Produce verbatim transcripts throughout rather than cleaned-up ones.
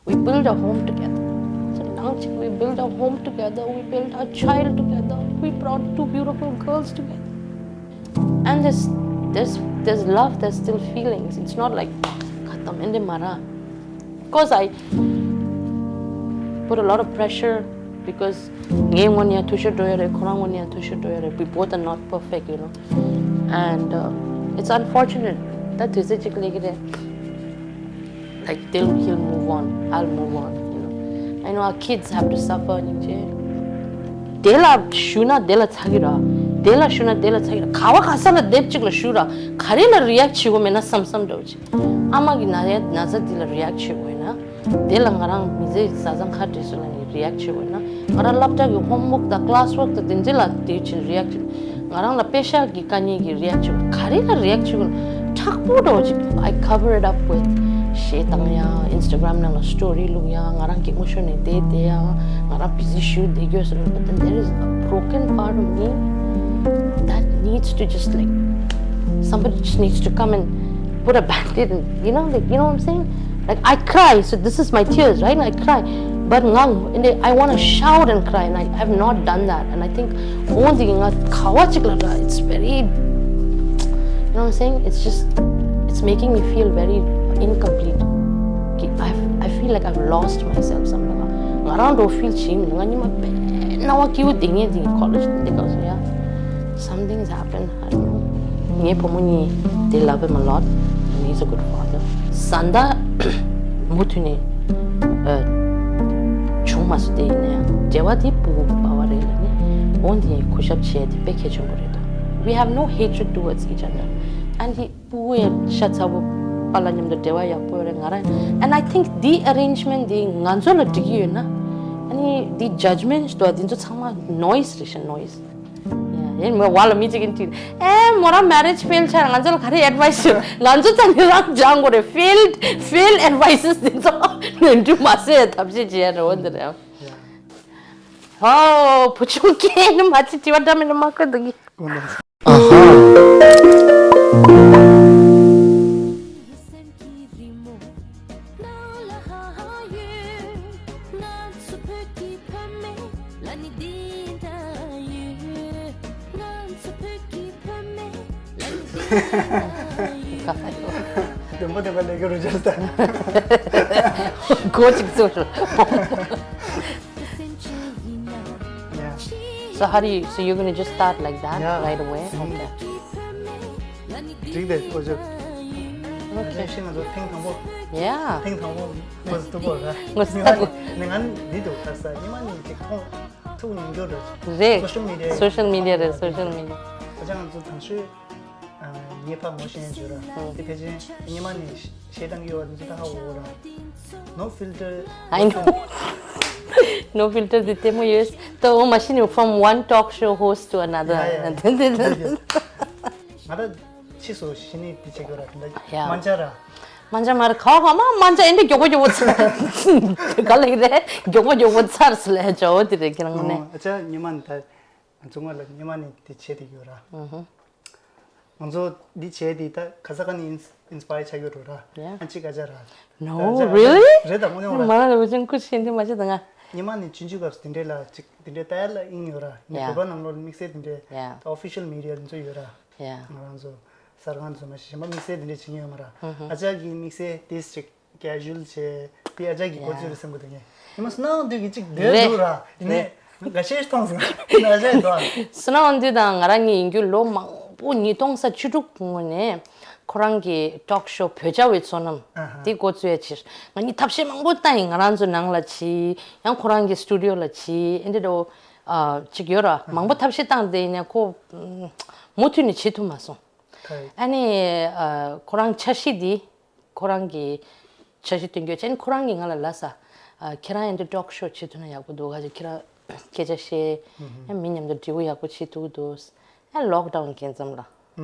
We build a home together. So now we build a home together, we build a child together, we brought two beautiful girls together. And there's there's there's love, there's still feelings. It's not like ཁ་ཏམ་ཨེ་འདྲ་མ་ར། Because I put a lot of pressure because ངའི་ངོས་ནས་ཡང་འཐུས་ཤོར་འགྲོ་ཡ་རེད། ཁོ་རང་ངོས་ནས་ཡང་འཐུས་ཤོར་འགྲོ་ཡ་རེད། We both are not perfect, you know. And uh, it's unfortunate. ད་དུས་ཚོད་ཅིག་སླེབས་ཀྱི་རེད། Like, they'll he'll move on, I'll move on, you know. I know our kids have to suffer. ནི་ཅེ། དེ་ལ་ཞུ་ན་དེ་ལ་ཚ་གི་ར། དེ་ལ་ཞུ་ན་དེ་ལ་ཚ་གི་ར། ག་བ་ག་ས་ལ་དེབ་ཅིག་ལ་ཞུ་ར། ག་རེ་ལ་རི་ཡེག་བྱེད་དགོས་མེད་ན་བསམ་བསམ་འདྲ་བོ་ཅིག་ཨ་མ་གི་ན་ཡ་ན་ཚ་འདི་ལ་རི་ཡེག་བྱེད་དགོས་ན། དེ་ལ་ང་རང་མི་ཚེ་བཟའ་ཚང་ཁ་བྲལ་སོང་ལ་ནི་རི་ཡེག་བྱེད་དགོས་ན། ང་རང་སློབ་གྲྭ་གི་ཧོམ་ཝོག་དང་ཀླ་སི་ཝོག་དང་དེ་འདྲ་ལ་དེ་བྱེད་རི་ཡེག་བྱེད། ང་རང་ལ་པེ་ཤག་གི་དཀའ་ངལ་གྱི་རི་ཡེག་བྱེད་དགོས། ག་རེ་ལ་རི་ཡེག་བྱེད་དགོས། མཁྲེགས་པོ་འདྲ་བོ་ཅིག I cover it up with གཞས་བཏང་ཡ། Instagram ནང་ལ་སི་ཊོ་རི་བླུག་ཡ། ང་རང་གད་མོ་ཤོར་ནས་བསྡད་བསྡད་ཡ། ང་རང་བི་ཟི་ཤུ་བསྡད་རྒྱུ་ཟེར། But then there is a broken part of me that needs to just, like, somebody just needs to come and put a band-aid and, you know, like, you know what I'm saying? Like, I cry, so this is my tears, right? I cry. But ngang, and I want to shout and cry, and I have not done that. And I think only nga kawa chik la, it's very, you know what I'm saying? It's just, it's making me feel very incomplete. Ki- I, I feel like I've lost myself. Some nga rang do feel chim nga ni ma pe na wa ki u ding ye ding college de ka ya. Something has happened. I don't know. ངའི་བུ་མོ་གཉིས་they love him a lot. He's a good father. བཟའ་ཟླ་མུ་མཐུད་ནས་ཨ་བྱུང་མ་སོང་། དེ་ཡིན་ནའང་འབྲེལ་བ་དེ་སྤུ་གུ་བར་བ་རེད་ལ་ནི། འོན་ཏེ་གུས་ཞབས་བྱས་དེ་དཔེ་གལ་ཆེན་པོ་རེད་དོ། We have no hatred towards each other. And he སྤུ་གུ་ཡང་ཤ་ཚ་པོ་པ་ལ་མཉམ་དུ་འབྲེལ་བ་ཡག་པོ་ཡོད་རེད་ང་རང་། And I think the arrangement དེ་ང་ཚོ་ལ་འགྲིག་གི་ཡོད་ན། ཨ་ནི་the judgment དོ་དེ་ཚོ་ཚང་མ་noise རེད་ཤག noise. ཡིན་མོ་བ་ལ་མི་གཅིག་གིས་དྲིས། ཨེ་མོ་རང་marriage fail ཆགས། ང་ཚོ་ལ་ག་རེ་advice ཡོད། ང་ཚོ་ཚང་གི་རང་སྦྱང་དགོས་རེད། Failed, fail advices དེ་ཚོ་ནོར་འཁྲུལ་མ་བཟོ་ཡ་ཐབས་ཤེས་བྱེད་ཡ་རེད། འོ་འདི་རེད། ཧོ་བུ་ཆུང་སྐད་ནི་མ་ཅི་དྲི་བ་འདྲ་མི་འདྲ་མ་བཀོད་འདུག་གི། ཨ་ཧ། བདེན་པ་བདེན་པ་ལས་ཀ་རུ་ཅར་ལྟ། གོ་ཅིག་ཚུར། Yeah. So how do you, so you're gonna just start like that? Yeah. Right away? Okay. འགྲིག་དེ་ཨོ་ཅོ། Okay. ཤིང་ང་ཚོ་ཐེངས་དང་པོ། Yeah. ཐེངས་དང་པོ་མ་ཟད་པོ་ར། ངོ་ཟ་ནི་ང་ནི་འདི་འདུག་ཁ་ས་ཉི་མ་ནི་ཅིག་མཐོང་ཐུག་ཉན་རྒྱུ་རེད། རེད། Social media social media རེད། Social media། ཨ་ཅག་ང་ཚོ་དང་ཤོས། ངའི་ཕ་ངོ་ཤེས་ཡོད་ར། དེ་ཕལ་ཆེར་ཉི་མ་ནས་ཤེས་སྟངས་ཡོད་པ་འདི་ཚོ་ད་ཧ་གོ་གོ་ར། No filter. I know. No filter དེ་ལྟད་མོ་ཡོད། ད་འོ་མ་ཤི་ནི་from one talk show host to another. Yeah, yeah, yeah. དེ་འདི་ང་ད་ཕྱིས་སུ་ཤི་ནི་དེ་བྱེད་དགོས་ར། དེ་འདྲ་Yeah. མ་འཇའ་ར། མ་འཇའ་མ་ར་ག་བ་ག་མ་མ་འཇའ་ཨེ་འདྲ་མགྱོགས་པོ་མགྱོགས་པོ་ཚར། ག་ལེགས་རེད། མགྱོགས་པོ་མགྱོགས་པོ་ཚར་སུ་ལས་འཇའ་འོ་དེ་རེད་ཁྱེད་རང་ངོ་ནས། ཨ་ཅག་ཉི་མ་ནི་ད། ང་ཚོ་སྔོན་ལ་ཉི་མ་ནས་འདི་བྱས་བསྡད་ཡོད་ར། ང་ཚོ་འདི་བྱས་འདི་ད་ག་ས་ག་ནས་ཨིན་ཨིན་སི་པ་ཡར་ཆགས་ཡོད་རེད་ར། Yeah. ཨ་ཅིག་ཨ་ཅག་ར། No, really? རེད་ད་དངོས་གནས་ར། མ་ར་ལ་བ་ཅན་ཀུ་ཤེན་དེ་མ་བྱེད་ད་ང་། ཉི་མ་ནས་ཆུང་ཆུང་སྐབས་སུ་དེ་འདྲས་ལ་ཅིག་དེ་འདྲས་ལྟ་ཡ་ལ་ཨིན་ཡོད་ར། ངའི་Yeah. བོད་པ་ནང་ལོགས་ལ་དམིགས་བསལ་དེ་འདྲས། Yeah. ད་official media དེ་ཚོ་ཡོད་ར། Yeah. ང་རང་ཚོ་གསར་ཁང་ཚོ་མ་གཞན་པ་དམིགས་བསལ་དེ་འདྲས་བྱེད་ཀྱི་ཡོད་མ་ར། ཨ་ཅག་གི་དམིགས་བསལ་དེ་ཅིག casual བྱས། དེ་ཨ་ཅག་གིས་གོ་ཚོད་རེད་བསམ་གི་འདུག་ངས། ཉི་མ་སུ་ནང་དུས་ཀྱི་གཅིག་བསྡད་རེད། འདུག་ར། ཡིན་ནའི་རེད། འགའ་ཤས་མཐོང་སོང་། ཨ་ཅག་གིས་མཐོང་། སུ་ནང་དུས་དང་ང་རང་གཉིས་ཡིན་རྒྱུ་ལོ་མང་པོ་ཉིས་སྟོང་ས་བཅུ་དྲུག་སྔོན་ནས་ཁོ་རང་གི་talk show བོད་ཇ་བའི་ཚོགས་རྣམས་ཨ་ཧ། དེ་འགོ་བཙུགས་ཡ་ཕྱིར་ང་གཉིས་ཐབས་ཤེས་མང་པོ་བཏང་ཡིན། ང་རང་ཚོ་ནང་ལ་བྱས། ཡང་ཁོ་རང་གི་སི་ཊུ་ཌི་ཡོ་ལ་བྱས། ཨེ་འདྲ་འདྲ་བོ་ཨ་ཅིག་ཡོད་ར། ཨ་ཧ། མང་པོ་ཐབས་ཤེས་བཏང་བསྡད་ཡིན་ནའི་ཁོ་མུ་མཐུད་ནས་བྱེད་ཐུབ་མ་སོང་། ཨ་ནི་ཨ་ཁོ་རང་འཆར་གཞི་འདི། ཁོ་རང་གི་འཆར་གཞི་སྟོན་རྒྱུ་ཅན། ཁོ་རང་གིས་ང་ལ་ལབ་ས། ཨ་ཁྱེད་རང་ཨེ་འདྲ་talk show བྱེད་ཐུབ་ན་ཡག་པོ་འདུག་ཁ་ཅིག་ཁྱེད་རང་སྐད་ཆ་བཤད། ཡང་མི་མཉམ་དུ་འབྲེལ་བ་ཡག་པོ་བྱེད་ཐུབ་ཀྱི་འདུག་ཡང་ལོག་ཌའུན་སྐབས་མཚམས་ལ་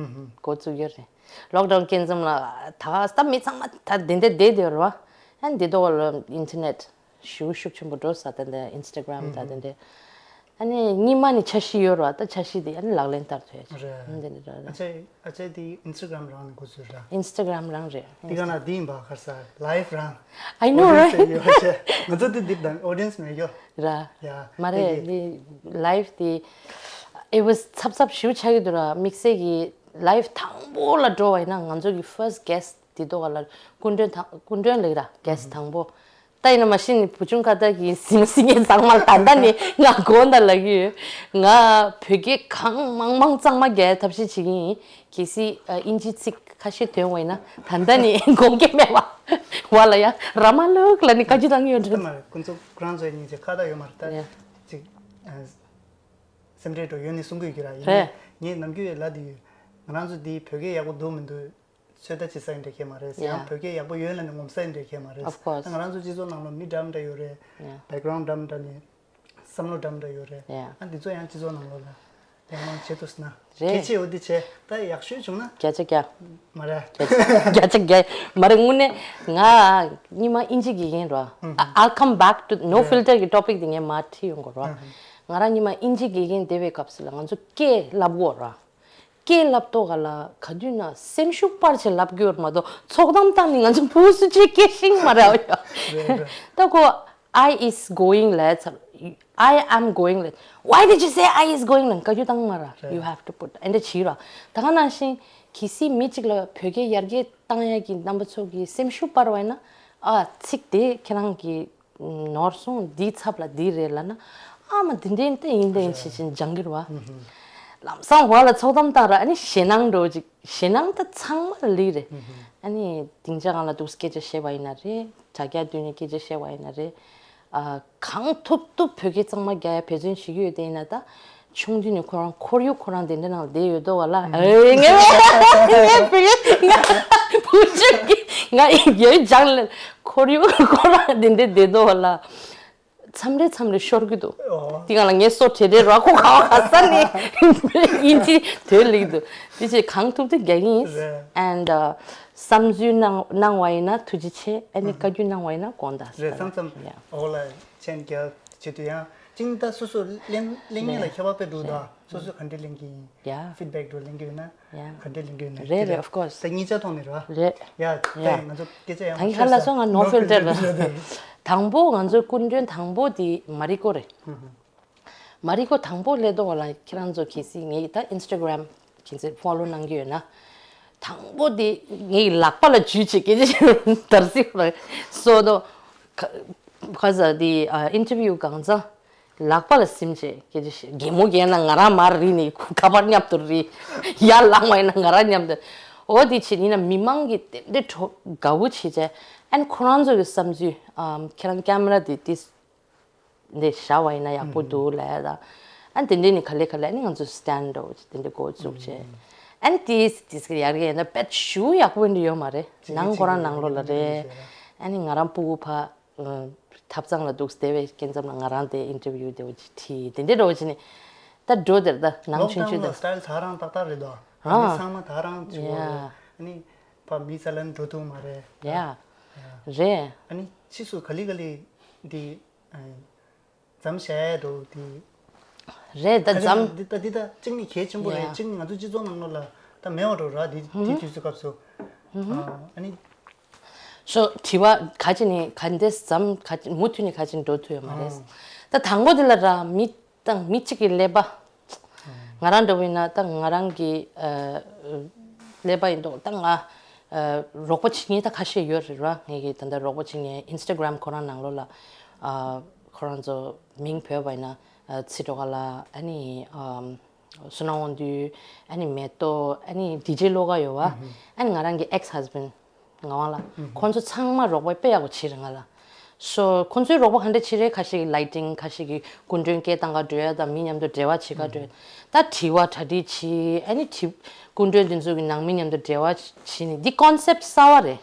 འགོ་བཙུགས་ཡོད་རེད། ལོག་ཌའུན་སྐབས་མཚམས་ལ་ད་ག་ས་མི་ཚང་མ་ད་དེ་འདྲ་བསྡད་བསྡད་ཡོད་རེད་བ། ཡང་འདི་དོ་ལ་ཨིན་ཊར་ནེཊ་ཤུགས་ཤུགས་ཆེན་པོ་འགྲོ་ས། ད་འདི་ཨིན་སི་ཊ་གྷ་རམ་ད་དེ་འདྲ། ཨ་ནི་གཉིས་མ་ནི་འཆར་གཞི་ཡོད་ར། ད་འཆར་གཞི་དེ་ཨ་ནི་ལག་ལེན་བསྟར་ཐུབ་ཡ་ཅིག་རེད། འདི་འདྲ་ར། ཨ་ཅེ་ཨ་ཅེ་དེ་ཨིན་སི་ཊ་གྷ་རམ་རང་ནས་འགོ་ཚུགས་ར། ཨིན་སི་ཊ་གྷ་རམ་རང་རེད། དེ་ག་ན་དེ་ཡིན་པ་ག་རེ་ཟེར། ལའིབ་རང་། I know, right? ཨོ་ཌི་ཡེན་སི་ཡོད་ཅེ། ང་ཚོ་དེ་དེབ་དང་ཨོ་ཌི་ཡེན་སི་མེད་ཡོད། ར། ཡ། མ་རེད། དེ་ལའིབ་དེ་it was ཚབ་ཚབ་ཞེ་པོ་ཆགས་ཀྱི་འདུག་ར། དམིགས་བསལ་གྱི་ལའིབ་དང་པོ་ལ་འགྲོ་བ་ཡིན་ན། ང་ཚོ་གི་ཕར་སི་ཊི་གེ་སི་ཊི་དེ་ཐོག་ལ་སྐུ་མགྲོན་དང་སྐུ་མགྲོན་ལབ་ཀྱི་ར། གེ་སི་ཊི་དང་པོ། ད་ཡིན་ན་མ་གཞི་ནས་བུ་ཆུང་ཁ་བཏགས་ཀྱི་ཟིན་ཟིན་ངེས་ཚང་མ་ལ། ད་ལྟ་ནས་ང་དགོངས་དག་ལབ་ཀྱི་ཡོད། ང་བོད་སྐད་གང་མང་མང་གཙང་མ་རྒྱག་ཐབས་ཤེས་བྱེད་ཀྱི་ཡིན། གལ་སྲིད་ཨ་དབྱིན་ཇིའི་ཚིག་ཁ་ཤས་ཐོན་པ་ཡིན་ན། ད་ལྟ་ནས་དགོངས་འགལ་མེད་པ། བ་ལ་ཡ་ར་མ་ལུག་ལ་ནི་བཀའ་བཀྱོན་བཏང་ཡོད་ད་འདྲ། མ་རེད། ཁོང་ཚོ་ཁོ་རང་ཚོའི་སྙིང་རྗེ་ཁ་བརྡ་ཡོད་མ་རེད་ད། ཡ། ཅིག་ཨ་སེམས་ཁྲལ་འགྲོ་ཡོད་ནི་གསུང་གི་ཡོད་ཀྱི་ར། ཡིན་རེད། ནའི་ངས་ནམ་རྒྱུན་ཡོད་ལབ་དེ་ཡོད། ང་རང་ཚོ་འདི་བོད་སྐད་ཡག་པོ་འདུག་མི་འདུག་ཚོད་ལྟ་བྱེད་ས་ཡིན་འདྲ་ཁྱད་མ་རེད། ཡང་བོད་སྐད་ཡག་པོ་ཡོད་ལབ་ནས་ངོམ་ས་ཡིན་འདྲ་ཁྱད་མ་རེད། Of course. ད་ང་རང་ཚོ་སྤྱི་ཚོགས་ནང་ལ་མི་འདྲ་མི་འདྲ་ཡོད་རེད། ཡ། བེག་གྷ་རའུན་ཌི་འདྲ་མི་འདྲ་ནས་བསམ་བློ་འདྲ་མི་འདྲ་ཡོད་རེད། ཡ། ཨ་འདི་ཚོ་ཡང་སྤྱི་ཚོགས་ནང་ལོགས་ལ་ཡང་མང་བྱེད་ཐུབ་ཟེར་ན། རེད། གལ་ཆེ་འོ་འདི་བྱས་ད་ཡག་ཤོས་བྱུང་ན། བརྒྱ་ཆ་བརྒྱ། མ་རེད། བརྒྱ་ཆ་བརྒྱ་མ་རེད། དངོས་གནས་ང་སྔོན་མ་དབྱིན་ཇི་དགེ་རྒན་རེད། ཨ། I'll come back to no filter གི་ཊོ་པིག་འདི་ངས་མར་ཁྲིད་ཡོང་གི་རེད། ང་རང་སྔོན་མ་དབྱིན་ཇི་དགེ་རྒན་བསྡད་པའི་སྐབས་སུ་ལ་ང་ཚོ་སྐད་བསླབ་དགོས་རེད། སྐད་བསླབ་ཐོག་ག་ལ་ག་དུས་ན་སེམས་ཤུགས་སྤར་བྱས་བསླབ་དགོས་མ་གཏོགས་ཚོགས་གཏམ་བཏང་ནས་ང་ཚོ་བུ་སུ་ཆེ་སྐད་ཤིང་མ་རེད་ཡ། ད་ཁོ་I is going ལབ་ཚར། I am going ལབ། Why did you say I is going ལབ། བཀའ་བཀྱོན་བཏང་མ་རེད། You have to put འདི་འདྲ་བྱེད་ར། ད་ག་ནང་བཞིན་གལ་སྲིད་མི་གཅིག་ལ་བོད་སྐད་ཡར་རྒྱས་བཏང་ཡ་གི་རྣམ་པ་ཚོ་གི་སེམས་ཤུགས་སྤར་བ་ཡིན་ན། ཨ་ཚིག་དེ་ཁྱེད་རང་གི་ནོར་སོང་། འདིའི་ཚབ་ལ་འདི་རེད་ལབ་ན། ཨ་མ་འདི་འདྲའི་འདི་ཡིན་འདི་ཡིན་བྱེད་བཞིན་སྦྱང་གི་རེད་བ། ལམ་སང་བ་ལ་ཚོགས་གཏམ་བཏང་ར། ཨ་ནི་ཞེད་སྣང་འགྲོ་ཅིག་ཞེད་སྣང་ད་ཚང་མ་ལ་ལི་རེད། ཨ་ནི་སྡིངས་ཆ་སྒང་ལ་འདུག་སྐད་ཆ་བཤད་པ་ཡིན་ན་རེད། དྲ་རྒྱ་བརྒྱུད་ནས་སྐད་ཆ་བཤད་པ་ཡིན་ན་རེད། ཨ་གང་ཐུབ་ཐུབ་བོད་སྐད་གཙང་མ་རྒྱག་ཡ་འབད་བརྩོན་བྱེད་ཀྱི་ཡོད་དེ་ཡིན་ན། ད་ཆུང་དུས་ནས་ཁོ་རང་ཁོར་ཡུག་ཁོ་རང་དེ་འདྲ་ནང་ལ་བསྡད་ཡོད་དོ་བ་ལ། ཨེ་ངས་ངས་བོད་སྐད་ང་བུ་ཆུང་གི་ང་ཡོད་སྦྱང་ལ་ཁོར་ཡུག་ཁོ་རང་དེ་འདྲ་བསྡད་དོ་བ་ལ། མཚམས་རེ་མཚམས་རེ་ཤོར་གི་འདུག་ཨོ། དེ་གང་ལ་ངའི་སོ་བྲེ་བྲེ་ར། ཁོ་ག་བ་ག་ས་ནས་དབྱིན་ཇི་དོད་ལེགས་འདུག་དེ་ཚེ་གང་ཐུབ་དེ་རྒྱག་གི་ཡིན། རེད། And uh, བསམ་ཚུལ་གནང་གནང་བ་ཡིན་ན་ཐུགས་རྗེ་ཆེ། ཨ་ནི་བཀའ་བཀྱོན་གནང་བ་ཡིན་ན་དགོངས་དག་རེད། མཚམས་མཚམས་ཡ། འོག་ལ་མཆན་རྒྱག་བྱེད་དུས་ཡང་གཅིག་ནི་ད་སོ་སོ་གླེང་གླེང་མཁན་ལ་རེད། ཁྱད་པར་དཔེ་འདུག་ད་རེད། སོ་སོ་ག་འདྲས་གླེང་གི་ཡིན། ཡ། ཕིཌ་བེག་འགྲོ་གླེང་གི་ཡོད་ན། ཡ། ག་འདྲས་གླེང་གི་ཡོད་ན། རེད་རེད། Of course. ད་གཉིས་ཆ་ཐོག་ནས་རེད་བ། རེད། ཡ། ད་ཡ། ང་ཚོ་སྐད་ཆ་ཡང་ད་མ་ངས་ཧ་ལ་བཤད་སོང་། ང་no no filter filter རེད། དང་པོ་ང་ཚོའི་སྐུ་མགྲོན་དང་པོ་དེ་མ་རི་ཀོ་རེད། མ་རི་ཀོ་དང་པོ་སླེབས་དུས་ལ་ཁྱེད་རང་ཚོ་གལ་སྲིད་ངའི་ད་ཨིན་སི་ཊ་གྷ་རམ་གལ་སྲིད་ཕོ་ལོ་གནང་གི་ཡོད་ན། དང་པོ་དེ་ངའི་ལག་པ་ལ་འཇུས་བྱེད་སྐད་ཆ་དར་སིག་ལ་སོ་དོ། ཁ་ཁ་ས་དེ་ཨ་ཨིན་ཊར་བིའུ་གང་ཚང་། ལག་པ་ལ་སིམ་བྱས་སྐད་ཆ་བཤད། གད་མོ་གས་ན་ང་རང་མར་རིལ་ནས་ཁ་པར་མཉམ་དུ་རིལ། ཡར་ལངས་པ་ཡིན་ན་ང་རང་མཉམ་དུ། འོ་དེ་བྱས་ཡིན་ན་མི་མང་གིས་དེ་འདྲའི་དགའ་བོ་བྱེད་བྱས། ཨན་ཁོ་རང་ཚོ་གི་བསམ་ཚུལ། ཨམ་ཁྱེད་རང་ཀེ་མ་ར་དེ་དེ་འདི་བཞག་པ་ཡིན་ན་ཡག་པོ་འདུག་ལབ་ཡ་ད། ཨན་དེ་འདྲས་ནི་ག་ལེ་ག་ལེ་ཨ་ནི་ང་ཚོ་སི་ཊེན་ཌི་འདྲ་བོ་ཅིག་དེ་འདྲས་འགོ་བཙུགས་བྱས། ཨན་དེ་དེ་ཡར་གི་ཡིན་ན་དཔེ་ཞུ་ཡག་པོ་འདྲ་ཡོད་མ་རེད། ནང་ཁོ་རང་ནང་ལོགས་ལ་རེད། ཨ་ནི་ང་རང་སྤུ་གུ་ཕ། ཐབ་ཚང་ལ་འདུག་སྟེ་བའི་སྐྱེ་མཚམས་ལ་ང་རང་དེ་ཨིན་ཊར་བིའུ་དེ་བ་ཅིག་ཁྲིད་དེ་འདྲའི་འགྲོ་བ་ཅིག་ནི། ད་འགྲོ་དེར་ད་ནང་ཆུང་ཆུང་དེ། ལོག་ཌའུན་ལ་སི་ཊེལ་ད་རང་ཏག་ཏག་རེད་དོ། ཨ་ནི་ཚང་མ་ད་རང་བྱེད་དགོས་རེད། ཨ་ནི་ཕ་མི་ས་ལན་འགྲོ་ཐུབ་མ་རེད། ཡ། རེད། ཨ་ནི་ཕྱིས་སུ་ག་ལེ་ག་ལེ་འདི་འཛམ་བཞག་ཡས་འདུག་འདི། རེད་ད་འཛམ། འདི་ད་འདི་ད་གཅིག་ནི་གལ་ཆེན་པོ་རེད། གཅིག་ནི་ང་ཚོ་སྤྱི་ཚོགས་ནང་ལོགས་ལ་ད་མེད་པ་འགྲོ་ར་འདི་འདི་དུས་ཚོད་སྐབས་སུ། ཨ་ནི། སོ་དྲི་བ་ག་ཅི་ནི་ག་འདྲས་ཙམ་ག་ཅི་མུ་མཐུད་ནས་ག་ཅི་འགྲོ་ཐུབ་ཡོད་མ་རེད། ད་དང་པོ་དེ་ལ་ར་མི་དང་མི་གཅིག་གི་ཀླད་པ། ང་རང་འདྲ་བོ་ཡིན་ན་ད་ང་རང་གི་ཀླད་པ་ཡིན་མདོག་ད་ང་རོགས་པ་བྱེད་མཁན་ད་ཁ་ཤས་ཡོད་རེད་ར། ངས་གི་ད་ལྟ་རོགས་པ་བྱེད་མཁན་ཨིན་སི་ཊ་གྷ་རམ་ཁོ་རང་ནང་ལོགས་ལ་ཁོ་རང་ཚོ་མིང་བོས་པ་ཡིན་ན་ཚེ་སྒྲོལ་དཀར་ལགས། ཨ་ནི་བསོད་ནམས་དབང་འདུས། ཨ་ནི་མེ་ཏོག་ཨ་ནི་ཌི་ཇེ་བློ་དགའ་ཡོད་བ། ཨ་ནི་ང་རང་གི་ཨེག་སི་ཧས་བྷེན་ཌི། ངག་དབང་ལགས། ཁོང་ཚོ་ཚང་མ་རོགས་པ་དཔེ་ཡག་པོ་བྱེད་རེད་ང་ལ། སོ་ཁོང་ཚོའི་རོགས་པ་ག་འདྲ་བྱེད་རེད། ཁ་ཤས་ཀྱིས་ལའི་ཊིང་། ཁ་ཤས་ཀྱིས་སྐུ་མགྲོན་སྐད་བཏང་ག་འགྲོ་ཡ་དང་མི་མཉམ་དུ་འབྲེལ་བ་བྱེད་ག་འགྲོ་ཡ། ད་དྲི་བ་གྲ་སྒྲིག་བྱེད། ཨ་ནི་དྲི་སྐུ་མགྲོན་དེ་ཚོ་གི་ནང་མི་མཉམ་དུ་འབྲེལ་བ་བྱེད་ནི་འདི་ཀོན་སེབ་གསར་བ་རེད།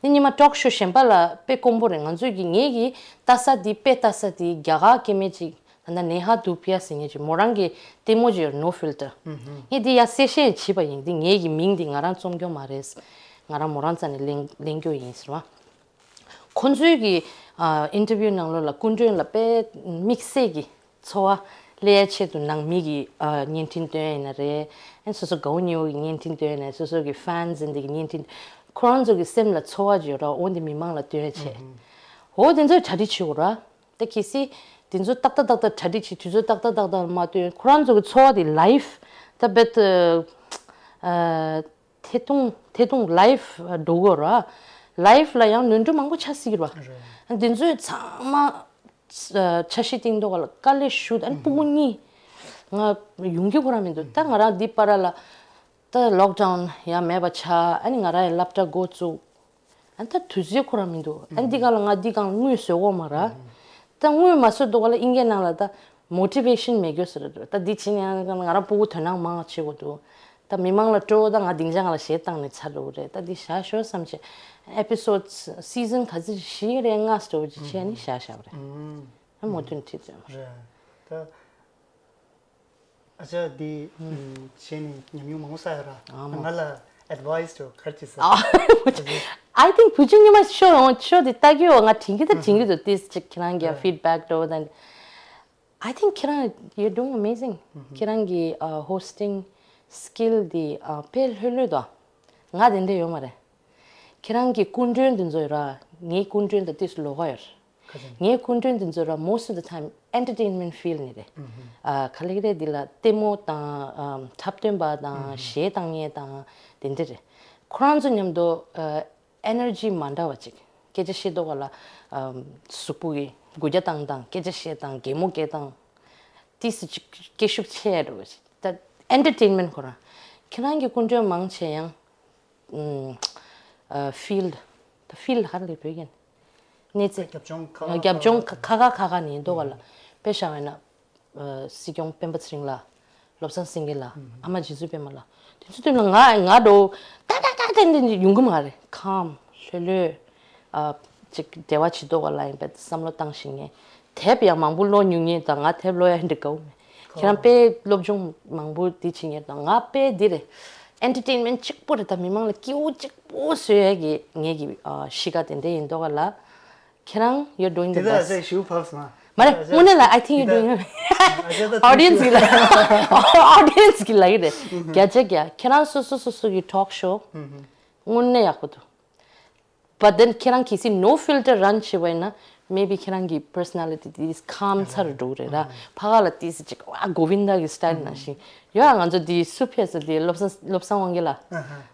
འདི་ཉི་མ་ཊོག་ཤོ་གཞན་པ་ལ་དཔེ་དཀོན་པོ་རེད། ང་ཚོས་ཀྱི་ངས་ཀྱི་ལྟ་ས་འདི་དཔེ་ལྟ་ས་འདི་རྒྱ་གར་སྐད་མེད་ཅིག་ད་ལྟ་ནེ་ཧ་དུ་པི་ཡ་ཟེར་མཁན་ཅིག་མོ་རང་གི་ལྟད་མོ་ཅིག་ཡོད་རེད། ནོ་ཕིལ་ཊར། ངས་འདི་ཡ་གསལ་བཤད་བྱས་པ་ཡིན། འདི་ངའི་གི་མིང་འདི་ང་རང་རྩོམ་རྒྱུ་མ་རེད། ང་རང་མོ་རང་རྩ་ནས་གླེང་གླེང་རྒྱུ་ཡིན་ཟེར་བ། ཁོང་ཚོའི་གི་ཨ་ཨིན་ཊར་བིའུ་ནང་ལོགས་ལ་སྐུ་མགྲོན་ལ་དཔེ་དམིགས་བསལ་གྱི་འཚོ་བ་ སླེབས་ཡ་ཆེད་དུ་ནང་མི་གི་ཨ་བརྙན་འཕྲིན་སྟོན་ཡིན་ན་རེད། ཨན་སོ་སོ་དགའ་བོ་ཉེ་བོ་གི་བརྙན་འཕྲིན་སྟོན་ཡིན་ན་སོ་སོ་གི་ཕན་ཟིན་དེ་གི་བརྙན་འཕྲིན་ཁོ་རང་ཚོ་གི་སེམས་ལ་ཚོར་བ་བརྗོད་ར་འོ་འདི་མི་མང་ལ་སྟོན་ཡ་ཆེད། འོ་དེ་ཚོས་གྲ་སྒྲིག་བྱེད་དགོས་ར། ད་གལ་སྲིད་དེ་ཚོ་ཏག་ཏག་ཏག་ཏག་གྲ་སྒྲིག་བྱེད་དུས་ཚོད་ཏག་ཏག་ཏག་ཏག་མ་སྟོན་ཁོ་རང་ཚོ་གི་ཚོར་བ་དེ་ལའིབ་ད་བེད་ཨ་ཐད་གཏོང་ཐད་གཏོང་live་འགྲོ་གི་ར། live་ལ་ཡང་ནོར་འཁྲུལ་མང་པོ་ཆགས་སྲིད་ཀྱི་ར། རེད། འདི་ཚོས་ཚང་མ་ཨ་འཆར་གཞི་བཏིང་མདོག་ལ་དཀའ་ལས་ཞུ་ཨ་ནི་ཕྲུ་གུ་གཉིས་ང་ཡོང་གི་ཁོ་རང་མི་འདུག་ད་ང་རང་འདི་པར་ལ་ད་lockdown་ཡང་མེད་པ་ཆགས་ཨ་ནི་ང་རང་ཡང་སློབ་གྲྭ་འགོ་བཙུགས། ཨ་ནི་ད་དུས་ཚོད་ཁོ་རང་མི་འདུག་ཨ་ནི་འདི་ག་ལ་ང་འདི་གང་དངུལ་བཟོ་གོ་མ་ར། ད་དངུལ་མ་བཟོ་འདུག་ག་ལ་ཨིན་སྐད་ནང་ལ་ད་motivation་མེད་དགོས་ཟེར་འདུག་ད་འདི་བྱེད་ནས་ང་རང་ཕྲུ་གུ་དོ་སྣང་མང་བ་བྱེད་དགོས་འདུག་ད་མི་མང་ལ་སྤྲོ་བོ་ད་ང་སྡིངས་ཆ་ང་ལ་གཞས་བཏང་ནས་ཚར་འགྲོ་གི་རེད། ད་འདི་བཞག་ཤོག་བསམ་བྱས་episode season་ག་ཚོད་བཞི་རེད་ལྔ་ཙམ་འདྲ་བོ་ཅིག་བྱས་ནས་བཞག་བཞག་པ་རེད། ཨ་མོ་དུན་ཁྲིད་ཙམ་རེད། ད་ཨ་ཅག་འདི་བྱས་ནས་ཉམས་མྱོང་མང་པོ་བསགས་ཡོད་ར། ཨ་མ། ང་ལ་advice་དུ་ག་རེ་བྱེད་ས། I think བུ་ཆུང་ཉི་མ་ཤོ་ཡོང་ཤོ་དེ་ལྟ་གི་ཡོད། ང་དྲན་གི་ད་དྲན་གི་འདུག་ཏིས་ཅིག་ཁྱེད་རང་གི་feedback་འགྲོ་དང་། I think ཁྱེད་རང་you're doing amazing. ཁྱེད་རང་གི་hosting skill་དེ་དཔེ་ལྷོད་ལྷོད་དོ། ང་དེ་འདྲ་ཡོད་མ་རེད། ཁྱེད་རང་གི་སྐུ་མགྲོན་དེ་ཚོ་ཡོད་ར། ངའི་སྐུ་མགྲོན་དང་ཏིས་ལོགས་ཀ་ཡོད་ར། ངའི་སྐུ་མགྲོན་དེ་ཚོ་ར་most of the time entertainment field་ནས་རེད། ཨ་ག་ལེ་ག་ལེ་འདི་ལ་ལྟད་མོ་དང་ཨམ་འཁྲབ་སྟོན་པ་དང་གཞས་བཏང་མཁན་དང་དེ་འདྲ་རེད། ཁོ་རང་ཚོ་མཉམ་དུ་ཨ་energy་མ་འདྲ་བ་ཅིག་སྐད་ཆ་བཤད་མདོག་ག་ལ་ཨམ་གཟུགས་པོ་གི་སྒུག་རྒྱ་བཏང་སྟངས་སྐད་ཆ་བཤད་སྟངས་གད་མོ་བགད་སྟངས་ཏིས་ཅིག་སྐད་ཤུགས་ཆེ་འགྲོ་བ་ཅིག་ད་entertainment་ཁོ་རང་ཁྱེད་རང་གི་སྐུ་མགྲོན་མང་ཆེ་ཡང་། ཨུམ། ཨ་field། ད་field་ཧ་ལས་བོད་ཡིན། གནས་ཚད། རྒྱབ་ལྗོངས་ཁ་ཁ་རྒྱབ་ལྗོངས་ཁ་ཁ་ཁ་ཁ་ནས་མདོ་ག་ལ། དཔེ་བཞག་པ་ཡིན་ན། ཨ་སྲིད་སྐྱོང་སྤེན་པ་ཚེ་རིང་ལགས། བློ་བཟང་སེང་གེ་ལགས། ཨ་མ་རྗེ་བཙུན་པད་མ་ལགས། དེ་ཚོ་དུས་ལ་ང་ང་འགྲོ། ཏག་ཏག་ཏག་ཏག་འདི་ཡོང་གི་མ་རེད། calm་ལྷོད་ལྷོད། ཨ་ཅིག་འབྲེལ་བ་བྱེད་མདོག་ག་ལ་ཡིན་པས་བསམ་བློ་བཏང་ཤེས་མཁན། དེབ་ཡང་མང་པོ་ཀློག་མྱོང་མཁན་དང་ང་དེབ་ཀློག་ཡ་འདི་དགའ་བོ་མེད། ཁྱེད་རང་དཔེ་སློབ་སྦྱོང་མང་པོ་འདི་བྱེད་མཁན་དང་ང་དཔེ་འདི་རེད། entertainment་གཅིག་པོ་རེད། ད་མི་མང་ལ་སྐྱིད་པོ་གཅིག་པོ་བཟོ་ཡ་གི་ངེད་ཀྱི་ཨ་གཤིས་ཀ་དེ་འདྲ་ཡིན་མདོག་ག་ལ། ཁྱེད་རང་you're doing the འདི་ལ་best། ཨ་ཅག་ཞུ་ཕབ་སོང་ཨ། མ་རེད་དངོས་གནས་ལ་I think you're doing audience་གི་ལ་audience་གི་ལ་ཡི་རེད། བརྒྱ་ཆ་བརྒྱ་ཁྱེད་རང་སོ་སོ་སོ་སོ་གི་talk show་དངོས་གནས་ཡག་པོ་འདུག But then ཁྱེད་རང་གལ་སྲིད་no filter་run་བྱེད་པ་ཡིན་ན་maybe་ཁྱེད་རང་གི་personality་དེ་calm་ཚར་འགྲོ་གི་རེད་ར། ཕ་ག་ལ་ཏིས་ཅིག་ཨ་གོ་བིན་དཱ་གི་style་ནང་བཞིན་ཡོད་ཨ། ང་ཚོ་དེ་སུ་ཕེབས་ས་དེ་བློ་བཟང་བློ་བཟང་དབང་རྒྱལ་ལགས།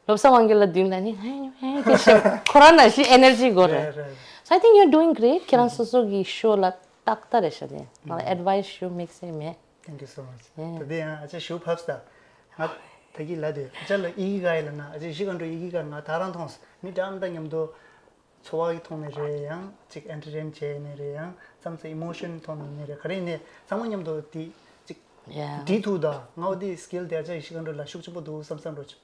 བློ་བཟང་དབང་རྒྱལ་ལགས་མདུན་ལ་ནི་ཧེ་ཧེ་ཁྱེད་ཤོད་ཁོ་རང་ནང་བཞིན་energy་དགོས་རེད། So I think you're doing great། ཁྱེད་རང་སོ་སོ་གི་show་ལ་ཏག་ཏག་རེད་ཤག་དེ་ང་ལ་advice་ཞུ་དམིགས་བསལ་མེད། Thank you so much. ད་དེ་ཡང་ཨ་ཅག་ཞུ་ཕབ་སྟ། ང་ད་གི་ལ་དེ་ཨ་ཅག་ལ་ཨི་གི་ག་ཡི་ལ་ན་ཨ་ཅག་ཤི་ག་འགྲོ་ཨི་གི་ག་ང་ད་རང་མཐོང་སོང་། མི་འདྲ་མི་འདྲ་མཉམ་དུ་འཚོ་བ་གི་ཐོག་ནས་རེད་ཡང་ཅིག་entertain་བྱས་ནས་རེད་ཡང་མཚམས་མཚམས་emotion་ཐོག་ནས་ནས་རེད་ག་རེ་ནས་ཚང་མ་མཉམ་དུ་དེ་ཅིག་Yeah. འདི་ཐུག་ད་ང་འོ་དེ་skill་དེ་ཨ་ཅག་ཤི་ག་འགྲོ་ལ་ཤུགས་ཆེན་པོ་འདུག་བསམ་བསམ་འགྲོ་ཅིག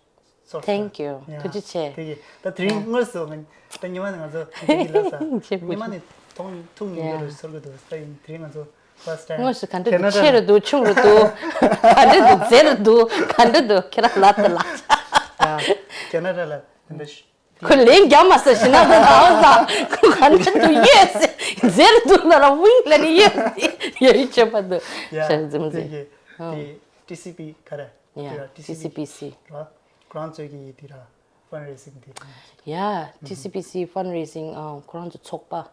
Thank you. ཐུགས་རྗེ་ཆེ། དེ་གི་ད་དེ་རིང་དངོས་སུ་ང་ད་ཉི་མ་ནས་ང་ཚོ་དེ་གི་ལ་ས་ཉི་མ་ནས་མཐོང་ཐུག་ཉིན་འདི་རུ་ཚོར་གི་འདུག་ད་ཡིན་དེ་རིང་ང་ཚོ་first time་དངོས་སུ་ག་འདྲ་འདུག་ཆེ་རུ་འདུག་ཆུང་རུ་འདུག་ག་འདྲ་འདུག་མཛེས་རུ་འདུག་ག་འདྲ་འདུག་ཁྱེད་རང་ལབ་ད་ལ། ཁེ་ན་ཌ་ལ་དེ་འདྲ་ཁོ་ལན་རྒྱབ་མ་ས་ཞིག་ན་ད་ད་ད་ཁོ་ག་འདྲ་འདུག་ཡོད་ཟེར་མཛེས་རུ་འདུག་ལ་ར་ཝིང་ལ་ནི་ཡོད་ཡོད་ཡོད་ཆོད་པ་འདུག་ཡ་ཤ་ཟིམ་དེ་ཟིམ་གི་དེ་ཊི་སི་པི་ག་རེ། Yeah, T C P C. ར། ཁོ་རང་ཚོའི་གི་དེ་ར་fundraising་དེ། Yeah, T C P C fundraising ཨ་ཁོ་རང་ཚོ་ཚོགས་པ།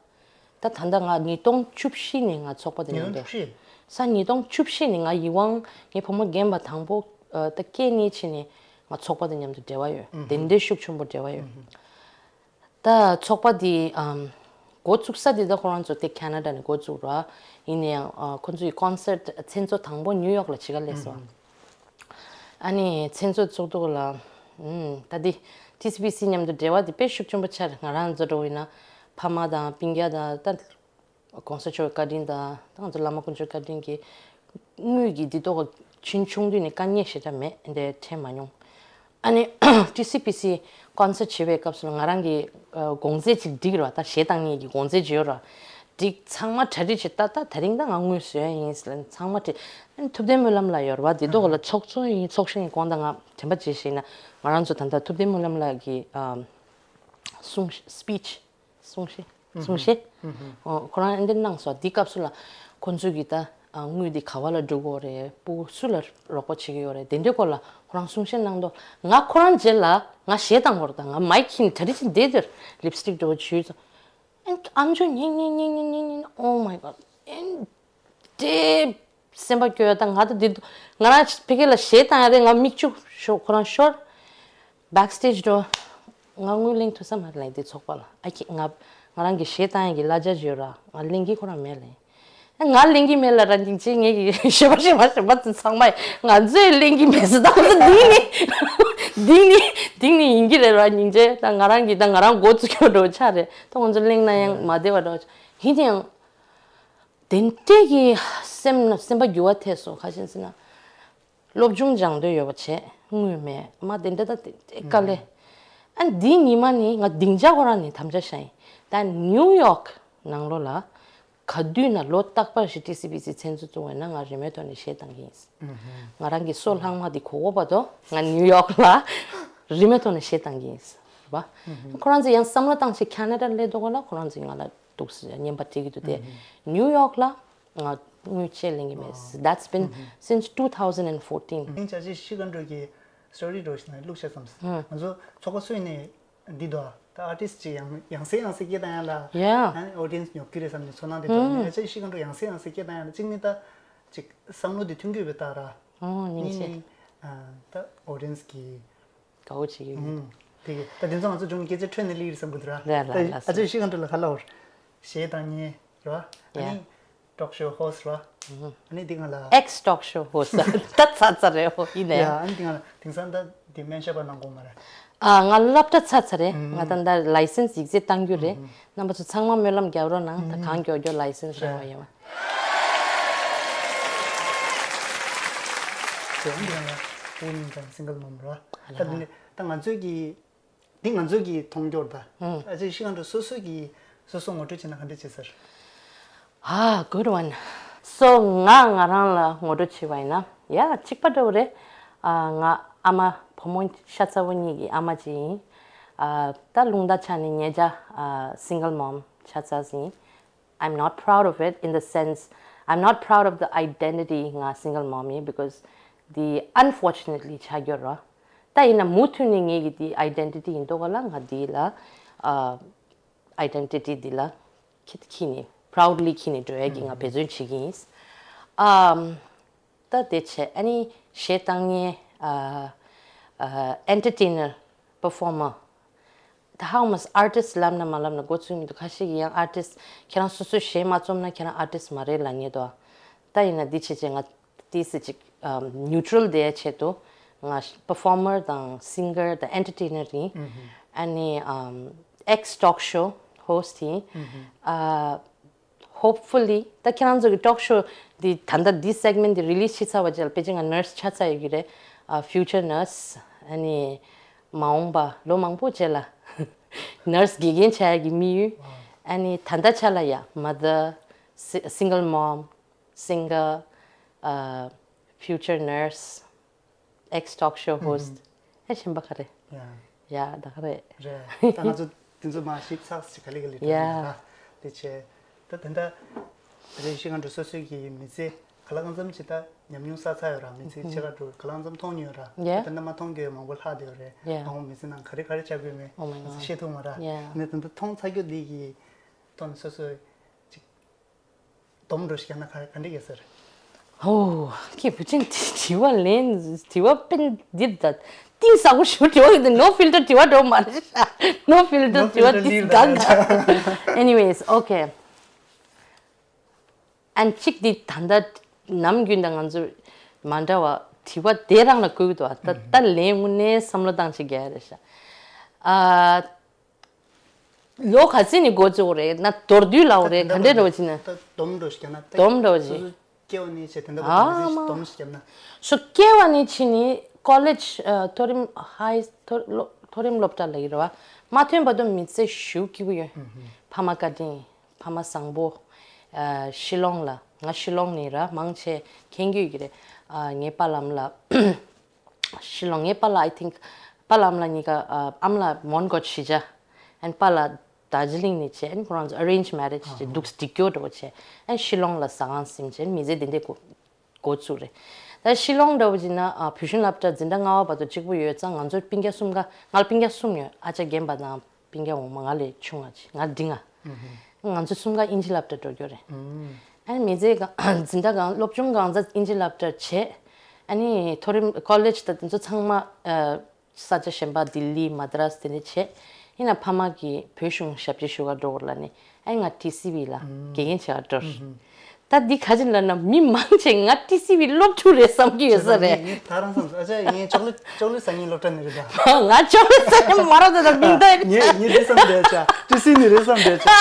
ད་ད་ལྟ་ང་ཉིས་སྟོང་བཅུ་བཞི་ནས་ང་ཚོགས་པ་དེ་ཉིས་ནང་སྟོང་དུ། བཅུ་བཞི། ས་ཉིས་སྟོང་བཅུ་བཞི་ནས་ང་ཡིད་དབང་ངའི་བུ་མོ་རྒན་པ་དང་པོ་ཨ་ད་སྐྱེས་ནས་ཕྱིན་ནས་ང་ཚོགས་པ་དེ་མཉམ་དུ་འབྲེལ་བ་ཡོད། དེ་འདྲའི་ཤུགས་ཆེན་པོ་འབྲེལ་བ་ཡོད། ད་ཚོགས་པ་འདི་ཨམ་འགོ་བཙུགས་ས་འདི་ད་ཁོ་རང་ཚོ་དེ་ཁེ་ན་ཌ་ནས་འགོ་བཙུགས་ར། ཡིན་ན་ཡང་ཨ་ཁོ་ཚོའི་ཀོན་སར་ཊི་མཚན་ཚོགས་དང་པོ་ནིའུ་ཡོག་ལ་བྱེད་ག་སླེབས་སོང་། ཨ་ནི་མཚན་ཚོགས་བཙུགས་དུས་ལ་ཨམ་ད་འདི་ཊི་སི་པི་སི་མཉམ་དུ་འབྲེལ་བ་འདི་དཔེ་ཤུགས་ཆེན་པོ་ཆགས་རེད། ང་རང་ཚོ་འགྲོ་ཡིན་ན་ཕ་མ་དང་སྤུན་ཀྱག་དང་ད། གོང་ས་མཆོག་བཀའ་དྲིན་དང་ད་ང་ཚོ་བླ་མ་དཀོན་མཆོག་བཀའ་དྲིན་གྱིས་དངུལ་གྱི་འདི་ཏོག་ཆུང་ཆུང་དུས་ནས་དཀའ་ངལ་ཞེ་དྲག་མེད་འདི་འདྲ་འཕྲད་མ་མྱོང་། ཨ་ནི་ཊི་སི་པི་སི་ཀོན་སར་ཊི་བྱེད་པའི་སྐབས་སུ་ང་རང་གི་ཨ་གོང་ཚད་ཅིག་སྒྲིག་རོགས་ད་གཞས་བཏང་མཁན་གྱི་གོང་ཚད་ཅིག་ཡོད་རོགས་སྒྲིག་ཚང་མ་གྲ་སྒྲིག་བྱེད་ད་ད་དེ་རིང་ད་ང་དངུལ་བཟོ་ཡ་ཡིན་ཟེར་ལ་ཚང་མ་བྲིས་ཨ་ནི་ཐུབ་བསྟན་སྨོན་ལམ་ལ་ཡོད་རོགས་འདི་ཏོག་ལ་ཚོགས་གཙོ་ཡིན་ཚོགས་གཞོན་ཡིན་དགོངས་དག་ང་དྲན་པ་བརྗེད་ཤེས་ན་ང་རང་ཚོ་ད་ལྟ་ཐུབ་བསྟན་སྨོན་ལམ་ལགས་ཀྱི་ཨ་གསུང་སྤི་ཆི། གསུང་བཤད། གསུང་བཤད། ཨོ་ཁོ་རང་འདི་གནང་སོང་། འདི་སྐབས་སུ་ལ་ཁོ་ཚོས་ཀྱི་ད་ དངུལ་འདི་ག་བ་ལ་འགྲོ་གི་ཡོད་རེད། སྤུ་གུ་སུ་ལ་རོགས་པ་བྱེད་ཀྱི་ཡོད་རེད། དེ་འདྲའི་སྐོར་ལ་ཁོ་རང་གསུང་བཤད་གནང་དུས་ང་ཁོ་རང་རྗེས་ལ་ང་གཞས་བཏང་དགོས་རེད། ད་ང་མའིག་གིས་གྲ་སྒྲིག་བྱས་བསྡད་དུས་ལིབ་སི་ཊིག་འདྲ་བོ་བྱས་ཙང་ཨ་མཆོག་ཉན་ཉན་ཉན་ཉན་ཉན། Oh my God. ཨེ་འདྲའི་སེམས་པ་སྐྱོ་ཡ། ད་ང་ད་འདི་ང་རང་ཕ་གི་ལ་གཞས་བཏང་ཡ་རེད། ང་མིག་ཆུ་ཤོར། ཁོ་རང་ཤོར། བེག་སི་ཊེཇ་འགྲོ། ང་དངུལ་ལེན་ཐུབ་ས་མ་རེད་ལབ། འདི་ཚོགས་པ་ལ་ཨ་ཁྱེད་ང་ང་རང་གི་གཞས་བཏང་ཡ་གི་གླ་ཆ་ཅིག་ཡོད་ར། ང་ལེན་གི་ཁོ་རང་མེད་ལབ། ང་ལེན་གི་མེད་ལབ་ར། སྙིང་རྗེ། ངེད་ཀྱི་གཞས་པ་གཞས་མ་གཞས་པ་ཚོ་ཚང་མ་ང་ཚོས་ལེན་གི་མེད་ཟེར། ད་ཁོ་ཚོ་འདིང་ནི་འདིང་ནི་འདིང་ནི་ཡིན་གྱི་རེད་ར། སྙིང་རྗེ། ད་ང་རང་གི་ད་ང་རང་མགོ་ཚོས་སྐྱོ་འགྲོ་ཆགས་རེད། ད་ཁོ་ཚོ་གླེང་ན་ཡང་མ་བདེ་བ་འགྲོ་ཆགས། ཡིན་ནའང་དེ་འདྲས་ཀྱི་སེམས་ན་སེམས་པ་འགྱུར་བ་ཐེབས་སོང་། ག་རེ་ཟེར་ན། སློབ་སྦྱོང་སྦྱང་འདོད་ཡོད་པ་བྱས། དངུལ་མེད། མ་དེ་འདྲ་ད་དེ་དཀའ་ལས། ཨ་འདི་ཉི་མ་ནི་ང་སྡིངས་ཆ་ཁོ་རང་ནས་དམ་བཅའ་བཞག་ཡིན། ད་ནིའུ་ཡོག་ནང་ལོགས་ལ་ག་དུས་ན་ལོ་རྟག་པར་ཞིག་ཊི་སི་བི་སི་མཚན་གཙོ་བཙུགས་པ་ཡིན་ན་ང་རིན་མེད་ཐོག་ནས་གཞས་བཏང་གི་ཡིན། ང་རང་གི་སོ་ལྷག་མ་དེ་གོ་གོ་བར་དུ་ང་ནིའུ་ཡོག་ལ་རིན་མེད་ཐོག་ནས་གཞས་བཏང་གི་ཡིན། རེད་པ། ཁོ་རང་ཚོ་ཡང་བསམ་བློ་བཏང་བྱས་ཁ་ན་ཌ་སླེབས་དུས་སྒང་ལ་ཁོ་རང་ཚོས་ང་ལ་འདུག་སེ་བརྙན་པར་སྤྲད་ཀྱི་འདུག་སྟེ། ནིའུ་ཡོག་ལ་ང་དངུལ་ཆད་ལེན་གྱི་མེད། That's been since two thousand and fourteen. ཨ་ནི་ཅ་ཆས་ཤི་ཀ་འགྲོ་གི་སི་ཊོ་རི་འགྲོ་ཞིག་ནས་བླུགས་བྱས་བསམ། ང་ཚོ་ཚོགས་པ་སུ་ཡིན་ནའི་འདི་འདུག་ད་ཨར་ཊིསི་ཅིག་ཡང་ཡང་སེ་ཡང་སེ་སྐད་བཏང་ཡ་ལ། Yeah. ཨ་ནི་ཨོ་ཌི་ཡེན་སི་ཉོབ་ཀྱི་རེད་བསམ་ནས་ཚོར་སྣང་དེ་འདུག་ཨ་ནི་ཅ་ཆས་ཤི་ཀ་འགྲོ་ཡང་སེ་ཡང་སེ་སྐད་བཏང་ཡ་ལ་གཅིག་ནི་ད་ཅིག་བསམ་བློ་དེ་མཐུན་གྱི་ཡོད་པའི་རྟགས་ར། ཨོ་སྙིང་རྗེ། གཉིས་ནི་ད་ཨོ་ཌི་ཡེན་སི་གི་དགའ་བོ་བྱེད་ཀྱི་ཡོད། ཨུམ། དེ་གི་ད་དེ་ཚོ་ང་ཚོ་ཅུང་སྐད་ཆ་འཕྲོས་ནས་ལི་རེད་བསམ་གི་འདུག་ར། ལ་ལ་ད་ལ་ཨ་ཅེ་ཤི་ཀ་འགྲོ་ལ་ཁ་ལ་བོར་གཞས་བཏང་མཁན་ར། ཨ་ནི་ཡ། ཊོག་ཤོ་ཧོ་སི་ཊི་ར། ཨ་ནི་འདི་ང་ལ་ཨེག་སི་ཊོག་ཤོ་ཧོ་སི་ཊི་ད་ཚ་ཚ་རེད་ཧོ་ཡིན་ནས། ཡ་ཨ་ནི་འདི་ང་ལ་དེང་སང་ད་འདི་སྨན་ཞབས་པ་གནང་དགོས་མ་རེད། ཨ་ང་སློབ་གྲྭ་ཚར་ཚར་རེད། ང་ད་ད་ལའི་སེན་སི་ཡིག་ཚད་བཏང་རྒྱུ་རེད། རྣམ་པ་ཚོ་ཚང་མ་སྨོན་ལམ་རྒྱབ་རོགས་གནང་། ད་གང་མགྱོགས་མགྱོགས་ལའི་སེན་སི་རག་པ་ཡོང་བ། དེ་ཡང་དེ་ཡང་ལ་བུ་མིན་ཀྱང་སིང་གལ་མོམ་ར། ད་དེ་ནས་ད་ང་ཚོའི་གི་འདི་ང་ཚོའི་གི་མཐོང་རྒྱུར་ད། ཨ་ཅེ་ཤི་ཀ་འགྲོ་སོ་སོའི་གི་སོ་སོ་ངོ་སྤྲོད་བྱས་ན་ག་འདྲ་བྱེད་ཟེར། Ah, good one. So ང་ང་རང་ལ་ངོ་སྤྲོད་བྱས་པ་ཡིན་ན། ཡ་གཅིག་པ་འདྲ་བོ་རེད། ཨ་ང་ཨ་མ་བུ་མོ་ཤ་ཚ་བོ་གཉིས་ཀྱི་ཨ་མ་ཅིག་ཡིན། ཨ་ད་རླུང་རྟ་ཆག་ནས་ཉེ་ཆར་ཨ་སིང་གལ་མོམ་ཆགས་ཚར་ཟིན། I'm not proud of it in the sense, I'm not proud of the identity ང་སིང་གལ་མོམ་ཡིན། Because the unfortunately ཆགས་ཡོད་ར། ད་ཡིན་ན་མུ་མཐུད་ནས་ངེད་ཀྱི་དེ་ཨའི་ཌེན་ཊི་ཊི་ཡིན་དུས་སྒང་ལ་ང་དེ་ལ་ཨ་ཨའི་ཌེན་ཊི་ཊི་དེ་ལ་ཁྱེད་ཁྱེད་ནས་པ་རའུ་ཌི་ལི་ཁྱེད་ནས་འགྲོ་ཡ་གི་ང་འབད་བརྩོན་བྱེད་ཀྱི་ཡིན། ཨམ། ད་དེ་བྱས་ཨ་ནི་གཞས་བཏང་མཁན་ཨ་ཨ་ཨེན་ཊར་ཊེན་ནར། པར་ཕོར་མར། ད་ཧ་མ་སི་ཨར་ཊིསི་ལབ་ན་མ་ལབ་ན་མགོ་ཚོས་མི་འདུག་ཁ་ཤས་ཀྱིས་ཡང་ཨར་ཊིསི་ཁྱེད་རང་སོ་སོའི་གཞས་མ་རྩོམ་ན་ཁྱེད་རང་ཨར་ཊིསི་མ་རེད་ལབ་མཁན་འདུག་ད་ཡིན་ན་འདི་བྱས་བྱས་ང་ཏོག་ཙམ་ཅིག་ཨམ་ནིའུ་ཊྲལ་བསྡད་ཡ་ཆེད་དུ་ང་པར་ཕོར་མར་དང་སིང་གར་དང་ཨེན་ཊར་ཊེན་ནར་ཡིན། ཨ་ནི་ཨམ་ཨེག་སི་ཊོག་ཤོ་ཧོ་སི་ཊི་ཡིན། ཨ། Hopefully ད་ཁྱེད་རང་ཚོ་གི་ཊོག་ཤོ་འདི་ད་ལྟ་འདི་སེག་མེན་ཊི་འདི་རི་ལི་སི་བྱས་ཚར་བ་རྗེས་ལ་ཕལ་ཆེར་ང་ནར་སི་ཆགས་ཚར་ཡོད་ཀྱི་རེད། ཨ་ཕིའུ་ཅར་ནར་སི། ཨ་ནི་མ་འོངས་པ་ལོ་མང་པོ་རྗེས་ལ་ནར་སི་དགེ་རྒན་བྱ་ཡ་གི་དམིགས་ཡུལ། ཨ་ནི་ད་ལྟ་ཆ་ལ་ཡ་མ་དར། སི་སིང་གལ་མོམ། སིང་གར། ཨ་ཕིའུ་ཅར་ནར་སི། ཨེག་སི་ཊོག་ཤོ་ཧོ་སི་ཊི། ཨེ་གཞན་པ་ག་རེ། ཡ། ཡ་ད་ག་རེ། རེད། ད་ང་ཚོ་དེ་ཚོ་མ་ཞིབ་ཚགས་ཤིག་ག་ལེ་ག་ལེ་ཡ། འགྲོ་ཡིན་ན་ར། དེ་བྱས། ད་དེ་འདྲ་རེད། ཤི་ཁ་འགྲོ་སོ་སོའི་གི་མི་ཚེ་ག་ལ་གང་འཚམ་ཅིག་ད་ཉམས་མྱོང་བསགས་ཚར་ཡོད་ར། མི་ཚེ་ཕྱེད་ཀ་འགྲོ་ག་ལ་གང་འཚམ་མཐོང་མྱོང་ཡོད་ར། ཡ། ད་དེ་འདྲ་མ་མཐོང་རྒྱུ་མང་པོ་ལྷག་བསྡད་ཡོད་རེད། ཡ། མ་འོངས་མི་ཚེ་ནང་ག་རེ་ག་རེ་ཆགས་ཀྱི་ཡོད་མེད། Oh my God. ང་ཚོ་ཤེས་ཐུབ་མ་ར། ཡ། ནས་དེ་འདྲ་མཐོང་ཚར་རྒྱུ་འདི་གི་ཐོག་ནས་སོ་སོའི་ཅིག་སྡོམ་འགྲོ་ཞིག་བརྒྱབ་ན་ག་ག་འདྲ་ཡོད་ཟེར། ཧོ། ཁྱེད་བུ་ཆེན་དྲི་བ་ལན་དྲི་བ་དཔེ་འདིར་ད་གཏིང་ཟབ་པོ་ཞིག་དྲི་བ་ཡོད་དེ། No filter དྲི་བ་འགྲོ་མ་རེད་ཤག No filter དྲི་བ་འདི་འགག་འགག Anyways, okay. ཨན་གཅིག་འདི་ད་ལྟ་ནམ་རྒྱུན་དང་ང་ཚོ་མ་འདྲ་བ་དྲི་བ་དེ་རང་ལ་བཀོད་ཀྱི་འདུག་ད་ལྟ་ལན་དངོས་གནས་བསམ་བློ་བཏང་ཆེད་རྒྱག་ཡ་རེད་ཤག་ཨ། ལོ་ག་ཚོད་ནས་འགོ་བཙུགས་རེད་ན། མདོར་བསྡུས་ལབ་རེད། ག་འདྲས་འདྲ་བོ་ཅིག་ན། ད་སྡོམ་འགྲོ་ཞིག་ན་ད་སྡོམ་འདྲ་བོ་ཅིག་སོ་སོ་སྐྱེ་བ་ནས་བྱས་དེ་འདྲ་བོ་ཨ་མ། སྡོམ་ཞིག་བརྒྱབ་ན། སོ་སྐྱེ་བ་ནས་ཕྱིན་ནས་ཀོ་ལེཇ་ཨ་མཐོ་རིམ་ཧའི་མཐོ་མཐོ་རིམ་སློབ་གྲྭ་ལ་ཡིན་རེད་བ། མ་ཐོན་བར་དུ་མི་ཚེ་ཞེ་པོ་སྐྱིད་པོ་ཡོད། ཕ་མ་བཀའ་དྲིན། ཕ་མ་བཟང་པོ། ཨ་ཤི་ལོང་ལ། ང་ཤི་ལོང་ནས་ར་མང་ཆེ་མཁྱེན་གྱི་ཡོད་ཀྱི་རེད། ཨ་ངའི་པཱ་ལགས་ལ། ཤི་ལོང་། ངའི་པཱ་ལགས་I think པཱ་ལགས་ཨ་མ་ལགས་གཉིས་ཀ་ཨ་ཨ་མ་ལགས་མོན་གྷོ་གཞིས་ཆགས། ཨན་པཱ་ལགས་ རྡོ་རྗེ་གླིང་ནས་བྱས། ཨ་ནི་ཁོ་རང་ཚོ་arranged marriage་བྱས་འདུག་སེ་འགྲིག་རྒྱུ་འདྲ་བོ་བྱས། ཨ་ནི་ཤི་ལོང་ལ་ཟ་ཁང་ཟིན་བྱས། མི་ཚེ་དེ་འདྲས་འགོ་འགོ་བཙུགས་རེད། ད་ཤི་ལོང་འདྲ་བོ་ཅིག་ན་ཨ་བོད་གཞུང་སློབ་གྲྭ་འཛིན་གྲྭ་ལྔ་པ་བར་དུ་གཅིག་པུ་ཡོད་ཙང་། ང་ཚོ་སྤུན་ཀྱག་གསུམ་ཀ། ང་ལ་སྤུན་ཀྱག་གསུམ་ཡོད། ཨ་ཅག་རྒན་པ་དང་། སྤུན་ཀྱག་འོག་མ་ང་ལས་ཆུང་བ་ཅིག་ང་འབྲིང་ང་། ང་ཚོ་གསུམ་ཀ་དབྱིན་ཇི་སློབ་གྲྭ་འགྲོ་རྒྱུ་རེད། ཨ་ནི་མི་ཚེ་གང་འཛིན་གྲྭ་གང་སློབ་སྦྱོང་གང་ཚ་དབྱིན་ཇི་སློབ་གྲྭར་བྱས། ཨ་ནི་མཐོ་རིམ་ཀོ་ལེཇ་དང་དེ་ཚོ་ཚང་མ་ཨ་ས་ཆ་གཞན་པ་ལྡི་ལི་མ་དྲ་སི་དེ་འདྲ་བྱས། ཡིན་ན་ཕ་མ་གིས་བོད་གཞུང་ཞབས་ཕྱི་ཞུ་ག་འགྲོ་དགོས་ལབ་ནས། ཨ་ནི་ང་ཊི་སི་ཝི་ལ་དགེ་རྒན་བྱེད་ག་འགྲོ། ད་འདི་ག་ཅི་ལབ་ན་མི་མང་ཆེ་ང་ཊི་སི་ཝི་སློབ་ཕྲུག་རེད་བསམ་གྱི་ཡོད་ས་རེད། ངས་ད་རང་བསམ་སོང་། ཨ་ཅག་ངས་ཅོག་ལེ་ཅོག་ལེ་ཟ་མཁན་སློབ་གྲྭ་ནས་རེད་ད། ང་ཅོག་ལེ་ཟ་མཁན་མ་རེད་ད། མིང་ད་ངས་ངས་འདི་བསམ་བསྡད་ཅག་ཊི་སི་ཝི་ནས་རེད་བསམ་བསྡད་ཅག་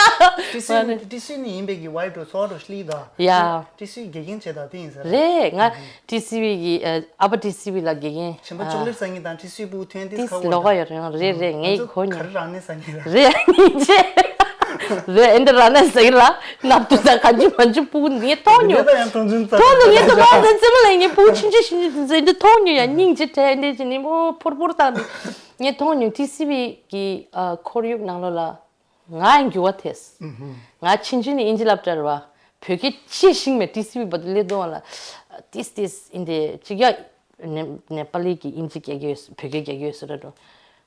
ཊི་སི་ཝི་ཊི་སི་ཝི་ནས་ཡིན་པའི་གི་ཝའི་ཌི་འགྲོ་ཚོགས་འགྲོ་ཤི་ལི་ད། ཡ། ཊི་སི་ཝི་དགེ་རྒན་བྱས་ད་དེ་ཡིན་ས་རེད། རེད། ང་ཊི་སི་ཝི་གི་ཨ་ཨ་ཕ་ཊི་སི་ཝི་ལ་དགེ་རྒན། ཆེན་པོ་ཅོག་ལེ་ཟ་མཁན་དང་ཊི་སི་ཝི་སྤུ་གུ་ཐོན་ཏིས་ཁ་ཊིས་ལོགས་ཀ་ཡོད་རེད། རེད་རེད། ང་ངས་ཚོ་གོ་ག་མྱོང་། རེ་རང་ནས་ཟ་མཁན་རེད། རེད། སྙིང་རྗེ། རེད། ཨེ་འདི་རང་ནས་ཟ་གི་ལ་ནབ་ཏུ་ད་ག་ཅི་མ་ཅི་སྤུ་གུ་འདི་མཐོང་མྱོང་། ད་ཡང་གྲོང་ཆུང་ཙམ་མཐོང་དུ་ངས་ད་མ་ཟ་ཙི་མ་ལ་ངས་སྤུ་གུ་ཆུང་ཆུང་ཞིག་ཟ་འདི་མཐོང་མྱོང་ཡ། སྙིང་རྗེ་དྲན་འདི་ཅི་ནི་མོ་ཕུར་ཕུར་བཏང་འདི་ངས་མཐོང་མྱོང་། ཊི་སི་ཝི་གི་ཨ་ཁོར་ཡུག་ནང་ལོགས་ལ། ང་འགྱུར་བ་ཐེབས། ང་ཕྱིན་ཆད་ནས་དབྱིན་ཇི་སློབ་གྲྭར་བ། བོད་སྐད་ཅི་ཤེས་མེད། ཊི་སི་ཝི་བར་དུ་སླེབས་དུས་ལ། ཏིས་ཏིས་ཨིན་དེ་ཅིག་ཡ། ནེ་ནེ་པ་ལི་གི་དབྱིན་ཇི་སྐད་ཡོད་ས། བོད་སྐད་སྐད་ཡོད་ས་རེད་འགྲོ།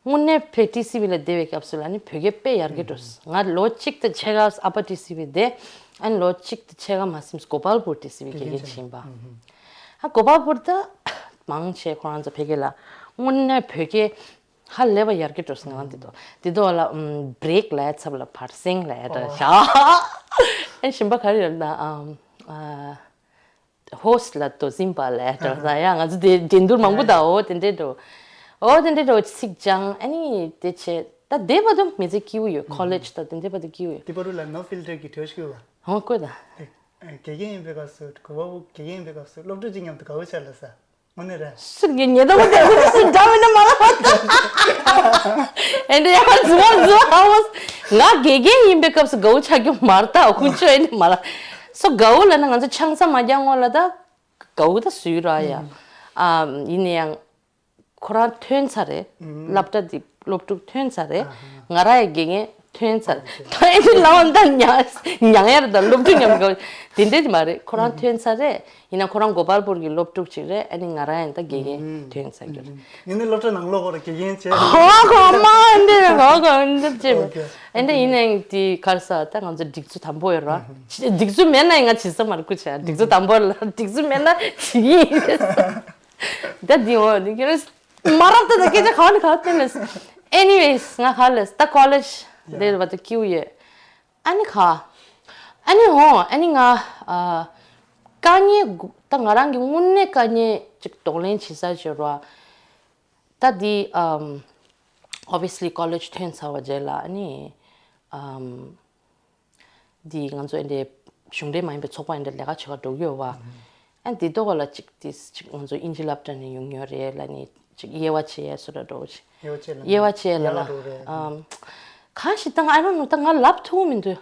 དངོས་གནས་བོད་ཊི་སི་ཝི་ལ་བསྡད་པའི་སྐབས་སུ་ལ་ནི་བོད་སྐད་དཔེ་ཡར་རྒྱས་འགྲོ། ང་ལོ་གཅིག་དང་ཕྱེད་ཀ་ཨ་ཕ་ཊི་སི་ཝི་བསྡད། ཨ་ནི་ལོ་གཅིག་དང་ཕྱེད་ཀ་མ་ཟིན་གོ་པལ་པུར་ཊི་སི་ཝི་དགེ་རྒན་ཕྱིན་པ། ཨ་གོ་པལ་པུར་ད་མང་ཆེ་ཁོ་རང་ཚོ་བོད་སྐད་ལ་དངོས་གནས་བོད་སྐད། ཧ་ལས་པ་ཡར་རྒྱས་འགྲོ་སོང་ང་རང་འདི་དོ། འདི་དོ་ལ་ཨམ་བྷི་རེག་ལ་ཚབ་ལ་བར་སེང་ལ་ཡ་འདྲ་ཤག་ཨེ་གཞན་པ་ག་རེ་ཡོད་ན་ཨམ་ཨ་ཧོ་སི་ལ་དོ་ཟིན་པ་ལ་ཡ་འདྲ་ས་ཡ། ང་ཚོ་དེ་འགྲན་བསྡུར་མང་པོ་ད་འོ་དེ་འདྲས་འགྲོ། འོ་དེ་འདྲས་འགྲོ་ཚིག་སྦྱང་། ཨ་ནི་དེ་བྱས་ད་བསྡད་པ་དུ་མི་ཚེ་སྐྱིད་པོ་ཡོད། ཁོ་ལེཇ་ད་དེ་འདྲས་པ་དུ་སྐྱིད་པོ་ཡོད། དེ་པ་རུ་ལ་ནོ་ཕིལ་ཊར་གི་གྲོས་ཤིག་ཡོད་པ། ཧོ་བཀོད་ད། དགེ་རྒན་ཡིན་པའི་སྐབས་སུ་གོ་བ་བུ་དགེ་རྒན་ཡིན་པའི་སྐབས་སུ་སློབ་ཕྲུག་ཅིག་མཉམ་དུ་དགའ་བོ་ཆགས་ལ་ས། དངོས་གནས་རེད། སུ་གི་ཉེ་དོ་དེ་ཁུ་སུ་འདྲ་མིན་ན་མ་ལ་བ། ཨེ་འདྲ་ཡང་རྫུ་བ་རྫུ་བ་ཧ་བོ། ང་དགེ་རྒན་ཡིན་པའི་སྐབས་སུ་དགའ་བོ་ཆགས་རྒྱུ་མ་རེད་ད། ཁུ་ཆོ་ཨེ་འདྲ་མ་ལ། སོ་དགའ་བོ་ལ་ན་ང་ཚོ་ཆང་ས་མ་རྒྱག་སྔོན་ལ་ད་དགའ་བོ་ད་སུས་ར་ཡ། ཨ་ཡིན་ན་ཡང་ཁོ་རང་ཐོན་ཚར་རེད། སློབ་གྲྭ་དེ་སློབ་ཕྲུག་ཐོན་ཚར་རེད། ང་རང་ཡི་དགེ་རྒན་ཐོན་ཚར། ད་ཨེ་འདྲ་ལའང་ད་མྱང་མྱང་ཡར་ད་སློབ་ཕྲུག་མཉམ་དགའ་བོ་དེ་འདྲས་མ་རེད། ཁོ་རང་ཐོན་ཚར་རེད། ཡིན་ན་ཁོ་རང་གོ་པལ་པུར་གྱི་སློབ་ཕྲུག་ཅིག་རེད། ཨ་ནི་ང་རང་ཡང་ད་དགེ་རྒན་ཐོན་ཚར་རྒྱུ་རེད། ངས་ནི་སློབ་གྲྭ་ནང་ལོགས་ཁོ་ར་དགེ་རྒན་བྱས། ཧོ་ཁོ་མ་འདི་རེད། ཧོ་ཁོ་འདི་ཅེ། ཨོ་ཁེ། ཨེ་འདི་ཡིན་ནའི་དེ་གར་ས་ད་ང་ཚོ་སྒྲིག་འཛུགས་དམ་པོ་ཡོད་ར། སྒྲིག་འཛུགས་མེད་ན་ཡང་ང་བྱེད་ས་མ་རེད་ཁུ་ཆ། སྒྲིག་འཛུགས་དམ་པོ་ལ་སྒྲིག་འཛུགས་མེད་ན་བྱེད་ཀྱི་ཡིན། ད་འདི་འོ་འདི་ཁྱེད་རང་མ་རབས་ད་ད་སྐད་ཆ་ག་ནས་ག་བཏོན་ལས། Anyways ང་ག་ལས་ད་ཀོ་ལེཇ་འདིར་བ་ད་སྐྱིད་པོ་ཡོད། ཨ་ནི་ག་ཨ་ནི་འོ་ཨ་ནི་ང་ཨ་དཀའ་ངལ་དགུ་ད་ང་རང་གི་དངོས་གནས་དཀའ་ངལ་ཅིག་གདོང་ལེན་བྱེད་ས་བྱོས་རོགས། ད་འདི་ཨམ་obviously ཀོ་ལེཇ་ཐོན་ཚར་བ་རྗེས་ལ་ཨ་ནི་ཨམ་འདི་ང་ཚོ་ཨེ་འདྲའི་གཞུང་འབྲེལ་མ་ཡིན་པའི་ཚོགས་པ་ཨེ་འདྲ་ལས་ཀ་བྱེད་ག་འགྲོ་གི་ཡོད་བ། ཨ་འདི་ཐོག་ལ་ཅིག་ཏིས་ཅིག་ང་ཚོ་དབྱིན་ཇི་སློབ་གྲྭ་ནས་ཡོང་ཡོད་རེད་ལ་ནི་ཅིག་དབྱེ་བ་ཕྱེ་ཡས་སུ་ར་འགྲོ་ཅིག་དབྱེ་བ་ཕྱེ་ལ་དབྱེ་བ་ཕྱེ་ལ་ཡག་ལ་འགྲོ་རེད། ཨམ་གང་ཞིག་ད་ང་I don't know ད་ང་ལབ་ཐུབ་མི་འདུག་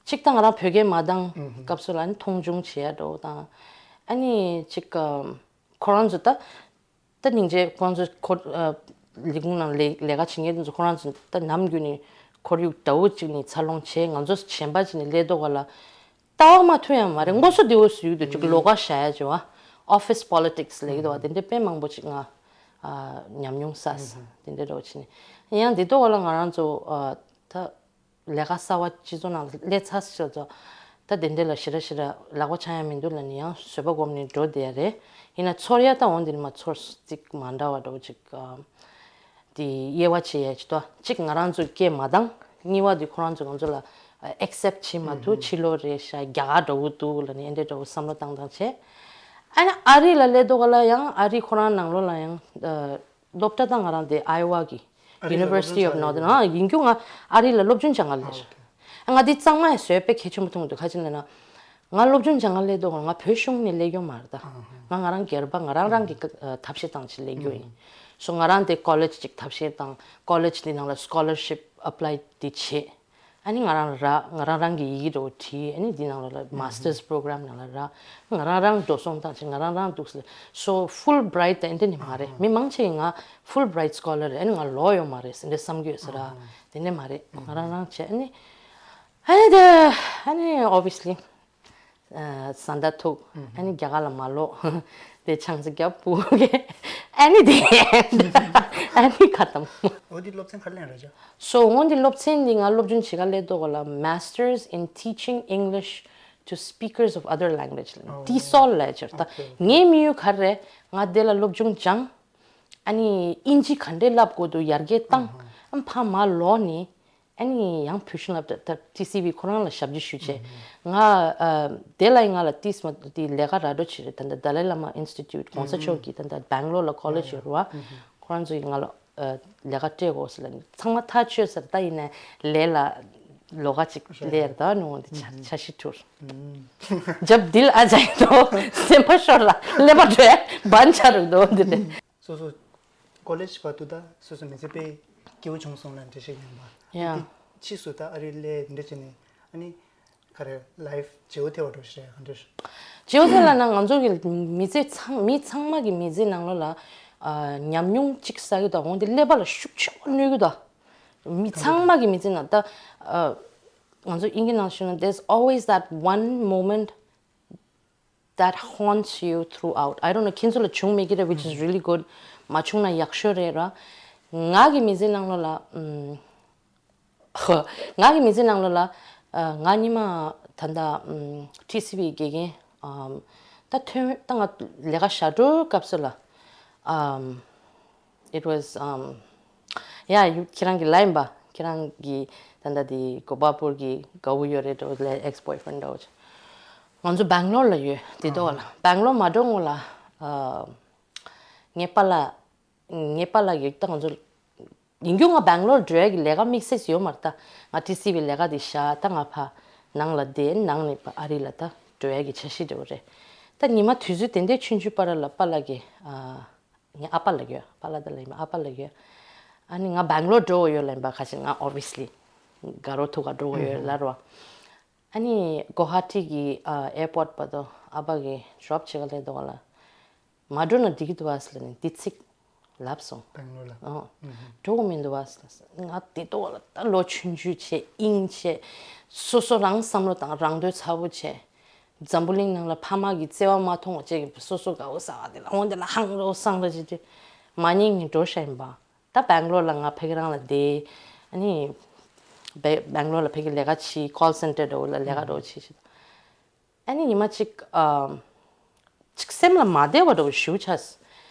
ཅིག་ད་ང་རང་བོད་སྐད་མ་འདང་སྐབས་སུ་ལ་ནི་མཐོང་ཆུང་བྱེད་ཡ་འགྲོ་དང་ཨ་ནི་ཅིག་ཁོ་རང་ཚོ་ད། ད་སྙིང་རྗེ་ཁོང་ཚོ་ཁོ་ཨ་ལས་ཁུངས་ནང་ལས་ལས་ཀ་བྱེད་མཁན་དེ་ཚོ་ཁོ་རང་ཚོ་ད་ནམ་རྒྱུན་ནས་ཁོར་ཡུག་འདྲ་བོ་གཅིག་ནས་འཚར་ལོངས་བྱས། ང་ཚོ་གཞན་པ་གཅིག་ནས་སླེབས་དོ་ག་ལ་ལྟ་བ་མ་མཐུན་ཡང་མ་རེད། ངོ་སོ་བདེ་བོ་བཟོས་ཡོད་དུ་ཅིག་ལོགས་ཀ་བཞག་ཡ་བྱེད་བ། Office politics་ལས་ཀྱི་འདུག་བ། དེ་འདྲའི་དཔེ་མང་པོ་ཅིག་ང་ཨ་ཉམས་མྱོང་བསགས། དེ་འདྲའི་འདྲ་བོ་བྱས་ནས་ཡང་དེ་དོ་ག་ལ་ང་རང་ཚོ་ཨ་ད། ལས་ཀ་གསར་བ་སྤྱི་ཚོགས་ནང་སླེབས་ཚར་ཟེར་ཚོ། ད་དེ་འདྲ་ལ་ཞེ་དྲག་ཞེ་དྲག་ལག་པ་འཆང་ཡ་མི་འདུག་ལབ་ནས་ཡང་བཟོད་པ་སྒོམ་ནས་འགྲོ་བསྡད་ཡ་རེད། ཡིན་ན་ཚོར་ཡ་ད་འོང་དེ་ནི་མ་ཚོར་ཅིག་མ་འདྲ་བ་འདྲ་བོ་ཅིག་ཨ། དེ་དབྱེ་བ་ཕྱེ་ཡ་ཅིག་ཏོ་གཅིག་ང་རང་ཚོའི་སྐད་མ་འདང་། གཉིས་པ་དེ་ཁོ་རང་ཚོ་ང་ཚོ་ལ་ཨེག་སེབ་བྱེད་མ་ཐུབ། ཕྱི་ལོགས་རེད་ཤག་རྒྱ་གར་འདྲ་བོ་འདུག་ལབ་ནས་ཨེ་འདྲ་འདྲ་བོ་བསམ་བློ་བཏང་བཏང་བྱས། ཨ་ནི་ཨ་རི་ལ་སླེབས་དོ་ག་ལ་ཡང་ཨ་རི་ཁོ་རང་ནང་ལོགས་ལ་ཡང་ཨ། སློབ་གྲྭ་ད་ང་རང་དེ་Iowa་གི་ཨ་རི་ལ་University of Northern་ཨ་ཡིན་རྒྱུ་ང་ཨ་རི་ལ་སློབ་སྦྱོང་སྦྱང་ག་སླེབས། ཨ་ང་དེ་གཙང་མ་ཡ་བཟོས་དཔེ་གལ་ཆེན་པོ་མཐོང་འདུག་ག་ཅི་ལབ་ན། ང་སློབ་སྦྱོང་སྦྱང་ག་སླེབས་དུས་ང་བོད་གཞུང་ནས་སླེབས་ཡོད་མ་རེད་ད། ང་ང་རང་སྒེར་པ་ང་རང་རང་གི་ཨ་ཐབས་ཤེས་སྟངས་ཅིག་སླེབས་རྒྱུ་ཡིན། སོ་ང་རང་དེ་ཀོ་ལེཇ་ཅིག་ཐབས་ཤེས་དང་ཀོ་ལེཇ་དེ་ནང་ལ་scholarship apply་དེ་བྱས། ཨ་ནི་ང་རང་རག་ང་རང་རང་གི་ཡི་གེ་འདྲ་བོ་བྲིས། ཨ་ནི་འདི་ནང་ལོགས་ལ་masters program ནང་ལ་རག་ང་རང་རང་འགྲོ་སོང་བཏང་བྱས་ང་རང་རང་འདུག་སེ། So Fulbright དང་འདི་ནི་མ་རེད། མི་མང་ཆེ་གིས་ང་Fulbright scholar རེད། ཨ་ནི་ང་ལོག་ཡོང་མ་རེད་ཟེར་འདྲ་བསམ་གྱི་ཡོད་ས་ར། དེ་ནས་མ་རེད། ང་རང་རང་བྱས། ཨ་ནི་ཨ་ནི་དེ་ཨ་ནི་obviously བཟའ་ཟླ་ཐུག་ཨ་ནི་རྒྱ་གར་ལ་མ་ལོག་དེ་ཆང་ས་རྒྱབ་སྤུ་གུ་གས། ཨ་ནི་དེ་ཨ་ནི་ཁ་བཏང་། འོ་འདི་སློབ་ཚན་ག་རེ་ལེན་རེད་ཅག So འོ་འདི་སློབ་ཚན་འདི་ང་སློབ་སྦྱོང་བྱེད་ག་སླེབས་དུས་ལ་Masters in Teaching English to Speakers of Other Language ལབ་ནས་ཏི་སོལ་ལབ་ཅིག་རེད། ད་ངའི་དམིགས་ཡུལ་ག་རེ་རེད། ང་དེ་ལ་སློབ་སྦྱོང་སྦྱངས། ཨ་ནི་དབྱིན་ཇི་ག་འདྲས་བསླབ་དགོས་འདུག་ཡར་རྒྱས་བཏང་། ཨ་ཕར་མར་ལོག་ནས་ཨ་ནི་ཡང་བོད་གཞུང་བསླབ་གྲྭ་ད་ཊི་སི་ཝི་ཁོ་རང་ལ་ཞབས་ཕྱི་ཞུས་བྱས། ང་ཨ་དེ་ལ་ཡིན་ང་ལ་ཏིས་མ་དེ་ལས་ཀ་ར་འགྲོ་བྱེད་རེད། ད་ལྟ་ཏཱ་ལའི་བླ་མ་ཨིན་སི་ཊི་ཊུཊ་༸གོང་ས་མཆོག་གི་ད་ལྟ་སྦེང་ལོར་ལ་ཀོ་ལེཇ་ཡོད་རེད་བ། ཁོ་རང་ཚོ་ཡིས་ང་ལ་ཨ་ལས་ཀ་སྤྲད་དགོས་ཟེར་ལབ་ནས་ཚང་མ་ཐག་ཆོད་ཟེར། ད་ཡིན་ནའི་ལས་ལ་ལོགས་ཀ་ཅིག་ལས་རེད། ད་ནུ་འོང་དེ་འཆར་གཞི་འཁྲུག་རྒྱབ་འདི་ལ་ཨ་ཅག་ཡིན་དོ་སེམས་པ་ཤོར་ར་ཀླད་པ་བྲོས་བན་ཆ་རུག་དོ་འདི་རེད། སོ་སོ་ཀོ་ལེཇ་བར་དུ་ད་སོ་སོ་མི་ཚེ་དཔེ་སྐྱིད་པོ་བྱུང་སོང་ལབ་འགྲེལ་བཤད་ཡིན་པ། ཡ། དེ་ཕྱིས་སུ་ད་ཨ་རིར་སླེབས་འདི་འདྲ་བྱས་ནས་ཨ་ནི་ག་རེ་ལའིཕ་བརྗེ་པོ་ཐེབས་པ་འགྲོ་ཞེས་ག་འདྲ། བརྗེ་པོ་ཐེབས་ལབ་ན་ང་ཚོ་གི་མི་ཚེ་ཚང་མི་ཚང་མ་གི་མི་ཚེ་ནང་ལོགས་ལ་ཨ་ཉམས་མྱོང་གཅིག་བསགས་ཀྱི་འདུག་འོན་ཏེ་ཀླད་པ་ལ་ཤུགས་ཆེན་པོ་གནོད་ཀྱི་འདུག་མི་ཚང་མ་གི་མི་ཚེ་ནང་ད་ཨ་ང་ཚོ་དབྱིན་ཇི་ནང་ཞུས་ན there's always that one moment that haunts you throughout. I don't know ཁྱེད་ཚོ་ལ་བྱུང་མེད་ཀྱི་རེད། Which is really good. མ་བྱུང་ན་ཡག་ཤོས་རེད་ར། ང་གི་མི་ཚེ་ནང་ལོགས་ལ་ཨམ། ང་གི་མི་ཚེ་ནང་ལོགས་ལ་ཨ་ང་ཉི་མ་ད་ལྟ་ཨམ་ཊི་སི་ཝི་དགེ་རྒན་ཨམ་ད་ཐོན་ད་ང་ལས་ཀ་བཞག་འགྲོ་སྐབས་སུ་ལ་ཨམ། It was um yeah you ཁྱེད་རང་གི་ལ་ཡིན་པ། ཁྱེད་རང་གི་ད་ལྟ་དེ་གོ་པལ་པུར་གི་དགའ་བོ་ཡོད་རེད་འགྲོ་ལས་ཨེག་སི་བོའི་ཧྥི་རེན་ཌི་འདྲ་བོ་ཅིག་ང་ཚོ་སྦེང་ལོར་ལ་ཡོད་དེ་དོ་ལ་སྦེང་ལོར་མ་འགྲོ་སྔོན་ལ་ཨ་ངའི་པཱ་ལགས་ངའི་པཱ་ལགས་ཀྱིས་ད་ང་ཚོ་ཡིན་རྒྱུ་ང་སྦེང་ལོར་འགྲོ་ཡ་གི་ལས་ཀ་དམིགས་བསལ་ཡོད་མ་རེད། ད་ང་ཊི་སི་ཝི་ལས་ཀ་དེ་བཞག་ད་ང་ཕ་ནང་ལ་བསྡད་ནང་ནས་ཨ་རི་ལ་ད་འགྲོ་ཡ་གི་འཆར་གཞི་འདྲ་བོ་རེད། ད་ཉི་མ་དུས་ཚོད་དེ་འདྲའི་ཆུང་ཆུང་པ་ར་ལ་པཱ་ལགས་ཀྱིས་ཨ། ངའི་ཨ་ཕ་ལབ་ཡོད། པཱ་ལགས་དེ་ལ་ཡིན་པ་ཨ་ཕ་ལབ་ཡོད། ཨ་ནི་ང་སྦེང་ལོར་འགྲོ་འོ་ཡོད་ལབ་ཡིན་པ་ཁ་ཆེ་ང་obviously དགའ་རོགས་ཐུག་ག་འགྲོ་འོ་ཡོད་ལབ་རོ། ཨ་ནི་གོ་ཧ་ཊི་གི་ཨ་ཨེར་པོརཊ་བར་དུ་ཨ་ཕ་གིས་ཌོབ་བྱེད་ག་སླེབས་འདུག་ག་ལ། མ་འགྲོ་ན་འགྲིག་གི་འདུག་ཨ་ཟེར་ལབ་ནས་འདི་ཚིག་ལབ་སོང་། སྦེང་ལོར་ལ། ཨོ། འགྲོ་གི་མི་འདུག་ཨ་ཟེར་ལབ་སོང་། ང་འདི་ཏོག་ལ་ད་ལོ་ཆུང་ཆུང་བྱས་དབྱིངས་བྱས། སོ་སོ་རང་བསམ་བློ་བཏང་རང་འདོད་ཚ་པོ་བྱས། འཛམ་བུ་གླིང་ནང་ལ་ཕ་མ་གི་བརྩེ་བ་མ་མཐོང་བ་བཅས་ཀྱི་སོ་སོ་དགའ་བོ་ཟ་བ་དེ་ལ་འོང་དེ་ལ་ཧང་རོ་སང་རོ་བྱེད་དུས་མ་ཉིན་ངས་འགྲོ་ཤ་ཡིན་པ། ད་སྦེང་ལོར་ལ་ང་ཕ་གི་རང་ལ་བསྡད། ཨ་ནི་སྦེ་སྦེང་ལོར་ལ་ཕ་གི་ལས་ཀ་བྱེད། ཀོལ་སེན་ཊར་འདྲ་བོ་ལ་ལས་ཀ་འདྲ་བོ་བྱེད་བྱེད། ཨ་ནི་ཉི་མ་གཅིག་ཨ་གཅིག་སེམས་ལ་མ་བདེ་བ་འདྲ་བོ་ཞེ་པོ་ཆགས།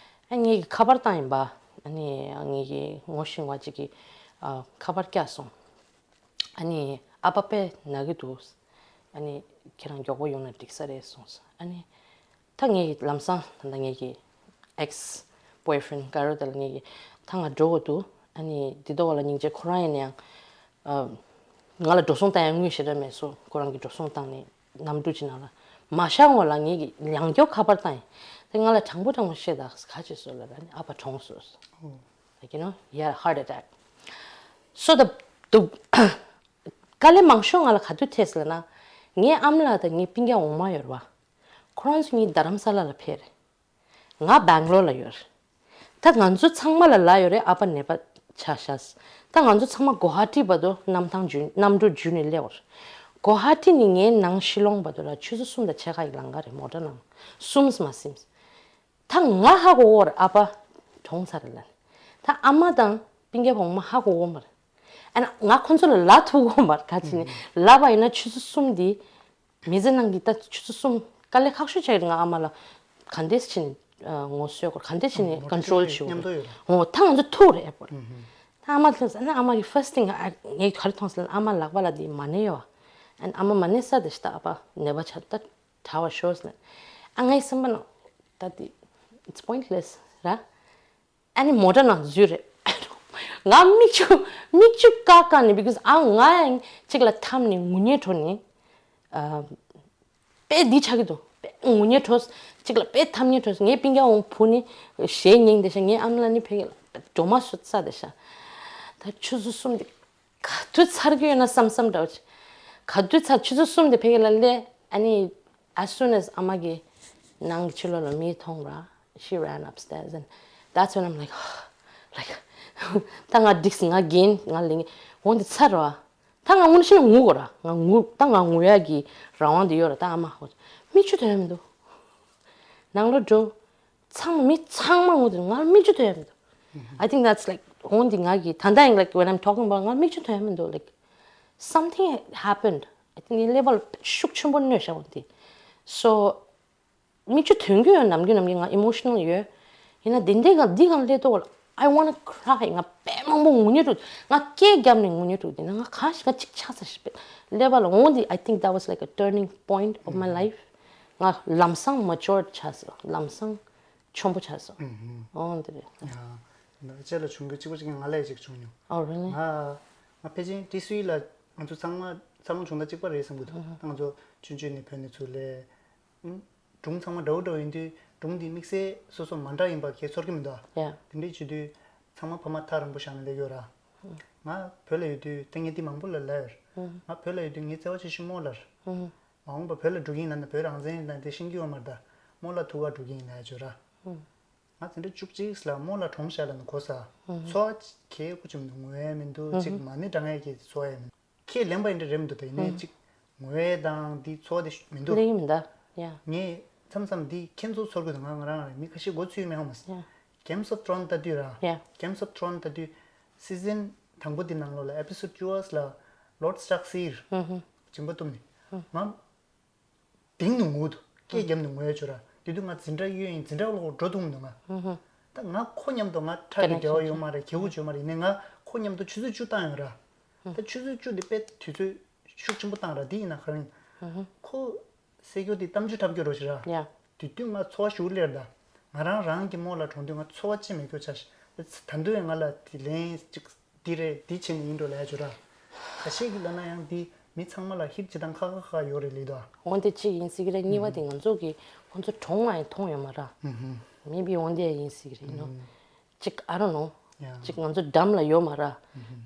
ཨ་ངེད་ཀྱི་ཁ་པར་བཏང་ཡིན་པ། ཨ་ནི་ངེད་ཀྱི་ངོ་ཤེས་པ་གཅིག་གིས་ཨ་ཁ་པར་བཀྱགས་སོང་། ཨ་ནི་ཨ་ཕ་དཔེ་ན་གི་འདུག་ཨ་ནི་ཁྱེད་རང་མགྱོགས་པོ་ཡོང་ན་འགྲིག་ས་རེད་གསུངས། ཨ་ནི་ད་ངེད་ཀྱི་ལམ་སང་ད་ལྟ་ངེད་ཀྱི་ཨེག་སི་བོའི་ཧྥི་རེན་ཌི་ག་རེ་ད་ལ་ངེད་ཀྱི་ད་ང་འགྲོ་དགོས་འདུག་ཨ་ནི་འདི་ལྟ་བ་ལ་སྙིང་རྗེ། ཁོ་རང་ཡིན་ན་ཡང་ཨ་ང་ལ་འགྲོ་སོང་བཏང་ཡ་དངུལ་ཞེ་དྲག་མེད་སོང་། ཁོ་རང་གིས་འགྲོ་སོང་བཏང་ནས་གནམ་གྲུ་ཅིག་ནང་ལ་མ་བཞག་སྔོན་ལ་ངེད་ཀྱི་ཡང་བསྐྱར་ཁ་པར་བཏང་ཡིན། དེ་ང་ལ་དྲང་པོ་དྲང་པོ་བཤད་དང་ག་བྱེད་སོང་ལབ་ཨ་ནི་ཨ་ཕ་གྲོངས་སོང་། Like you know, he had a heart attack. So the the དཀའ་ལས་མང་ཤོས་ང་ལ་ག་དུས་ཐེབས་ལབ་ན། ངའི་ཨ་མ་ལགས་དང་ངའི་སྤུན་ཀྱག་འོག་མ་ཡོད་རེད་བ། ཁོ་རང་ཚོ་གཉིས་རྡ་རམ་ས་ལ་ལ་ཕེབས་རེད། ང་སྦེང་ལོར་ལ་ཡོད་རེད། ད་ང་ཚོ་ཚང་མ་ལ་ལབ་ཡོད་རེད། ཨ་ཕ་ནད་པ་ཆགས་ཤག་ད་ང་ཚོ་ཚང་མ་གོ་ཧ་ཊི་བར་དུ་གནམ་ཐང་བརྒྱུད་གནམ་གྲུ་བརྒྱུད་ནས་སླེབས་པ་རེད། གོ་ཧ་ཊི་ནས་ངའི་ནང་ཤི་ལོང་བར་དུ་ལ་ཆུ་ཚོད་གསུམ་དང་ཕྱེད་ཀ་ཡི་ལམ་ཁ་རེད། མོ་ཊ་ནང་གསུམ་མ་ཟིན། ད་ང་ཧ་གོ་གི་ཡོད་རེད། ཨ་ཕ་གྲོངས་ཚར་རེད་ལབ། ད་ཨ་མ་དང་སྤུན་ཀྱག་འོག་མ་ཧ་གོ་གི་ཡོད་མ་རེད། ཨ་ན་ང་ཁོ་ཚོ་ལ་ལབ་ཐུབ་ཀྱི་ཡོད་མ་རེད། ག་ཅི་ནས་ལབ་པ་ཡིན་ན་ཆུ་ཚོད་གསུམ་འདི་མི་ཚེ་ནང་གི་ད་ཆུ་ཚོད་གསུམ་དཀའ་ལས་ཁག་ཤོས་ཆགས་ཡོད་རེད། ང་ཨ་མ་ལ་ག་འདྲས་བྱས་ནས་ངོ་སོས་དགོས། ག་འདྲས་བྱས་ནས་ཀོན་ཊོལ་བྱེད་དགོས། འོ་ད་ང་ཚོ་ཐུག་རེད་ཨེར་པོརཊ། ད་ཨ་མ་ལ་ཨ་ན་ཨ་མ་གི་ཕར་སི་ཊི་ཐིང་ངས་ག་རེ་མཐོང་ཟེར་ན་ཨ་མ་ལག་པ་ལ་དེ་མ་ཎི་ཡོད། ཨ་ནི་ཨ་མ་མ་ཎི་ས་དེ་ཤི་ད་ཨ་ཕ་ནད་པ་ཆགས་ད། གྲྭ་བ་ཤོས་ནས། ཨ་ངའི་སེམས་པ་ནང་ད་དེ་it's pointless ར། ཨ་ནི་མོ་ཊ་ནང་འཛུལ་རེད། ང་མིག་ཆུ་མིག་ཆུ་བཀག་བཀག་ནས་because ཨ་ང་ཡང་གཅིག་ལ་འཐམས་ནས་ངུ་སྙན་བྲོ་ནས། ཨ་དཔེ་འདི་ཆགས་ཀྱི་འདུག་དཔེ་ངུ་སྙན་བྲོ། གཅིག་ལ་དཔེ་འཐམས་སྙན་བྲོ། ངའི་སྤུན་ཀྱག་འོང་བུ་ནི་གཞས་ཉན་བསྡད་ཤག་ངའི་ཨ་མ་ལགས་ནི་ཕ་གི་སྒྲོལ་མ་ས་བསྡད་ཤག་ད་ཆུ་ཚོད་གསུམ་དེ། ག་དུས་ཚར་གི་ཡོད་ན་བསམ་བསམ་འདྲ་བོ་ཅིག་ག་དུས་ཚར་ཆུ་ཚོད་གསུམ་དེ་ཕ་གི་ལ་སླེབས། ཨ་ནི། As soon as ཨ་མ་གི་ནང་གི་ཕྱི་ལོགས་ལ་མི་མཐོང་ར། She ran upstairs and that's when I'm like, like, ད་ང་འགྲིག་སོང་། ང་རྒན། ང་ལས་འོང་དེ་ཚར་ར། ད་ང་དངོས་གནས་ངུ་དགོས་ར། ང་ངུ། ད་ང་ངུ་ཡ་གི་རང་དབང་དེ་ཡོད་ར། ད་ཨ་མ་ཧོ། མིག་ཆུ་ཐོན་ཡ་མི་འདུག་ནང་ལོགས་འགྲོ། ཚང་མ་མི་ཚང་མ་ངུ་དེ་ང་མིག་ཆུ་ཐོན་ཡ་མི་འདུག I think that's like འོན་ཏེ་ང་གི་ད་ལྟ་ཡང་like when I'm talking about ང་མིག་ཆུ་ཐོན་ཡ་མི་འདུག like something happened. I think ངའི་ཀླད་པ་ལ་ཤུགས་ཆེན་པོ་གནོད་བཞག་འོན་ཏེ། So མིག་ཆུ་ཐོན་གྱི་ཡོད། ནམ་རྒྱུན་ནམ་རྒྱུན་ང་emotional ཡོད། ཡིན་ན་དེ་འདྲའི་གང་འདི་གང་སླེབས་དུས་ལ། I wanna cry. ང་དཔེ་མང་པོ་ངུ་སྙིང་བྲོ། ང་སྐད་བརྒྱབ་ནས་ངུ་སྙིང་བྲོ། དེ་ན་ང་གང་ཞིག་ང་གཅིག་ཆགས་ས་ཞིག་པས་ཀླད་པ་ལ་འོན་ཏེ། I think that was like a turning point of my life. ང་ལམ་སང་matured ཆགས་སོང་། ལམ་སང་ཆེན་པོ་ཆགས་སོང་། འོ་འདི་རེད། ཡ། ཁྱེད་ལ་བྱུང་རྒྱུ་གཅིག་པ་གཅིག་ང་ལ་ཡ་གཅིག་བྱུང་མྱོང་། Oh, really? ང་ང་ཕལ་ཆེར་ཏི་སུའི་ལ་ང་ཚོ་ཚང་མ་འཚར་ལོངས་བྱུང་ད་གཅིག་པ་རེད་བསམ་གྱི་འདུག་ད་ང་ཚོ་ཆུང་ཆུང་ནས་བོད་ནས་ཚུར་སླེབས། སྒྲུང་ཚང་མ་འདྲ་བོ་འདྲ་བོ་ཡིན་དུས་སྒྲུང་འདི་དམིགས་བསལ་སོ་སོ་མ་འདྲ་ཡིན་པ་གས་ཚོར་གྱི་མི་འདུག Yeah. དེ་འདྲས་བྱེད་དུས་ཚང་མ་ཕ་མ་ཐག་རིང་པོ་བཞག་ནས་སླེབས་ཡོད་ར། ང་བོད་ལ་ཡོད་དུས་ད་ངས་འདི་མང་པོ་ལ་ལབ་ཡོད་ར། ང་བོད་ལ་ཡོད་དུས་ངའི་བརྩེ་བ་ཆེ་ཤོས་རྨོ་ལགས་ར། མ་འོངས་པ་བོད་ལ་འགྲོ་གི་ཡིན་ན་ནི་བོད་རང་བཙན་ཡིན་ན་དེ་ཤེས་ཀྱི་ཡོད་མ་རེད་ད། རྨོ་ལགས་ཐུག་ག་འགྲོ་གི་ཡིན་ལབ་ཡ་བྱོས་ར། ང་དེ་འདྲ་བཅུ་གཅིག་ལ་རྨོ་ལགས་གྲོངས་ཤག་ལབ་ན་གོ་ས། ཚོར་བ་གས་ཁུ་ཆུམ་འདུག་ངུ་ཡ་མི་འདུག་གཅིག་མ་ཎི་བགྲང་ཡ་གི་ཚོར་བ་ཡ་མི་འདུག་ཁས་ལེན་པ་ཡིན་འདྲ་རེད་མི་འདུག་ད་ཡིན་ནའི་གཅིག་ངུ་ཡ་དང་འདི་ཚོར་བ་དེ་མི་འདུག་ལེགས་མི་འདུག Yeah. ངས་མཚམས་མཚམས་འདི་ཁྱེད་ཚོ་ཚོར་གི་འདུག་ང་ང་རང་རང་མི་ཁ་ཤས་མགོ་ཚོས་མེད་ཧ་མ་སི། Yeah. Games of Thrones ལྟ་དུས་ར། Yeah. Games of Thrones ལྟ་དུས་སི་ཛན་དང་པོ་འདི་ནང་ལོགས་ལ་episode བཅུ་པ་ལ་Lord Stark གསེར་སྦྱིན་པ་གཏུབ་ནས་ང་གཏིང་ནས་ངུ་འདུག་སྐད་བརྒྱབ་ནས་ངུ་ཡ་བྱོས་ར། དེ་དུས་ང་འཛིན་གྲྭ་གཡོལ་ཡིན། འཛིན་གྲྭ་ལོག་འགྲོ་ཐུབ་མི་འདུག་ང་། ད་ང་ཁོ་མཉམ་དུ་ང་ཁྲག་གི་འབྲེལ་བ་ཡོད་མ་རེད། གྱེས་ཁུག་ཅིག་ཡོད་མ་རེད། ཡིན་ནའི་ང་ཁོ་མཉམ་དུ་ཆུ་ཚོད་བཅུ་བཏང་ཡོད་ར། ད་ཆུ་ཚོད་བཅུ་དེ་དཔེ་དུས་ཚོད་ཤུགས་ཆེན་པོ་བཏང་ར། དེ་ཡིན་ན་ག་རེ་ཡིན། ཁོ་སེ་གོ་དེ་གཏམ་རྒྱུད་འཁྲབ་རྒྱུ་རོ་ཞིག་ར། Yeah. དེ་དུས་ང་ཚོར་བ་ཞུ་ལེར་ད། ང་རང་རང་གི་རྨོ་ལགས་གྲོངས་དུས་ང་ཚོར་བ་ཅི་མེད་རྒྱུ་ཆ་ཞིག་ད་དུང་ཡང་ང་ལ་དེ་ལན་ཅིག་འདི་རེད། འདི་བྱས་ནས་ཡིན་འགྲོ་ལབ་ཡ་བྱོས་ར། ཁ་ཤས་ཀྱིས་ལབ་ན་ཡང་འདི་མི་ཚང་མ་ལ་ཧིབ་ཅི་དང་ཁ་ཁ་ཁ་ཡོད་རེད་ལེ་དོ། འོན་ཏེ་གཅིག་ཡིན་སྲིད་ཀྱི་རེད། གཉིས་པ་དེ་ང་ཚོ་གི་ཁོང་ཚོ་གྲོངས་མ་ཡིན་མཐོང་ཡོད་མ་ར། Maybe འོན་ཏེ་ཡིན་སྲིད་ཀྱི་རེད་ནོ། གཅིག I don't know. Yeah. གཅིག་ང་ཚོ་འགྲམ་ལ་ཡོད་མ་ར།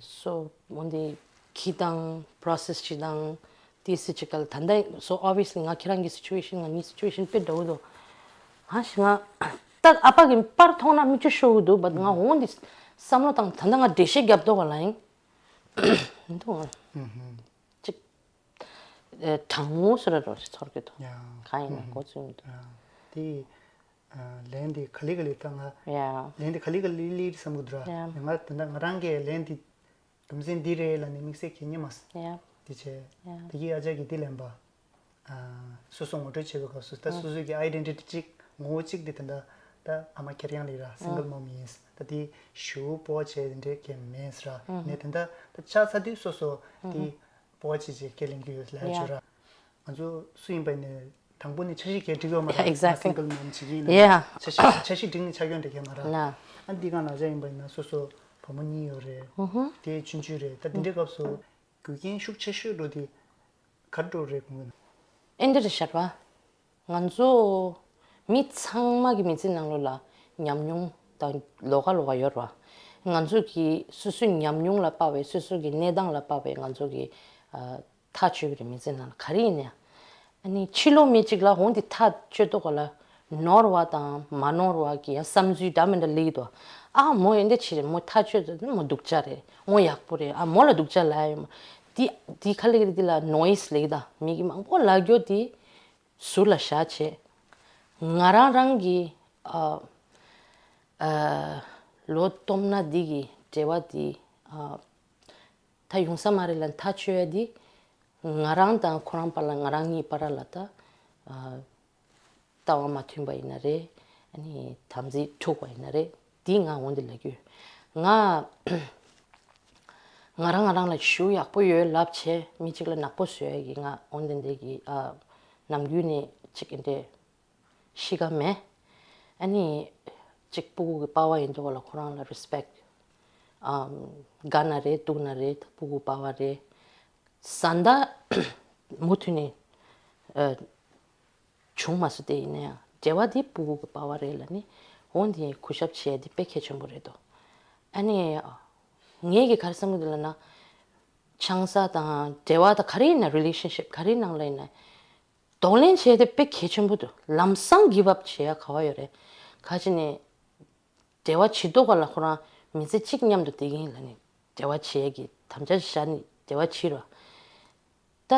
So འོན་ཏེ་གི་དང་process ཅི་དང་དེ་སྲིད་ཅིག་ག་ལ་ད་ལྟ་so obviously ང་ཁྱེད་རང་གི་situation ང་གཉིས་situation དཔེ་འདྲ་བོ་འདུག་ཧ་ཤི་ང་ད་ཨ་ཕ་གི་པར་མཐོང་ན་མིག་ཆུ་ཤོར་གི་འདུག But ང་འོང་འདི་བསམ་བློ་བཏང་ད་ལྟ་ང་འགྲེལ་བཤད་རྒྱབ་འདུག་ག་ལ་ཡིན་འདུག་ང་གཅིག་ཨེ་དྲང་མོ་ཟེར་ར་རོ་ཞིག་ཚོར་གི་འདུག Yeah. གང་ཡིན་ན་གོ་ཚོད་མི་འདུག་དེ་ལན་དེ་ག་ལེ་ག་ལེ་ད་ང་Yeah. ལན་དེ་ག་ལེ་ག་ལེ་ལེ་བསམ་གི་འདུག་ར། Yeah. ང་ད་ལྟ་ང་རང་གི་ལན་དེ་རྒྱུ་མཚན་འདི་རེད་ལབ་ནས་དམིགས་བསལ་གྱི་རྙེད་མ་སོང་། Yeah. འདི་བྱས། Yeah. དེ་གི་ཨ་ཅག་གིས་འདི་ལན་པ། ཨ། སོ་སོ་ངོ་སྤྲོད་བྱེད་པའི་སྐབས་སུ་ད་སོ་སོའི་གི་ཨའི་ཌེན་ཊི་ཊི་གཅིག་ངོ་བོ་གཅིག་འདི་ད་ལྟ་ད་ཨ་མ་ཁེར་རྐྱང་ལ་ཡིན་ར། སིང་གལ་མོམ་ཡིན། ད་དེ་ཞེ་པོ་སྤོབས་པ་བྱས་དེ་འདྲའི་གི་མེད་ར། ནས་ད་ལྟ་ད་ཆགས་ཚར་དུས་སོ་སོ་དེ་སྤོབས་པ་བྱས་བྱས་སྐད་ལེན་གི་ཡོད་ལབ་ཡ་བྱོས་ར། ང་ཚོ་སུ་ཡིན་པ་ཡིན་ནའི་དང་པོ་ནས་འཆར་གཞི་གས་སྒྲིག་ཡོད་མ་རེད། Exactly. སིང་གལ་མོམ་བྱེད་ཀྱི་ཡིན་ན། Yeah. འཆར་གཞི་འཆར་གཞི་སྒྲིག་ནས་ཆགས་ཡོད་འདྲ་གས་མ་རེད། Nah. ཨ་འདི་ག་ན་ཅག་ཡིན་པ་ཡིན་ན་སོ་སོ་བུ་མོ་གཉིས་ཡོད་རེད། དེ་ཆུང་ཆུང་རེད། ད་འདི་འདྲའི་སྐབས་སུ་རྒྱུ་རྐྱེན་ཤུགས་ཆེ་ཤོས་འགྲོ་དེ་ག་རེ་འགྲོ་རེད་དགོངས་ཀྱི་འདུག་ཨེ་འདྲ་རེད་ཤག་པ། ང་ཚོ་མི་ཚང་མ་གི་མི་ཚེ་ནང་ལོགས་ལ་ཉམས་མྱོང་དང་ལོགས་ཀ་ལོགས་ཀ་ཡོད་རེད་པ། ང་ཚོ་གི་སོ་སོའི་ཉམས་མྱོང་ལ་དཔག་པའི་སོ་སོ་གི་གནས་སྟངས་ལ་དཔག་པའི་ང་ཚོ་གི་ཨ། ཐག་ཆོད་པའི་མི་ཚེ་ནང་ལ་ག་རེ་ཡིན་ནའང་། ཨ་ནི་ཕྱི་ལོགས་མི་གཅིག་ལ་འོང་དེ་ཐག་ཆོད་དོ་ག་ལ་ནོར་བ་དང་མ་ནོར་བ་གི་ཡང་བསམ་ཚུལ་འདྲ་མི་འདྲ་སླེབས་ཀྱི་འདུག་ཨ་མོ་ཡོན་ཏན་ཆེ་རེད། མོ་ཐག་ཆོད་མོ་སྡུག་ཅག་རེད། མོ་ཡག་པོ་རེད། ཨ་མོ་ལ་སྡུག་ཅག་ལབ་ཡོད་མ། དེ་དེ་ག་ལེ་ག་ལེ་དེ་ལ་ནོ་ཡིས་སླེབས་ཀྱི་འདུག་མི་གི་མང་པོ་ལབ་རྒྱུ་དེ་ཟུར་ལ་བཞག་བྱས། ང་རང་རང་གི་ཨ་ཨ་ལོ་སྟོང་ན་འདི་གི་འབྲེལ་བ་འདི་ཨ། ད་ཡོང་ས་མ་རེད་ལབ་ཐག་ཆོད་ཡ་འདི། ང་རང་དང་ཁོ་རང་བར་ལ་ང་རང་གཉིས་བར་ལ་ད། ཨ། ལྟ་བ་མ་མཐུན་པ་ཡིན་ན་རེད། ཨ་ནི་དམ་ཚིག་འཁྲུགས་པ་ཡིན་ན་རེད། འདི་ང་འོན་ཏེ་ལབ་རྒྱུ། ང་། ང་རང་ང་རང་ལ་ཞུ་ཡག་པོ་ཡོད་ལབ་བྱས་མི་གཅིག་ལ་ནག་པོ་བཟོ་ཡ་གི་ང་འོན་ཏེ་འདི་གི་ཨ། ནམ་རྒྱུན་ནས་གཅིག་གི་འདྲེ། གཤིས་ཀ་མེད། ཨ་ནི། གཅིག་སྤུ་གུ་གི་པ་ཕ་ཡིན་དུས་ལ་ཁོ་རང་ལ་རི་སི་པེག་ཊི། ཨམ། དགའ་ན་རེད་སྡུག་ན་རེད་སྤུ་གུ་པ་ཕ་རེད། བཟའ་ཟླ་མུ་མཐུད་ནས་ཨ། བྱུང་མ་སོང་སྟེ་ཡིན་ན་ཡང་འབྲེལ་བ་འདི་སྤུ་གུ་གི་པ་ཕ་རེད་ལབ་ནི་འོ་འདི་གུས་ཞབས་བྱེད་ཡ་འདི་དཔེ་གལ་ཆེན་པོ་རེད་དོ། ཨ་ནི། ངས་གི་ག་རེ་བསམ་གི་འདུག་ལབ་ན། ཆང་ས་དང་འབྲེལ་བ་དང་ག་རེ་ཡིན་ན་relationship ག་རེ་ནང་ལ་ཡིན་ན་གདོང་ལེན་བྱས་ཏེ་དཔེ་གལ་ཆེན་པོ་འདུག་ལམ་སང་give up བྱེད་ཡ་ག་བ་ཡོད་རེད། ག་ཅི་ནས་འབྲེལ་བ་བྱེད་དུས་ག་ལ་ཁོ་རང་མི་ཚེ་གཅིག་མཉམ་དུ་བསྡད་ཀྱི་ཡིན་ལབ་ནས་འབྲེལ་བ་བྱེད་ཡ་གི་དམ་བཅའ་བཞག་ནས་འབྲེལ་བ་བྱེད་རོགས། ད་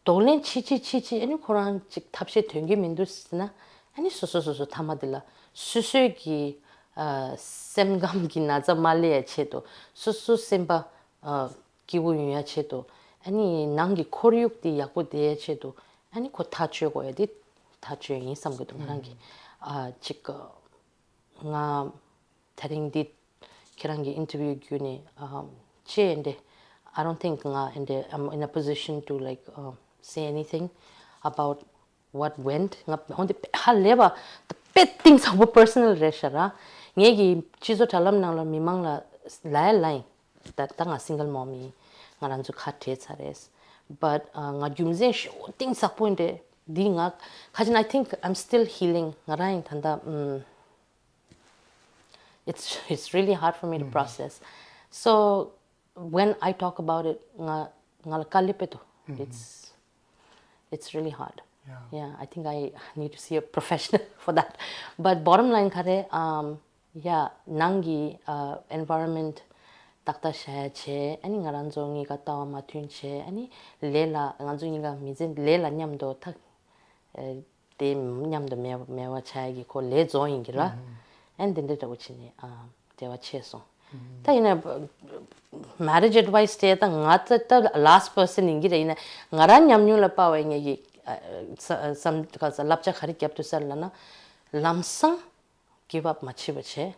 གདོང་ལེན་བྱེད་བྱེད་བྱེད་བྱེད་ཨ་ནི་ཁོ་རང་ཅིག་ཐབས་ཤེས་ཐོན་གྱི་མི་འདུག་ཟེར་ན་ཨ་ནི་སོ་སོ་སོ་སོ་མཐའ་མ་དེ་ལ་སོ་སོའི་གི་ཨ་སེམས་ཁམས་ཀྱི་ན་ཚ་མ་སླེབས་ཡ་ཆེད་དུ་སོ་སོ་སེམས་པ་ཨ་སྐྱིད་པོ་ཡོང་ཡ་ཆེད་དུ་ཨ་ནི་ནང་གི་ཁོར་ཡུག་དེ་ཡག་པོ་བསྡད་ཡ་ཆེད་དུ་ཨ་ནི་ཁོ་ཐག་གཅོད་དགོས་ཡ་དེ་ཐག་གཅོད་ཡིན་བསམ་གི་འདུག་ང་རང་གི་ཨ་ཅིག་ང་དེ་རིང་འདི་ཁྱེད་རང་གི་interview བརྒྱུད་ནས་ཨམ་ཅེས་འདྲ། I don't think ང་འདྲ་I'm in a position to like um, say anything about what went. ང་འོན་ཏེ་ཧ་ལས་པ་དཔེ་གཏིང་ཟབ་པོ་personal རེད་ཤག་ར། ངེད་ཀྱི་སྤྱི་ཚོགས་དྲ་ལམ་ནང་ལ་མི་མང་ལ་ལ་ཡ་ལ་ཡིན། ད་ད་ང་single mom ཡིན། ང་རང་ཚོ་ཁ་བྲལ་ཚར་རེད། But ང་རྒྱུ་མཚན་ཞེ་པོ་གཏིང་ཟབ་པོ་འདྲ་འདི་ང་ཁ་ཅིག I think I'm still healing ང་རང་ཡིན་ད་ད་ཨམ། It's it's really hard for me to process. So when I talk about it, nga nga la kali peto. It's it's really hard. Yeah. Yeah, I think I need to see a professional for that. But bottom line kare um yeah, nangi uh, environment takta shaya che ani nga ranzo ngi ka tawa ma thun che ani lela nga zo ngi ga mi zen lela nyam do tak དེ་མཉམ་དུ་མེད་མེད་པ་ཆགས་ཀྱི་ཁོ་ལས་རྫོགས་ཡིན་གྱི་ར། ཨན་དེ་འདྲ་འདྲ་བོ་བྱས་ནས་ཨ་འབྲེལ་བ་ཆད་སོང་། ད་ཡིན་ན་marriage advice དེ་ད་ང་ད་ད་last person ཡིན་གྱི་རེད། ཡིན་ན་ང་རང་ཉམས་མྱོང་ལ་དཔག་པའི་ངེད་ཀྱི་བསམ་ག་ས་བསླབ་བྱ་ག་རེ་བརྒྱབ་འདུག་ཟེར་ལབ་ན། ལམ་སང་give up མ་བྱེད་པ་བྱས།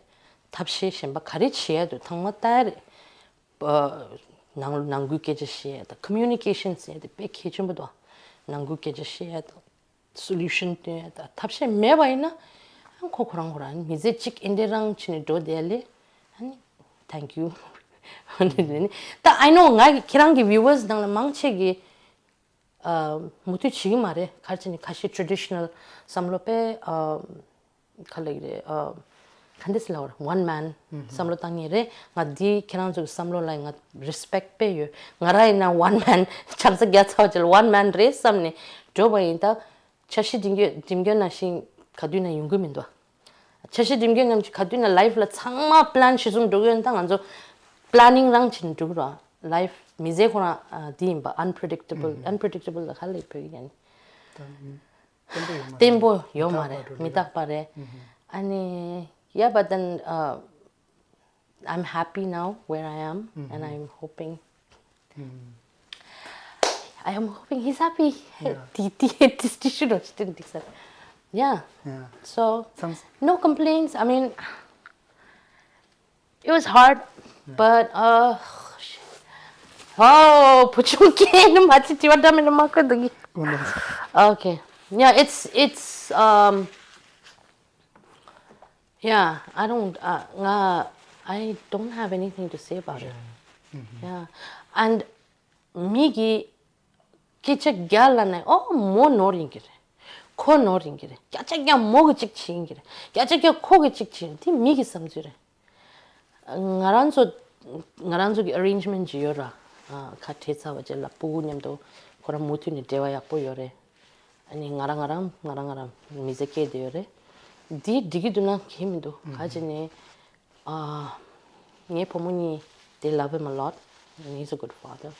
ཐབས་ཤེས་གཞན་པ་ག་རེ་བྱེད་ཡ་འདུག་ཐང་མ་ལྟ་ཡ་རེད། ནང་ནང་ཁུལ་སྐད་ཆ་བཤད་ཡ་དང་communication ཟེར་ཡ་དེ་དཔེ་གལ་ཆེན་པོ་འདུག་ནང་ཁུལ་སྐད་ཆ་བཤད་ཡ་དང་solution སྟོན་ཡ་དང་ཐབས་ཤེས་མེད་པ་ཡིན་ན་ཁོ་ཁོ་རང་ཁོ་རང་མི་ཚེ་གཅིག་ཨེ་འདྲ་རང་བྱས་ནས་འགྲོ་བསྡད་ལས་thank you ད་I know ང་ཁྱེད་རང་གི་viewers ནང་ལ་མང་ཆེ་གི་མུ་མཐུད་བྱེད་ཀྱི་མ་རེད། ག་རེ་བྱས་ནས་ཁ་ཤས་traditional བསམ་བློ་དཔེ་ག་ལ་ཡི་རེད། ག་འདྲས་ལབ་དགོས་རེད། One man བསམ་བློ་བཏང་ངེས་རེད། ང་འདི་ཁྱེད་རང་ཚོ་གི་བསམ་བློ་ལ་ང་respect དཔེ་ཡོད། ང་རང་ཡིན་ན་one man ཆང་ས་རྒྱག་ཚར་བ་ཅིག་ལ་one man རེད་བསམ་ནས་འགྲོ་བ་ཡིན། ད་འཆར་གཞི་འགྲིམ་རྒྱུ་འགྲིམ་རྒྱུ་ནང་བཞིན་ག་དུས་ན་ཡོང་གི་མི་འདུག་འཆར་གཞི་འགྲིམ་རྒྱུ་ནང་བཞིན་ག་དུས་ན་life ལ་ཚང་མ་plan གཞི་བཟུང་འགྲོ་གི་ཡོད། ད་ང་ཚོ་planning རང་བྱེད་ནས་འགྲོ་གི་རེད། Life མི་ཚེ་ཁོ་རང་འདི་ཡིན་པ་unpredictable unpredictable ལ་ག་ལ་ཡི་བོད་ཡིག་ཡིན། བརྟན་པོ་ཡོད་མ་རེད། བརྟན་པོ་ཡོད་མ་རེད། མི་རྟག་པ་རེད། ཨ་ནི་yeah, but then uh, I'm happy now where I am and I'm hoping I am hoping he's happy. དེ་དེ་དེ་དེ་ཤི་རོ་ཅི་ཏན་དིག་ས། Yeah. So no complaints. I mean, it was hard, but uh, oh, put your cane in my titi. What damn in my Okay. Yeah, it's it's um yeah, I don't uh, nga- I don't have anything to say about it. Yeah. And མི་གི་སྐད་ཆ་རྒྱག་ལ་ནས་ཨོ་མོ་ནོར་ཡིན་གྱི་རེད། ཁོ་ནོར་ཡིན་གྱི་རེད། བརྒྱ་ཆ་བརྒྱ་མོ་གི་གཅིག་བྱེད་ཡིན་གྱི་རེད། བརྒྱ་ཆ་བརྒྱ་ཁོ་གི་གཅིག་བྱེད་ཡིན། དེ་མི་གི་བསམ་ཚུལ་རེད། ང་རང་ཚོ་ང་རང་ཚོ་གི་arrangement ཅིག་ཡོད་ར། ཁ་བྲལ་ཚར་བ་ཅིག་ལ་སྤུ་གུ་མཉམ་དུ་ཁོ་རང་མུ་མཐུད་ནས་འབྲེལ་བ་ཡག་པོ་ཡོད་རེད། ཨ་ནི་ང་རང་ང་རང་ང་རང་ང་རང་མི་ཚེ་སྐྱེལ་བསྡད་ཡོད་རེད། འདི་འགྲིག་གི་འདུག་ན་གལ་མི་འདུག་ག་ཅི་ནས་ཨ་ངའི་བུ་མོ་གཉིས་they love him a lot and he's a good father.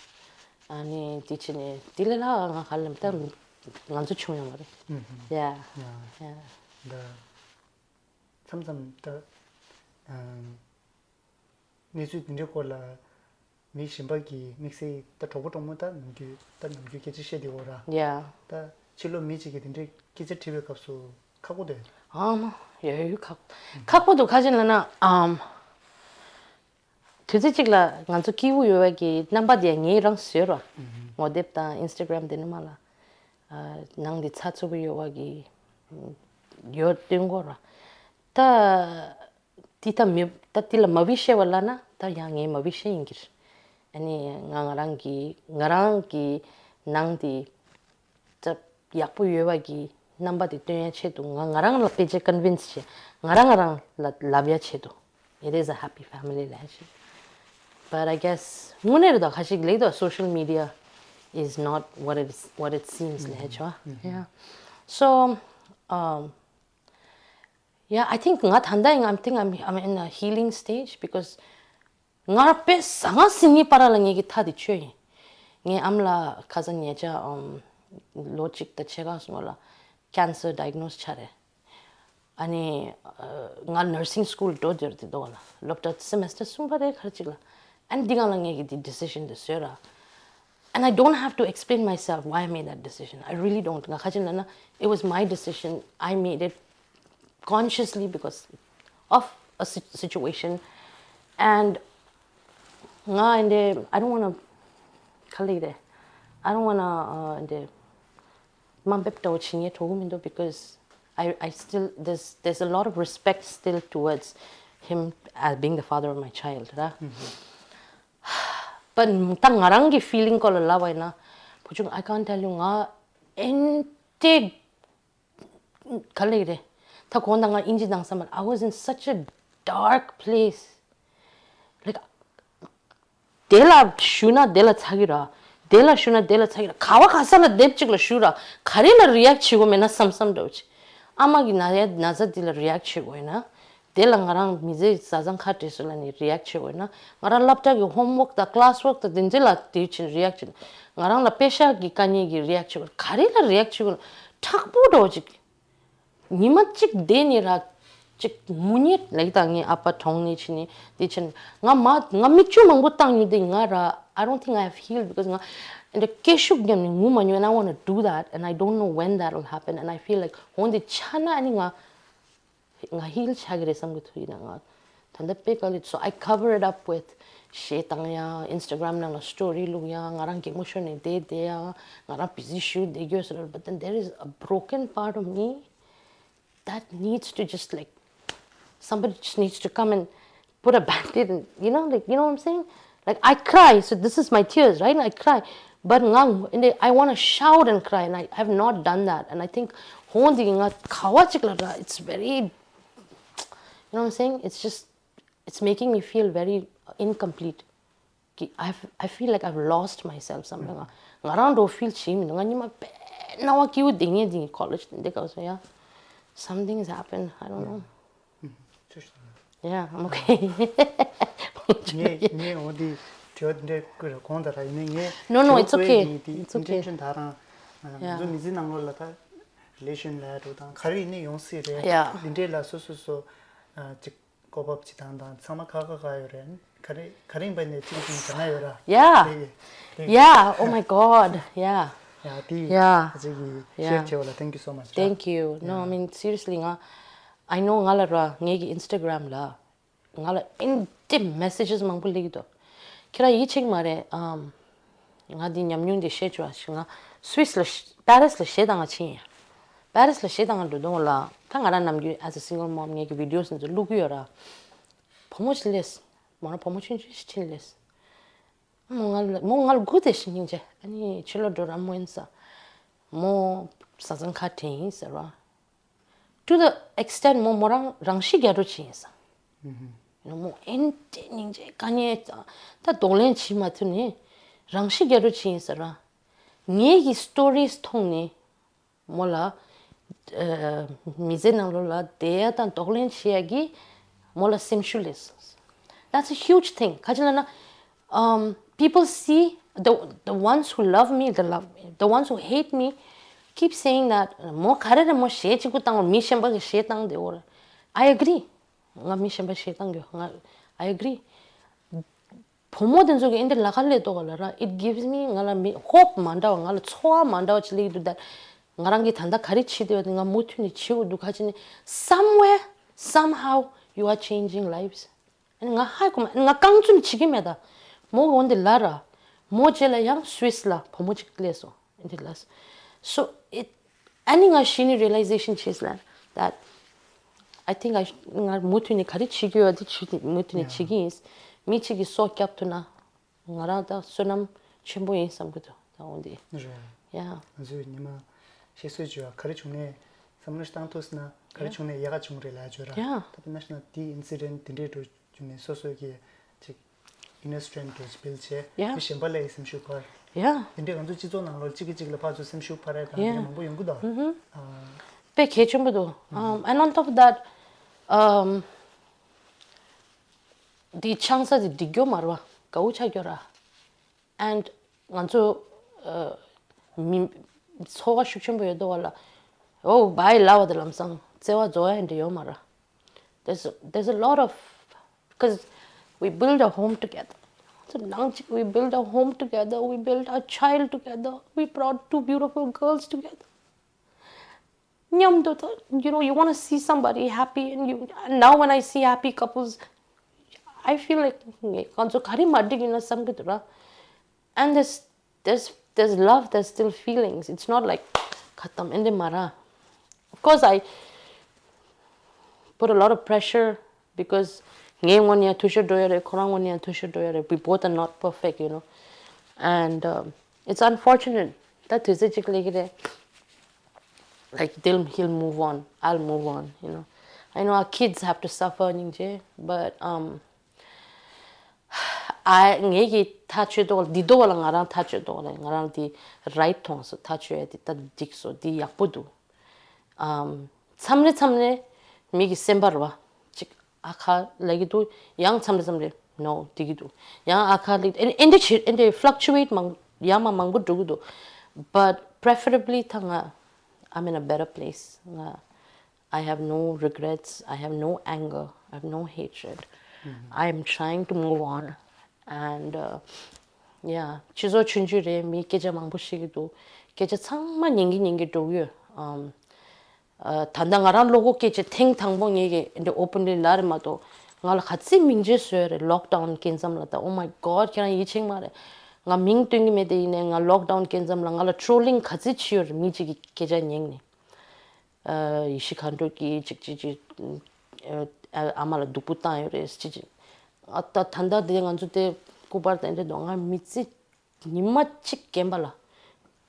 ཨ་ནི་འདི་ཅི་ནས་འདི་ལས་ལྷག་ང་ག་ལ་ད་ང་ཚོ་ཆུང་ཡོང་བ་རེད། Yeah. Yeah. མཚམས་མཚམས་ད་གནས་ཚུལ་འདི་འདྲའི་སྐོར་ལ་མི་གཞན་པ་གིས་དམིགས་བསལ་ད་གྲོགས་པོ་གྲོགས་མོ་ད་ནམ་རྒྱུན་ད་ནམ་རྒྱུན་སྐད་ཆ་བཤད་བསྡད་ཡོད་ར། Yeah. ད་ཕྱི་ལོགས་མི་གཅིག་གིས་དེ་འདྲའི་སྐད་ཆ་དྲིས་པའི་སྐབས་སུ་ཁག་པོ་འདུག་ཨ་མ་ཡོད་ཡོད་ཁག་ཁག་པོ་འདུག་ག་ཅི་ལབ་ན་ཨམ། དུས་ཚོད་གཅིག་ལ་ང་ཚོ་སྐྱིད་པོ་ཡོད་པ་གི་རྣམ་པ་དེ་ངས་རང་བཟོས་ར། ངོ་དེབ་དང་Instagram དེ་ནི་མ་ལ་ནང་དེ་ཚགས་ཚུད་པོ་ཡོད་པ་གི་ཡོད་སྟོན་གོ་ར། ད་དེ་ད་མི་ད་དེ་ལ་མ་བི་ཤེས་པ་ལབ་ན་ད་ཡང་ངས་མ་བི་ཤེས་ཡིན་གྱི་རེད། ཨ་ནི་ང་ང་རང་གི་ང་རང་གི་ནང་དེ་ད་ཡག་པོ་ཡོད་པ་གི་རྣམ་པ་དེ་སྟོན་ཡ་ཆེད་དུ་ང་ང་རང་ལ་ཕལ་ཆེར་convince བྱས། ང་རང་ང་རང་ལ་ལབ་ཡ་ཆེད་དུ། It is a happy family ལབ་ཤིག But I guess དངོས་གནས་རེད་ད། ཁ་ཅིག་ལེགས་ད། Social media is not what it is, what it seems ལབ་ཆོག Yeah. So, um, yeah, I think ང་ད་ལྟ་ཡང་I think I'm, I'm in a healing stage because ང་དཔེ་ཟ་ང་སི་ནི་པ་ར་ལ་ངེད་ཀྱི་ཐག་དེ་ཆོད་ཡིན། ངའི་ཨམ་ལ་ཁ་སང་ཉེ་ཆར་ཨམ་ལོ་གཅིག་དང་ཕྱེད་ཀ་སྔོན་ལ་cancer diagnose ཆགས་རེད། ཨ་ནི་ང་nursing school འགྲོ་འདོད་དེ་འདུག་ལ། སློབ་གྲྭ་semester གསུམ་པ་རེད་ག་རེ་ཅིག་ལ། ཨ་ནི་འདི་གང་ལ་ངེད་ཀྱི་འདི་decision དེ་བཟོས་ར། And I don't have to explain myself why I made that decision. I really don't. ང་ཁ་ཅིག་ལ་ན it was my decision. I made it consciously because of a si- situation. And ང་འདི་I don't wanna ག་ལེགས་རེད། I don't wanna འདི་དམའ་འབེབས་འདྲ་བོ་བྱེད་ངེས་གྲོགས་མི་འདུག because I, I still, there's, there's a lot of respect still towards him as being the father of my child ར། But ད་ང་རང་གི་feeling སྐོར་ལ་ལབ་པ་ཡིན་ན། བུ་ཆུང་I can't tell you ང་ཨེན་ཏེ་ག་ལེགས་རེད། ད་གོང་ད་ང་དབྱིན་ཇི་དང་བསམ་པར I was in such a dark place. Like དེ་ལ་ཞུ་ན་དེ་ལ་ཚ་གི་ར། དེ་ལ་ཞུ་ན་དེ་ལ་ཚ་གི་ར། ག་བ་ག་ས་ལ་དེབ་ཅིག་ལ་ཞུ་ར། ག་རེ་ལ་react བྱེད་དགོས་མེད་ན་བསམ་བསམ་འདྲ་བོ་ཅིག་ཨ་མ་གི་ན་ཡ་ན་ཚ་འདི་ལ་react བྱེད་དགོས་ཡིན་ན། དེ་ལ་ང་རང་མི་ཚེ་བཟའ་ཚང་ཁ་བྲལ་སོང་ལ་ནི་react བྱེད་དགོས་ཡིན་ན། ང་རང་སློབ་གྲྭ་གི་homework དང་class work དང་དེ་འདྲ་ལ་དེ་བྱེད་react བྱེད། ང་རང་ལ་པེ་ཤག་གི་དཀའ་ཉེན་གྱི་react བྱེད་དགོས། ག་རེ་ལ་react བྱེད་དགོས་ན་མཁྲེགས་པོ་འདྲ་བོ་ཅིག་ཉི་མ་གཅིག་བསྡད་ནས་ར། གཅིག་ངུ་ཉེས་ལེགས་དང་ངའི་ཨ་ཕ་གྲོངས་ནས་ཕྱིན་ནས་དེ་ཕྱིན་ང་མ་ང་མིག་ཆུ་མང་པོ་བཏང་ཡོད་དེ་ང་ར། I don't think I have healed because ང་འདི་སྐད་ཤུགས་བརྒྱབ་ནས་ངུ་མ་མྱོང་and I want to do that and I don't know when that will happen and I feel like འོན་ཏེ་ཆ་ན་ཨ་ནི་ང་ང་heal ཆགས་ཀྱི་རེད་བསམ་གྱི་ཐུག་ཡིན་ན་ང་ད་ལྟ་དཔེ་དཀའ་ལས། So I cover it up with གཞས་བཏང་ཡ། Instagram ནང་ལ་story བླུག་ཡ། ང་རང་གད་མོ་ཤོར་ནས་བསྡད་བསྡད་ཡ། ང་རང་busy ཞུ་བསྡད་རྒྱུ་ཟེར། But then there is a broken part of me that needs to just like somebody just needs to come and put a band-aid and you know like you know what I'm saying? Like I cry, so this is my tears, right? I cry, but ngang and I want to shout and cry and I have not done that and I think hondi nga kawa chikla, it's very, you know what I'm saying, it's just, it's making me feel very incomplete. གི- I f- I feel like I've lost myself somewhere. ང་ང་རང་འགྲོ་feel བྱེད་མི་འདུག་ང་ཉི་མ་དཔེ་སྣང་བ་སྐྱིད་པོ་བསྡད་མཁན་དེ་college འདི་ག་སོ་ཡ། Something has happened. I don't know. ཚུལ་ཤིག Yeah, I'm okay. ངས་ངས་འོ་དེ་དྲི་བ་འདི་འདྲ་བཀོད་ར་གོང་དང་ར་ཡིན་ནའི་ངས No, no, it's okay. It's okay. Intention ད་རང་ང་ཚོ་མི་ཚེ་ནང་ལོགས་ལ་ད་relation ལ་འགྲོ་དང་ག་རེ་ཡིན་ནའི་ཡོང་སྲིད་རེད། Yeah. འདི་འདྲའི་ལ་སོ་སོ་སོ་ཅིག་གོ་བབ་ཅིག་དང་དང་ཚང་མ་ཁག་ཁག་ཁག་ཡོད་རེད། ག་རེ་ག་རེ་ཡིན་པ་ནས་ཅིག་ཅིག་དྲན་ན་ཡོད་ར། Yeah. དེ་གི་དེ་གི Yeah, oh my god. Yeah. ཡ་དེ་Yeah. ཨ་ཅག་གི་Yeah. share བྱས་པ་ལ་thank you so much ར། Thank you. No, I Yeah. mean, seriously, ང་I know ང་ལ་ར་ངེད་ཀྱི་Instagram ལ་ང་ལ་ཨིན་དེ་messages མང་པོ་སླེབས་ཀྱི་འདུག་ཁྱེད་རང་ཡིད་ཆེས་ཀྱི་མ་རེད། ཨམ། ང་འདི་ཉམས་མྱོང་འདི་བཤད་ཆོག་ཞིག་ང་Swiss ལ་Paris ལ་གཞས་བཏང་ང་ཕྱིན་ཡ། Paris ལ་གཞས་བཏང་ང་འགྲོ་དུས་ལ་ད་ང་རང་ནམ་རྒྱུན་as a single mom ངེད་ཀྱི་videos འདི་ཚོ་བླུག་གི་ཡོད་ར། བུ་མོ་ཞིག་སླེབས། མོ་རང་བུ་མོ་ཆུང་ཆུང་ཞིག་ཕྱིན་སླེབས། མོ་ང་ལ་མོ་ང་ལ་སྒུག་བསྡད་ཤིག་སྙིང་རྗེ། ཨ་ནི་ཕྱི་ལོགས་འགྲོ་ར་མོ་ཡིན་ས། མོ་བཟའ་ཚང་ཁ་བྲལ་ཡིན་ཟེར་བ། To the extent མོ་མོ་རང་རང་ཤི་རྒྱག་འགྲོ་བྱེད་ཡིན་ས། མོ་ཨེན་ཏེ་སྙིང་རྗེ་དཀའ་ངལ་ད་གདོང་ལེན་བྱེད་མ་ཐུབ་ནས་རང་ཤི་རྒྱག་འགྲོ་བྱེད་ཡིན་ས་ར། ངེད་ཀྱི་stories མཐོང་ནས་མོ་ལ་མི་ཚེ་ནང་ལོགས་ལ་བསྡད་ཡ་དང་གདོང་ལེན་བྱེད་ཡ་གི་མོ་ལ་སེམས་ཤུགས་སླེབས་སོང་། That's a huge thing. ག་ཅི་ལབ་ན། Um, people see the the ones who love me, they love me. The ones who hate me keep saying that མོ་ག་རེ་རེད་མོ་གཞས་གཅིག་པུ་བཏང་བ་མི་གཞན་པ་གི་གཞས་བཏང་བསྡད་ཡོད་རེད། I agree. ང་མི་གཞན་པ་གཞས་བཏང་གི་ང་I agree. བུ་མོ་དེ་ཚོ་གི་ཨེ་འདྲ་ལ་ཁ་ལས་ཏོག་ག་ལ་ར། It gives me ང་ལ་མི་hope མ་འདྲ་བ་ང་ལ་ཚོར་བ་མ་འདྲ་བ་ཅིག་སླེབས་འདུག་ད་ང་རང་གི་ད་ལྟ་ག་རེ་བྱེད་བསྡད་ཡོད་དེ་ང་མུ་མཐུད་ནས་བྱེད་དགོས་འདུག་ག་ཅི་ནས་somewhere somehow you are changing lives. ང་ཧ་གོ་མ་ང་རྐང་བཙུན་བྱེད་ཀྱི་མེད་ད། མོ་འོན་ཏེ་ལ་ར། མོ་རྗེས་ལ་ཡང་Swiss ལ་བུ་མོ་གཅིག་སླེབས་སོང་། ཨེ་འདྲ་ལ། So it ཨ་ནི་ང་གཞི་ནས་realization བྱས་ལ་that I think I ང་མུ་མཐུད་ནས་ག་རེ་བྱེད་ཀྱི་ཡོད་དེ་བྱེད་མུ་མཐུད་ནས་བྱེད་ཀྱི་ཡིན། མི་གཅིག་གིས་སྲོག་བསྐྱབས་ཐུབ་ན་ང་རང་ད་བསོད་ནམས་ཆེན་པོ་ཡིན་བསམ་གྱི་འདུག་ད་འོན་ཏེ་རེད། Yeah. ང་ཚོས་ཉི་མ་བཤད་སྲོལ་བརྗོད་ཡ་ག་རེ་བྱུང་ནས་བསམ་བློ་བཏང་ཐུབ་ཟེར་ན་ག་རེ་བྱུང་ནས་ཡག་ག་བྱུང་རེད་ལབ་བརྗོད་ར། Yeah. ད་དཔེར་ན་ཤི་ན་དེའི་incident དེ་འདྲའི་འགྲོ་བྱུང་ནས་སོ་སོ་གི་ཅིག inner strength to build བྱས། Yeah. དེ་གཞན་པ་ལ་ཡི་སེམས་ཤུགས་འཕར། Yeah. དེ་འདྲའི་ང་ཚོ་སྤྱི་ཚོགས་ནང་ལོགས་གཅིག་གིས་གཅིག་ལ་ཕར་ཚུར་སེམས་ཤུགས་འཕར་ཡ་དང་དེ་Yeah. འདྲ་མང་པོ་ཡོང་གི་འདུག་ཨ། དཔེ་གལ་ཆེན་པོ་འདུག um, and on top of that, um, འདི་ཆང་ས་འདི་འགྲིག་རྒྱུ་མ་རེད་བ། དགའ་བོ་ཆགས་རྒྱུ་ར། And ང་ཚོ་ཨ། མི་ཚོར་བ་ཤུགས་ཆེན་པོ་ཡོད་དོ་བ་ལ། ཨོ་བའི་ལབ་པ་དེ་ལམ་སང་བརྩེ་བ་རྫོགས་ཡ་འདྲ་ཡོད་མ་རེད། There's, there's a lot of, because we build a home together. So ནང་གཅིག we build a home together, we build a child together, we brought two beautiful girls together. མཉམ་དུ་ད། you know, you want to see somebody happy and you, and now when I see happy couples, I feel like ང་ཚོ་ག་རེ་མ་འགྲིག་ཡིན་ན་བསམ་གི་འདུག་ར། And there's, there's, there's love, there's still feelings. It's not like ཁ་ཏམ་ཨེ་འདྲ་མ་ར། Of course, I put a lot of pressure because ངའི་ངོས་ནས་ཡང་འཐུས་ཤོར་འགྲོ་ཡ་རེད། ཁོ་རང་ངོས་ནས་ཡང་འཐུས་ཤོར་འགྲོ་ཡ་རེད། We both are not perfect, you know. And um, it's unfortunate. ད་དུས་ཚོད་ཅིག་སླེབས་ཀྱི་རེད། Like, they'll, he'll move on, I'll move on, you know. I know our kids have to suffer, སྙིང་རྗེ། But um, I, ངེད་ཀྱིས་ཐག་ཆོད་དོ་འདི་དོ་ལ་ང་རང་ཐག་ཆོད་དོ་ལ་ང་རང་འདི་right མཐོང་སོང་། ཐག་ཆོད་ཡ་འདི་ད་འགྲིག་སོང་། འདི་ཡག་པོ་འདུག་ཨམ། མཚམས་རེ་མཚམས་རེ་མི་གི་སེམས་པ་རེད་བ། ཅིག་ཨ་ཁ་ལབ་ཀྱི་འདུག་ཡང་མཚམས་རེ་མཚམས་རེ་no འགྲིག་གི་འདུག་ཡང་ཨ་ཁ་ལབ་ཨེ་འདི་བྱེད་ཨེ་འདི་fluctuate མང་ཡང་མ་མང་པོ་འགྲོ་གི་འདུག But preferably ད་ང་I'm in a better place. ང་I have no regrets, I have no anger, I have no hatred. I am trying to move on. And uh, yeah, སྤྱི་ཚོགས་ཆུང་ཆུང་རེད། མི་སྐད་ཆ་མང་པོ་བཤད་ཀྱི་འདུག་སྐད་ཆ་ཚང་མ་ཉན་གྱི་ཉན་གྱི་འགྲོ་གི་ཡོད། ཨམ། ཨ། ད་ལྟ་ང་རང་བློ་ཁོག་སྐད་ཆ་ཐེངས་དང་པོ་ངས་ཀྱི་འདི་openly་ལབ་རེད་མ་གཏོགས། ང་ལ་ག་ཚོད་མིང་ཆད་བཟོས་རེད། Lockdown སྐབས་མཚམས་ལ་ད། Oh my God, ཁྱེད་རང་ཡིད་ཆེས་མ་རེད། ང་མིང་སྟོན་གྱི་མེད་དེ། ཡིན་ནའི་ང་lockdown སྐབས་མཚམས་ལ་ང་ལ་trolling ག་ཚོད་བྱས་ཡོད་རེད། མི་གཅིག་གི་སྐད་ཆ་ཉན་ནས། ཨ། ཡེ་ཤེས་མཁའ་འགྲོ་གིས་ཅིག་ཅིག་ཅིག་ཨ། ཨ་མ་ལ་སྡུག་པོ་བཏང་ཡོད་རེད་ཅིག་ཅིག་ཨ། ད་ད་ལྟ་དེ་ང་ཚོ་དེ་སྐུ་པར་དེ་འདྲ་འདུག་ང་མི་ཚེ་ཉི་མ་གཅིག་རྒན་པ་ལ་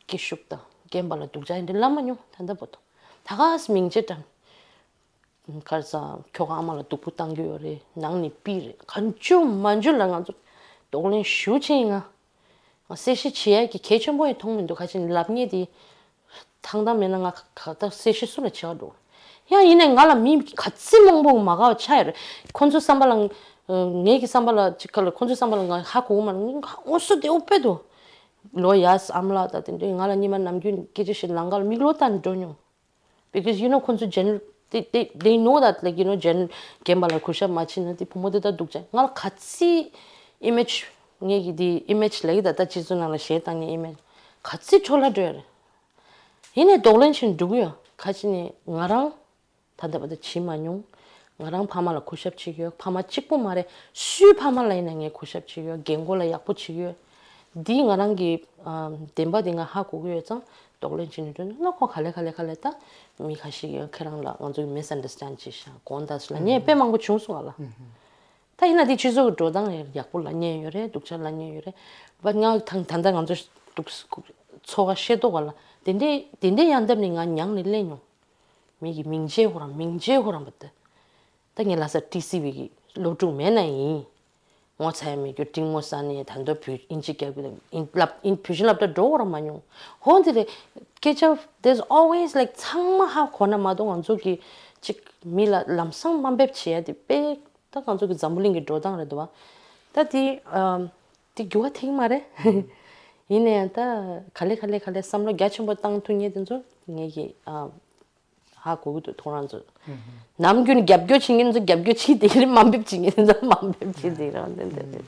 སྐད་ཤུགས་དང་རྒན་པ་ལ་སྡུག་ཅག་འདི་ལབ་མ་མྱོང་། ད་ལྟ་བར་དུ། ད་ག་སེ་མིང་ཆད་དྲངས། ཁར་སང་ཁྱོ་ག་ཨ་མ་ལ་སྡུག་པོ་བཏང་གི་ཡོད་རེད། ནང་ནས་ཕུད་རེད། གང་བྱུང་མང་བྱུང་ལ་ང་ཚོ་གདོང་ལེན་ཞེ་པོ་བྱས་ཡིན། ང་ང་གསལ་བཤད་བྱེད་ཡ་གི་གལ་ཆེན་པོ་ཡང་མཐོང་མི་འདུག་ག་ཅི་ནས་ལབ་མཁན་དེ། ཐང་ཐང་མེད་ན་ང་ག་ད་གསལ་བཤད་སུ་ལ་བྱེད་པ་འགྲོ། ཡང་ཡིན་ནའི་ང་ལ་མི་ག་ཚོད་མང་པོ་མ་དགའ་བ་ཆགས་ཡོད་རེད། ཁོང་ཚོའི་བསམ་པ་ལ། ངེད་ཀྱི་བསམ་པ་ལ་ཅིག་ག་ལ་ཁོང་ཚོའི་བསམ་པ་ལ་ང་ཧ་གོ་གི་མ་རེད། ང་ངོ་སོ་བདེ་པོ་དཔེ་འདུག་ལོ་ཡས་ཨ་མ་ལགས་དང་དེ་འདྲས་ང་ལ་སྔོན་མ་ནམ་རྒྱུན་སྐད་ཆ་བཤད་ལམ་ཁ་ལ་མིག་ལོག་བལྟས་ནས་འགྲོ་མྱོང་། Because you know ཁོང་ཚོ་general they, they, they know that, like, you know, gen རྒན་པ་ལ་གུས་ཞབས་མ་བྱས་ན་དེ་བུ་མོ་དེ་ད་སྡུག་ཅག་ང་ལ་ག་ཚོད་image ངེད་ཀྱི་དེ་image ལབ་ཀྱི་ད་ལྟ་སྤྱི་ཚོགས་ནང་ལ་གཞས་བཏང་མཁན་image ག་ཚོད་འཕྲོ་བརླག་འགྲོ་ཡ་རེད། ཡིན་ནའི་གདོང་ལེན་བྱས་ནས་འགྲོ་གི་ཡོད། ག་ཅི་ནས་ང་རང་ད་ལྟ་བར་དུ་བྱས་མ་མྱོང་། ང་རང་ཕ་མ་ལ་གུས་ཞབས་བྱེད་ཀྱི་ཡོད། ཕ་མ་གཅིག་པོ་མ་རེད། སུའི་ཕ་མ་ལ་ཡིན་ན་ངས་གུས་ཞབས་བྱེད་ཀྱི་ཡོད། རྒན་གོག་ལ་ཡག་པོ་བྱེད་ཀྱི་ཡོད། འདི་ང་རང་གི་ཨ། བདེན་པ་འདི་ང་ཧ་གོ་གི་ཡོད་ཙང་གདོང་ལེན་བྱས་ནས་འགྲོ་ན་ཁོ་ག་ལེ་ག་ལེ་ག་ལེ་ད་མི་ཁ་ཤས་ཀྱིས་ཁྱེད་རང་ལ་ང་ཚོ་གིས་misunderstand བྱས་ཤག་དགོངས་དག་ཟེར་ལབ་མཁན་དཔེ་མང་པོ་བྱུང་སོང་ང་ལ། ད་ཡིན་ན་དེ་སྤྱི་ཚོགས་ཀྱི་འགྲོ་སྟངས་ཡག་པོ་ལབ་མཁན་ཡོད་རེད། སྡུག་ཅག་ལབ་མཁན་ཡོད་རེད། བ་ང་ད་ད་ལྟ་ང་ཚོ་འདུག་ཚོར་བ་ཤེས་རྟོགས་པ་ལ་དེ་འདྲའི་དེ་འདྲའི་ཡང་འདབས་ནས་ང་མྱངས་ནས་སླེབས་མྱོང་། མི་གི་མིང་ཆད་ཁོ་རང་མིང་ཆད་ཁོ་རང་བ་དེ། ད་ངས་ལྷ་ས་ཊི་སི་ཝི་གི་སློབ་ཕྲུག་མེད་ན་ཡིན། ངོ་ཚ་ཡ་མེད་རྒྱུ་འབྲི་ངོ་ས་ནས་ད་མདོ་བོད་ཨིན་ཇི་རྒྱབ་ཀྱི་ཨིན་ལབ་ཨིན་བོད་ཤིང་སློབ་གྲྭ་འགྲོ་བ་རང་མ་མྱོང་། ཧོ་འདི་རེད། སྐད་ཆ་there's always like ཚང་མ་ཧ་གོ་ན་མ་གཏོགས་ང་ཚོ་གི་ཅིག་མི་ལ་ལམ་སང་དམའ་འབེབས་བྱེད་ཡ་དེ་དཔེ་ད་ང་ཚོ་གི་འཛམ་བུ་གླིང་གི་འགྲོ་སྟངས་རེད་འདུག་བ། ད་དེ་ཨམ་དེ་འགྱུར་བ་ཐེབས་ཀྱི་མ་རེད། ཡིན་ན་ཡང་ད་ག་ལེ་ག་ལེ་ག་ལེ་བསམ་བློ་རྒྱ་ཆེན་པོ་བཏང་ཐུབ་མཁན་དེ་ཚོ་ངེད་ཀྱི་ཨམ། ཧ་གོ་གི་འདུག་ཁོང་རང་ཚོ། ནམ་རྒྱུན་རྒྱབ་སྐྱོར་བྱེད་མཁན་ཚོ་རྒྱབ་སྐྱོར་བྱེད་བསྡད་རེད། དམའ་འབེབས་བྱེད་མཁན་ཚོ་དམའ་འབེབས་བྱེད་བསྡད་རེད། དེ་འདྲ་རེད། ཡ།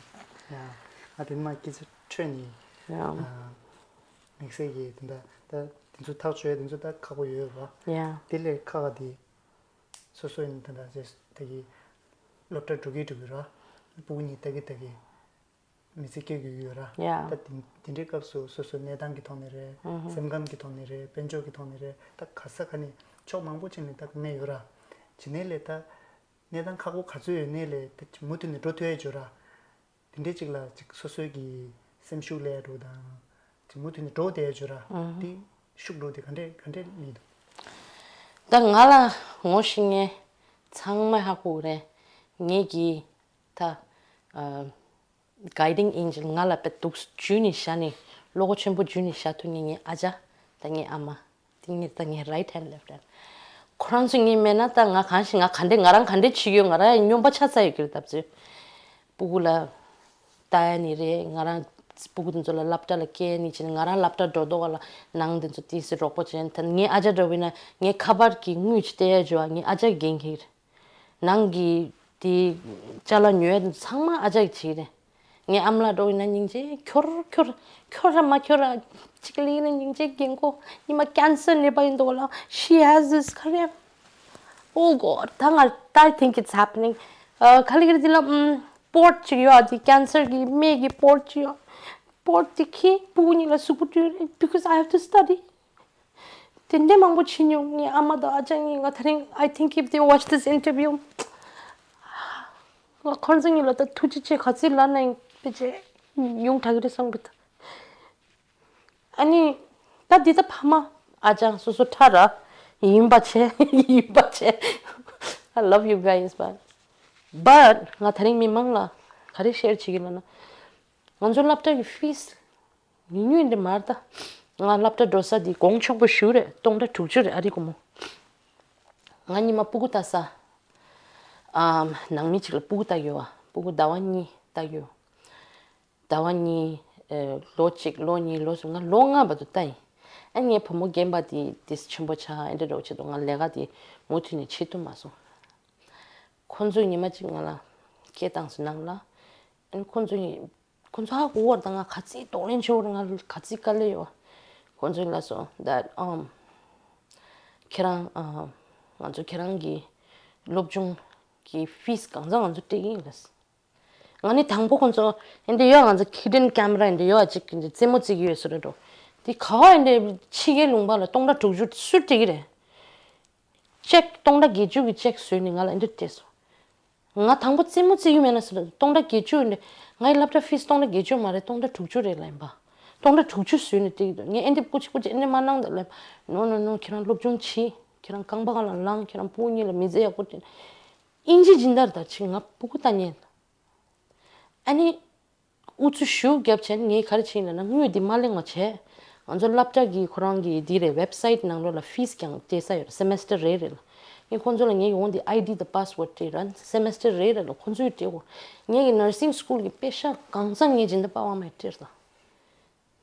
ཨ་དེ་མ་སྐད་ཆ་འཕྲོས་ནས། ཡ། ཨ་དམིགས་བསལ་གྱི་དེ་འདྲ་ད་དེ་ཚོ་ཐག་གཅོད་ཡ་དེ་ཚོ་ད་ཁག་པོ་ཡོད་རེད་བ། ཡ། དེ་ལས་ཁག་པ་དེ་སོ་སོ་ཡིན་ད་ད་ད་གི་སློབ་གྲྭ་འགྲོ་གི་འགྲོ་གི་རེད་བ། སྤུ་གུ་གཉིས་ལྟ་གི་ལྟ་གི། མི་ཚེ་སྐྱེལ་དགོས་ཀྱི་ཡོད་ར། ཡ། ད་དེ་དེ་འདྲའི་སྐབས་སུ་སོ་སོའི་གནས་སྟངས་ཀྱི་ཐོག་ནས་རེད། ཨུ་ཧུ། སེམས་ཁམས་ཀྱི་ཐོག་ནས་རེད། དཔལ་འབྱོར་གྱི་ཐོག་ནས་རེད། ད་ག་ས་ག་ནས་ཕྱོགས་མང་པོ་ཅིག་ནས་ད་གནས་ཡོད་ར། བྱས་ནའི་ལས་ད་གནས་སྟངས་ཁག་པོ་ག་ཚོད་ཡོད་ནའི་ལས་ད་མུ་མཐུད་ནས་འགྲོ་ཐུབ་ཡ་ཡོད་ར། དེ་འདྲའི་ཅིག་ལ་ཅིག་སོ་སོའི་གི་སེམས་ཤུགས་སླེབས་ཡ་འགྲོ་དང་། ཅིག་མུ་མཐུད་ནས་འགྲོ་བསྡད་ཡ་ཡོད་ར། ཨུ་ཧུ། དེ་ཤུགས་འགྲོ་དེ་ག་འདྲས་ག་འདྲས་སླེབས་འདུག་ད་ང་ལ་ངོ་ཤེས་མཁན་ཚང་མས་ཧ་གོ་གི་རེད། ངེད་ཀྱིས་ད་ཨ། guiding angel ང་ལ་དཔེ་འདུག་འཇུས་ནས་བཞག་ནས་བློ་སྒོ་ཆེན་པོ་འཇུས་ནས་བཞག་ཐུབ་མཁན་ངའི་ཨ་ཅག་དང་ངའི་ཨ་མ། དེ་ངའི་ད་ངའི་right hand left hand། ཁོ་རང་ཚོ་ངའི་མེད་ན་ད་ང་གང་ཞིག་ང་ག་འདྲས་ང་རང་ག་འདྲས་བྱེད་ཡོད། ང་རང་ཡང་སྨྱོན་པ་ཆགས་ཚར་ཡོད་ཀྱི་རེད། ད་ཚོད་སྤུ་གུ་ལ་ལྟ་ཡ་ནི་རེད། ང་རང་སྤུ་གུ་དེ་ཚོ་ལ་སློབ་གྲྭ་ལ་སྐྱེལ་ནི་བྱས་ནས་ང་རང་སློབ་གྲྭ་འགྲོ་མདོག་ལ་ནང་དེ་ཚོ་ཏིས་རོགས་པ་བྱས། ད་ངའི་ཨ་ཅག་འདྲ་བོ་ཡིན་ན་ངའི་ཁ་པར་གྱི་དངུལ་ཅིག་སྟེར་ཡ་བྱོས་ཨ། ངའི་ཨ་ཅག་འགན་འཁྱེར། ནང་གི་དེ་ཅ་ལག་ཉོ་ཡ་དེ་ཚང་མ་ཨ་ཅག་གིས་བྱེད་ཀྱི་རེད། ངའི་ཨ་མ་ལགས་འགྲོ་ཡིན་ན་སྙིང་རྗེ། ཁྱོར་ཁྱོར་ཁྱོར་ར་མ་ཁྱོར་ར་གཅིག་ལ་ཡིན་ན་སྙིང་རྗེ་རྒན་གོག་ཉི་མ་ཀན་སར་ནད་པ་ཡིན་འདུག་ལ། She has this ཁ་རེ། Oh God, ད་ང་ད་I think it's happening. ཨ། ག་ལེ་ག་ལེ་འདི་ལ་ཨམ་པོར་ཅིག་ཡོད་ཨ། འདི་ཀན་སར་གི་སྨན་གྱི་པོར་ཅིག་ཡོད། པོར་འདི་ཁྱེར་སྤུ་གུ་གཉིས་ལ་གཟུགས་པོ་སྤྲུལ་རེད། Because I have to study. དེ་འདྲའི་མང་པོ་བྱེད་མྱོང་། ངའི་ཨ་མ་དང་ཨ་ཅག་གཉིས་ང་དེ་རིང་I think if they watch this interview ང་ཁོང་ཚོ་གཉིས་ལ་ད་ཐུགས་རྗེ་ཆེ། ག་ཚོད་ལབ་ན་ཡང་ཕལ་ཆེར་ཡོང་དྲག་གི་རེད་བསམ་གི་འདུག་ཨ་ནི་ད་འདི་ད་ཕ་མ་ཨ་ཅག་སོ་སོ་ཕྲ་ར་ཡིན་པ་བྱས་ཡིན་པ་བྱས། I love you guys, but but ང་དེ་རིང་མི་མང་ལ་ག་རེ་ཤེར་བྱེད་ཀྱི་ལབ་ན། ང་ཚོ་སློབ་གྲྭ་གི་ཕིས་ཉུང་ཉུང་འདི་མ་རེད་ད། ང་སློབ་གྲྭ་འགྲོ་ས་འདི་གོང་ཆེན་པོ་ཞེ་པོ་རེད། སྟོང་ཕྲག་དྲུག་ཅུ་རེད། ཨ་རི་སྒོར་མོ། ང་ཉི་མ་སྤུ་གུ་ལྟ་ས། ཨམ་ནང་མི་གཅིག་ལ་སྤུ་གུ་ལྟ་གི་ཡོད་པ། སྤུ་གུ་ཟླ་བ་གཉིས་ལྟ་གི་ཡོད། ཟླ་བ་གཉིས། ཨེ། ལོ་གཅིག་ལོ་གཉིས་ལོ་གསུམ། ང་ལོ་ལྔ་བར་དུ་ལྟ་ཡིན། ཨ་ངའི་བུ་མོ་རྒན་པ་དེ་ཏིས་ཆེན་པོ་ཆགས་ཨེ་འདྲ་འདྲ་བོ་བྱེད་དུས་ང་ལས་ཀ་དེ་མུ་མཐུད་ནས་བྱེད་ཐུབ་མ་སོང་། ཁོང་ཚོས་ཉི་མ་གཅིག་ང་ལ་སྐད་བཏང་སོང་ནང་ལ། ཨ་ནི་ཁོང་ཚོས་ཁོང་ཚོ་ཧ་གོ་བར་དང་ང་ག་ཚིག་གདོང་ལེན་བྱེད་བར་ང་ག་ཚིག་དཀའ་ལས་ཡོད། ཁོང་ཚོས་ལབ་སོང་that um ཁྱེད་རང་ཨ་ང་ཚོ་ཁྱེད་རང་གི་སློབ་སྦྱོང་གི་ཕིས་གང་ཚང་ང་ཚོ་སྤྲད་ཀྱི་ཡིན་ལབ། ང་ནི་དང་པོ་ཁོང་ཚོ་ཨེ་འདྲ་ཡོད། ང་ཚོ་hidden camera ཨེ་འདྲ་ཡོད་ཅིག་གི་རྩེད་མོ་རྩེ་གི་ཡོད་ཟེར་འགྲོ། དེ་ག་བ་ཨེ་འདྲ་ཕྱི་རྒྱལ་ལུང་པ་ལ་སྟོང་ཕྲག་དྲུག་ཅུ་སུས་སྤྲད་ཀྱི་རེད། ཅེག་སྟོང་ཕྲག་བརྒྱད་ཅུ་གི་ཅེག་བཟོས་ནས་ང་ལ་ཨེ་འདྲ་སྤྲད་སོང་། ང་དང་པོ་རྩེད་མོ་རྩེ་གི་མེད་ན་ཟེར། སྟོང་ཕྲག་བརྒྱད་ཅུ་ཨེ་འདྲ། ངའི་སློབ་གྲྭ་ཕིས་སྟོང་ཕྲག་བརྒྱད་ཅུ་མ་རེད། སྟོང་ཕྲག་དྲུག་ཅུ་རེད་ལབ་ཡིན་པ། སྟོང་ཕྲག་དྲུག་ཅུ་བཟོས་ནས་སྤྲད་ཀྱི་འདུག་ངས་ཨེ་འདྲ་ཀུ་ཅི་ཀུ་ཅི་ཨེ་འདྲ་མ་གནང་དང་ལབ། No, no, no. ཁྱེད་རང་སློབ་སྦྱོང་བྱེད། ཁྱེད་རང་རྐང་པ་སྒང་ལ་ལངས། ཁྱེད་རང་སྤུ་གུ་གཉིས་ལ་མི་ཚེ་ཡག་པོ་སྤྲད། ཨིན་ཇི་སྦྱིན་བདག་ད་ཅིག་ང་སྤུ་གུ་ལྟ་ཉན། ཨ་ནི་ཨུ་ཚུགས་ཞེ་པོ་བརྒྱབ་བྱས་ནས་ངས་ག་རེ་བྱས་ཡིན་ལབ་ན། དངུལ་འདི་མ་ལེན་པ་བྱས། ང་ཚོ་སློབ་གྲྭ་གི་ཁོ་རང་གི་འདི་རེད། ཝེབ་སའིཊ་ནང་ལོགས་ལ་ཕིས་ཀྱང་སྤྲད་ས་ཡོད་རེད། སེ་མེ་སི་ཊར་རེ་རེ་ལ། ངས་ཁོང་ཚོ་ལ་ངའི་ཡོང་འདི་ཨའི་ཌི་དང་པ་སི་ཝརཌ་སྤྲད་ར། སེ་མེ་སི་ཊར་རེ་རེ་ལ་ཁོང་ཚོས་སྤྲད་གོ། ངས་ཀྱི་ནར་སིང་སི་ཀུལ་གི་པེ་ཤག་གང་ཚང་ངས་སྦྱིན་བདག་པ་ཝང་མས་སྤྲད་ལ།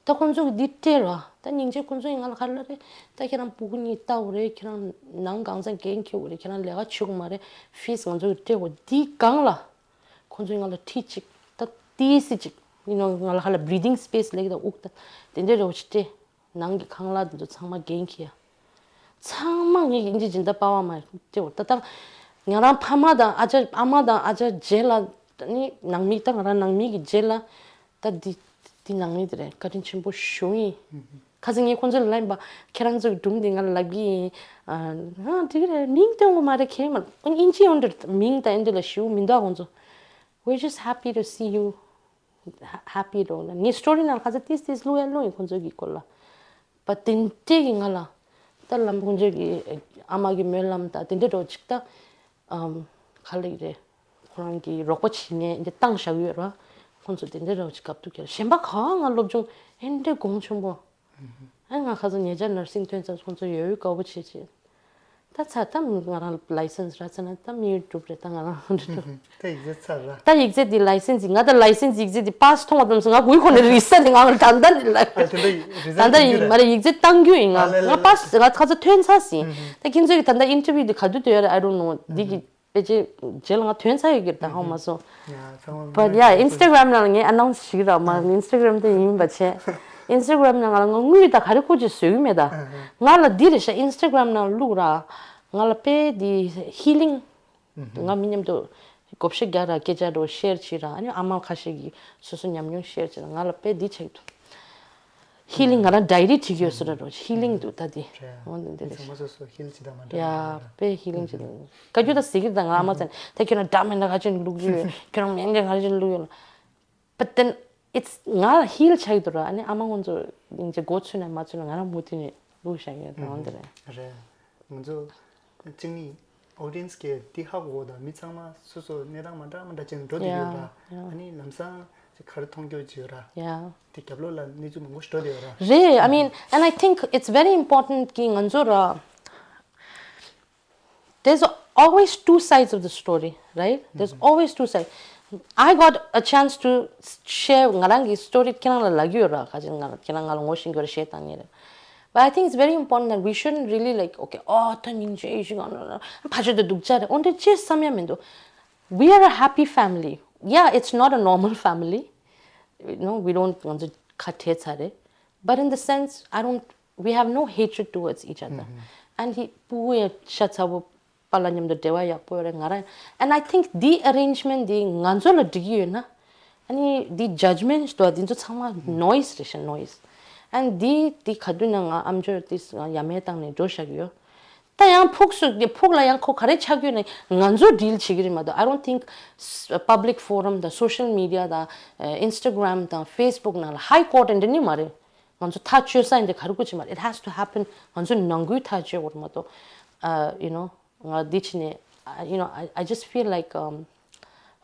ད་ཁོང་ཚོ་གི་འདི་སྤྲད་ར། ད་སྙིང་རྗེ་ཁོང་ཚོ་ཡིས་ང་ལ་ག་རེ་ལབ་རེད། ད་ཁྱེད་རང་སྤུ་གུ་གཉིས་ལྟ་དགོས་རེད། ཁྱེད་རང་ནང་གང་ཚང་འགན་འཁྱེར་དགོས་རེད། ཁྱེད་རང་ལས་ཀ་བྱེད་དགོས་མ་རེད། ཕིས་ང་ཚོ་གི་སྤྲད་དགོས། འདི་སྒང་ལ་ཁོང་ཚོས་ང་ལ་ཁྲི་གཅིག་ད་ཏི་སི་གཅིག་ཡིན་ནོ། ང་ལ་ཧ་ལ་བི་རི་དིང་སི་པེ་སི་ལེགས་དང་དབུགས་ད་དེ་འདྲའི་རེ་བ་ཅིག་སྤྲད། ནང་གི་ཁང་གླ་དེ་ཚོ་ཚང་མ་འགན་འཁྱེར་ཡ། ཚང་མ་ངས་ཀྱི་ཨིན་ཇི་སྦྱིན་བདག་པ་ཝང་མས་སྤྲད་གོ། ད་ད་ང་རང་ཕ་མ་དང་ཨ་ཅག་ཨ་མ་དང་ཨ་ཅག་རྗེས་ལ་ད་ནི་ནང་མི། ད་ང་རང་ནང་མི་གི་རྗེས་ལ་ད་འདི་འདི་ནང་མི་དེ་རེད། བཀའ་དྲིན་ཆེན་པོ་ཞུ་ཡིན། ཁ་སང་ངས་ཁོང་ཚོ་ལ་ལབ་ཡིན་པ། ཁྱེད་རང་ཚོ་གི་སྒྲུང་འདི་ང་ལ་ལབ་གི་ཡིན། ཨ་ཨ་འགྲིག་གི་རེད། མིང་སྟོན་དགོས་མ་རེད། ཁྱེད་མ་ཨིན་ཇི་ཡོང་འདིར་མིང་དང་ཨེ་འདི་ལ་ཞུ་མི་འདུག་ཁོང་ཚོ། We're just happy to see you. Ha- happy འགྲོ་ན་ངའི་སི་ཊོ་རི་ནང་ཁ་ཚ་ཏིས་ཏིས་བླུག་ཡ་བླུག་ཡིན་ཁོང་ཚོ་གི་སྐོར་ལ། པ་དེ་འདྲས་ཀྱི་ང་ལ་ད་ལམ་ཁོང་ཚོ་གི་ཨ་མ་གི་སྨོན་ལམ་ད་དེ་འདྲས་འགྲོ་ཅིག་ད་ཨམ་ག་ལེགས་རེད། ཁོ་རང་གི་རོགས་པ་བྱེད་མཁན་འདི་བཏང་བཞག་ཡོད་ར། ཁོང་ཚོ་དེ་འདྲས་འགྲོ་ཅིག་སྐབས་དུ་ཁྱེར་གཞན་པ་ག་ང་སློབ་སྦྱོང་ཨེ་འདྲས་གོང་ཆེན་པོ། ཨ་ང་ཁ་སང་ཉེ་ཆར་ནར་སིང་ཐོན་ཚར་ཁོང་ཚོ་ཡོད་ཡོད་དགའ་པོ་བྱེད་བྱེད། ད་ཚར་ད་ང་རང་ལའི་སེན་སི་རག་ཚར་ན་ད་མི་ཡུ་ཊུབ་རེད། ད་ང་རང་ད་ཡིག་ཚད་ཚར་ར། ད་ཡིག་ཚད་འདི་ལའི་སེན་སི་ང་ད་ལའི་སེན་སི་ཡིག་ཚད་འདི་པ་སི་ཐོང་བ་དང་ང་གུས་ཁོ་ནས་རིག་ས་དེ་ང་ད་ད་འདི་ལ་ཨ་དེ་འདྲ་རི་ད་ད་ཡིག་མ་རེད། ཡིག་ཚད་བཏང་རྒྱུ་ཡིན། ང་ང་པ་སི་ང་ཁ་ཚ་ཐོན་ཚར་ཟིན། ད་ཁྱེད་ཚོས་ཀྱི་ད་ད་ཨིན་ཊར་བིའུ་འདི་ག་དུས་དུ་ཡོད་རེད། I don't know འདི་གི་ཕལ་ཆེར་རྗེས་ལ་ང་ཐོན་ཚར་ཡོད་ཀྱི་རེད། ད་ཧ་གོ་མ་སོང་། But yeah, Instagram ནང་ལ་ངས་ཨ་ནའུན་སི་བྱེད་ཀྱི་རེད་མ། Instagram དེ་ཡིན་པ་བྱས། Instagram ནང་ལ་ང་དངུལ་ད་ག་རེ་ཁུག་ཅིག་བཟོ་གི་མེད་ད། ང་ལ་འདི་རེད་ཤག Instagram ནང་བླུག་ར། ང་ལ་དཔེ་འདི་ཧི་ལིང་། ང་མི་མཉམ་དུ་བགོ་བཤའ་རྒྱག་ར་སྐད་ཆ་འགྲོ་ཤེར་བྱེད་ར། ཨ་ནི་ཨ་མ་ཁ་ཤས་ཀྱིས་སོ་སོ་ཉམས་མྱོང་ཤེར་བྱེད་ར། ང་ལ་དཔེ་འདི་ཆགས་འདུག་ཧི་ལིང་ང་རང་ཌའི་རི་བྲིས་ཡོད་ཟེར་ར་རོ། ཧི་ལིང་འདུག་ད་དེ། འོ་འདི་འདི་རེད། ཚང་མ་སོ་སོ་ཧིལ་བྱེད་དང་མ་འདྲ་ཡ་བ་དཔེ་ཧི་ལིང་བྱེད་དང་བཀའ་བཀྱོན་ད་ཟེར་གྱི་རེད། ད་ང་ཨ་མ་ཚ་ནས་ད་ཁྱོད་རང་འདྲ་མི་འདྲ་ག་ཅིག་བླུག་གི་ཡོད། ཁྱོད་རང་མིང་འདྲ་ག་ཅིག་བླུག་ཡོད་ལ། But then it's ང་ལ་ཧིལ་ཆགས་ཀྱི་འདུག་ར། ཨ་ནི་ཨ་མ་ཁོང་ཚོ་སྙིང་རྗེ་མགོ་ཚོས་ན་མ་ཚོས་ན་ང་རང་མུ་མཐུད་ནས་བླུག་བཞག་ཡོད། ད་འོ་འདི་རེད། རེད། ང་ཚོ་གཅིག་ནི་ཨོ་ཌི་ཡེན་སི་གིས་འདི་ཧ་གོ་དང་མི་ཚང་མ་སོ་སོ་གནས་སྟངས་མ་འདྲ་མ་འདྲ་ཅན་འགྲོ་བསྡད་ཡོད་ཡ་ར། ཡ། ཨ་ནི་ལམ་སང་ དེ་ག་རེ་མཐོང་རྒྱུ་ཅིག་ཡོད་ར། Yeah. དེ་རྒྱབ་ལོགས་ལ་གནས་ཚུལ་མང་པོ་ཞིག་འགྲོ་བསྡད་ཡོད་ར། རེད། I mean, and I think it's very important གི་ང་ཚོ་ར། There's always two sides of the story, right? There's always two sides. I got a chance to share ང་རང་གི་story ཁྱེད་རང་ལ་ལབ་ཀྱི་ཡོད་ར། ཁ་ཅིག་ང་ཁྱེད་རང་ང་ལ་ངོ་ཤེས་ཀྱི་ཡོད་ར། བཤད་བཏང་ངེས་རེད། But I think it's very important that we shouldn't really like, okay, oh, ད་སྙིང་རྗེ་ཡིན་ཞིག་ང་ཕ་ཆོས་དུ་སྡུག་ཅག་རེད། འོ་འདྲ་ཅེས་བསམ་ཡ་མི་འདུག We are a happy family. Yeah, it's not a normal family. You know, we don't ང་ཚོ་ཁ་བྲལ་ཚར་རེད། But in the sense, I don't, we have no hatred towards each other. And he, ཕྲུ་གུ་ཡང་ཤ་ཚ་པོ་པ་ལ་མཉམ་དུ་འབྲེལ་བ་ཡག་པོ་ཡོད་རེད། ང་རང་། And I think the arrangement འདི་ང་ཚོ་ལ་འགྲིག་གི་ཡོད་ན། ཨ་ནི་འདི་judgement འདུག་འདི་ཚོ་ཚང་མ་noise རེད་ཤག noise. And འདི་འདི་ག་དུས་ན་ང་ཨམ་ཅོག་འདི་ཡ་མེད་བཏང་ནས་འགྲོ་བཞག་གི་ཡོད། ད་ཡང་ཕུགས་སུ་ཕུགས་ལ་ཡང་ཁོ་ག་རེ་ཆགས་ཀྱི་ཡོད་ན་ང་ཚོ་deal བྱེད་ཀྱི་རེད་མ་གཏོགས། I don't think s- public forum དང་social media དང་Instagram དང་Facebook ནང་ལ་high court འདི་ནི་མ་རེད། ང་ཚོ་ཐག་གཅོད་ས་འདི་ག་རེ་དགོས་ཀྱི་མ་རེད། It has to happen. ང་ཚོ་ནང་ཁུལ་ཐག་གཅོད་དགོས་རེད་མ་གཏོགས། Uh, you know, ང་འདི་ཕྱི་ནས། I- you know, I, I just feel like, um,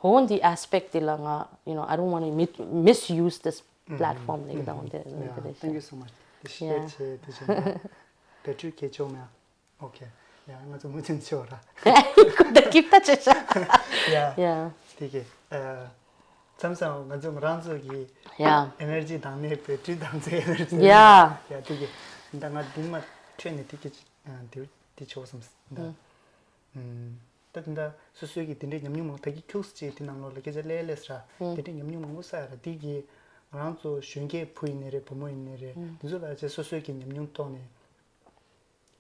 ཧོན་འདི་aspect འདི་ལ་ང་you know, I don't want to mit- misuse this platform ལ་ཡིན་དང་འདི་འདི་རེད། Thank you so much. དེ་ཤེས་ཆེ་དེ་བྱས་ན་བེད་སྤྱོད་གལ་ཆེ་མེད། Okay. ཡ་ང་ཚོ་མུ་མཐུད་ཆེ་བ་ར། ཁོ་ད་ཀིབ་ད་ཆེ་ཤག Yeah. Yeah. དེ་གི་ཨ་མཚམས་མཚམས་ང་ཚོ་ང་རང་ཚོ་གི Yeah. energy དང་ནི་བེད་སྤྱོད་དང་ཚེ་energy Yeah. ཡ་དེ་གི་ད་ང་འདི་མ་འཕྲོད་ནས་དེ་གི་དེ་དེ་ཆོག་བསམ་ད། ད་དེ་འདྲ་སོ་སོའི་གི་དེ་འདྲའི་ཉམས་མྱོང་མང་ད་གི་ཁྱུགས་ཅིག་དེ་ནང་ལོགས་ལ་སྐད་ཆ་ལས་ལས་ར་དེ་འདྲའི་ཉམས་མྱོང་མང་པོ་ས་ཡ་ར་དེ་གི་ང་རང་ཚོ་གཞོན་སྐྱེས་བུ་ཡིན་ནི་རེད། བུ་མོ་ཡིན་ནི་རེད། དེ་ཚོ་ལ་ཅེ་སོ་སོའི་གི་ཉམས་མྱོང་ཐོག་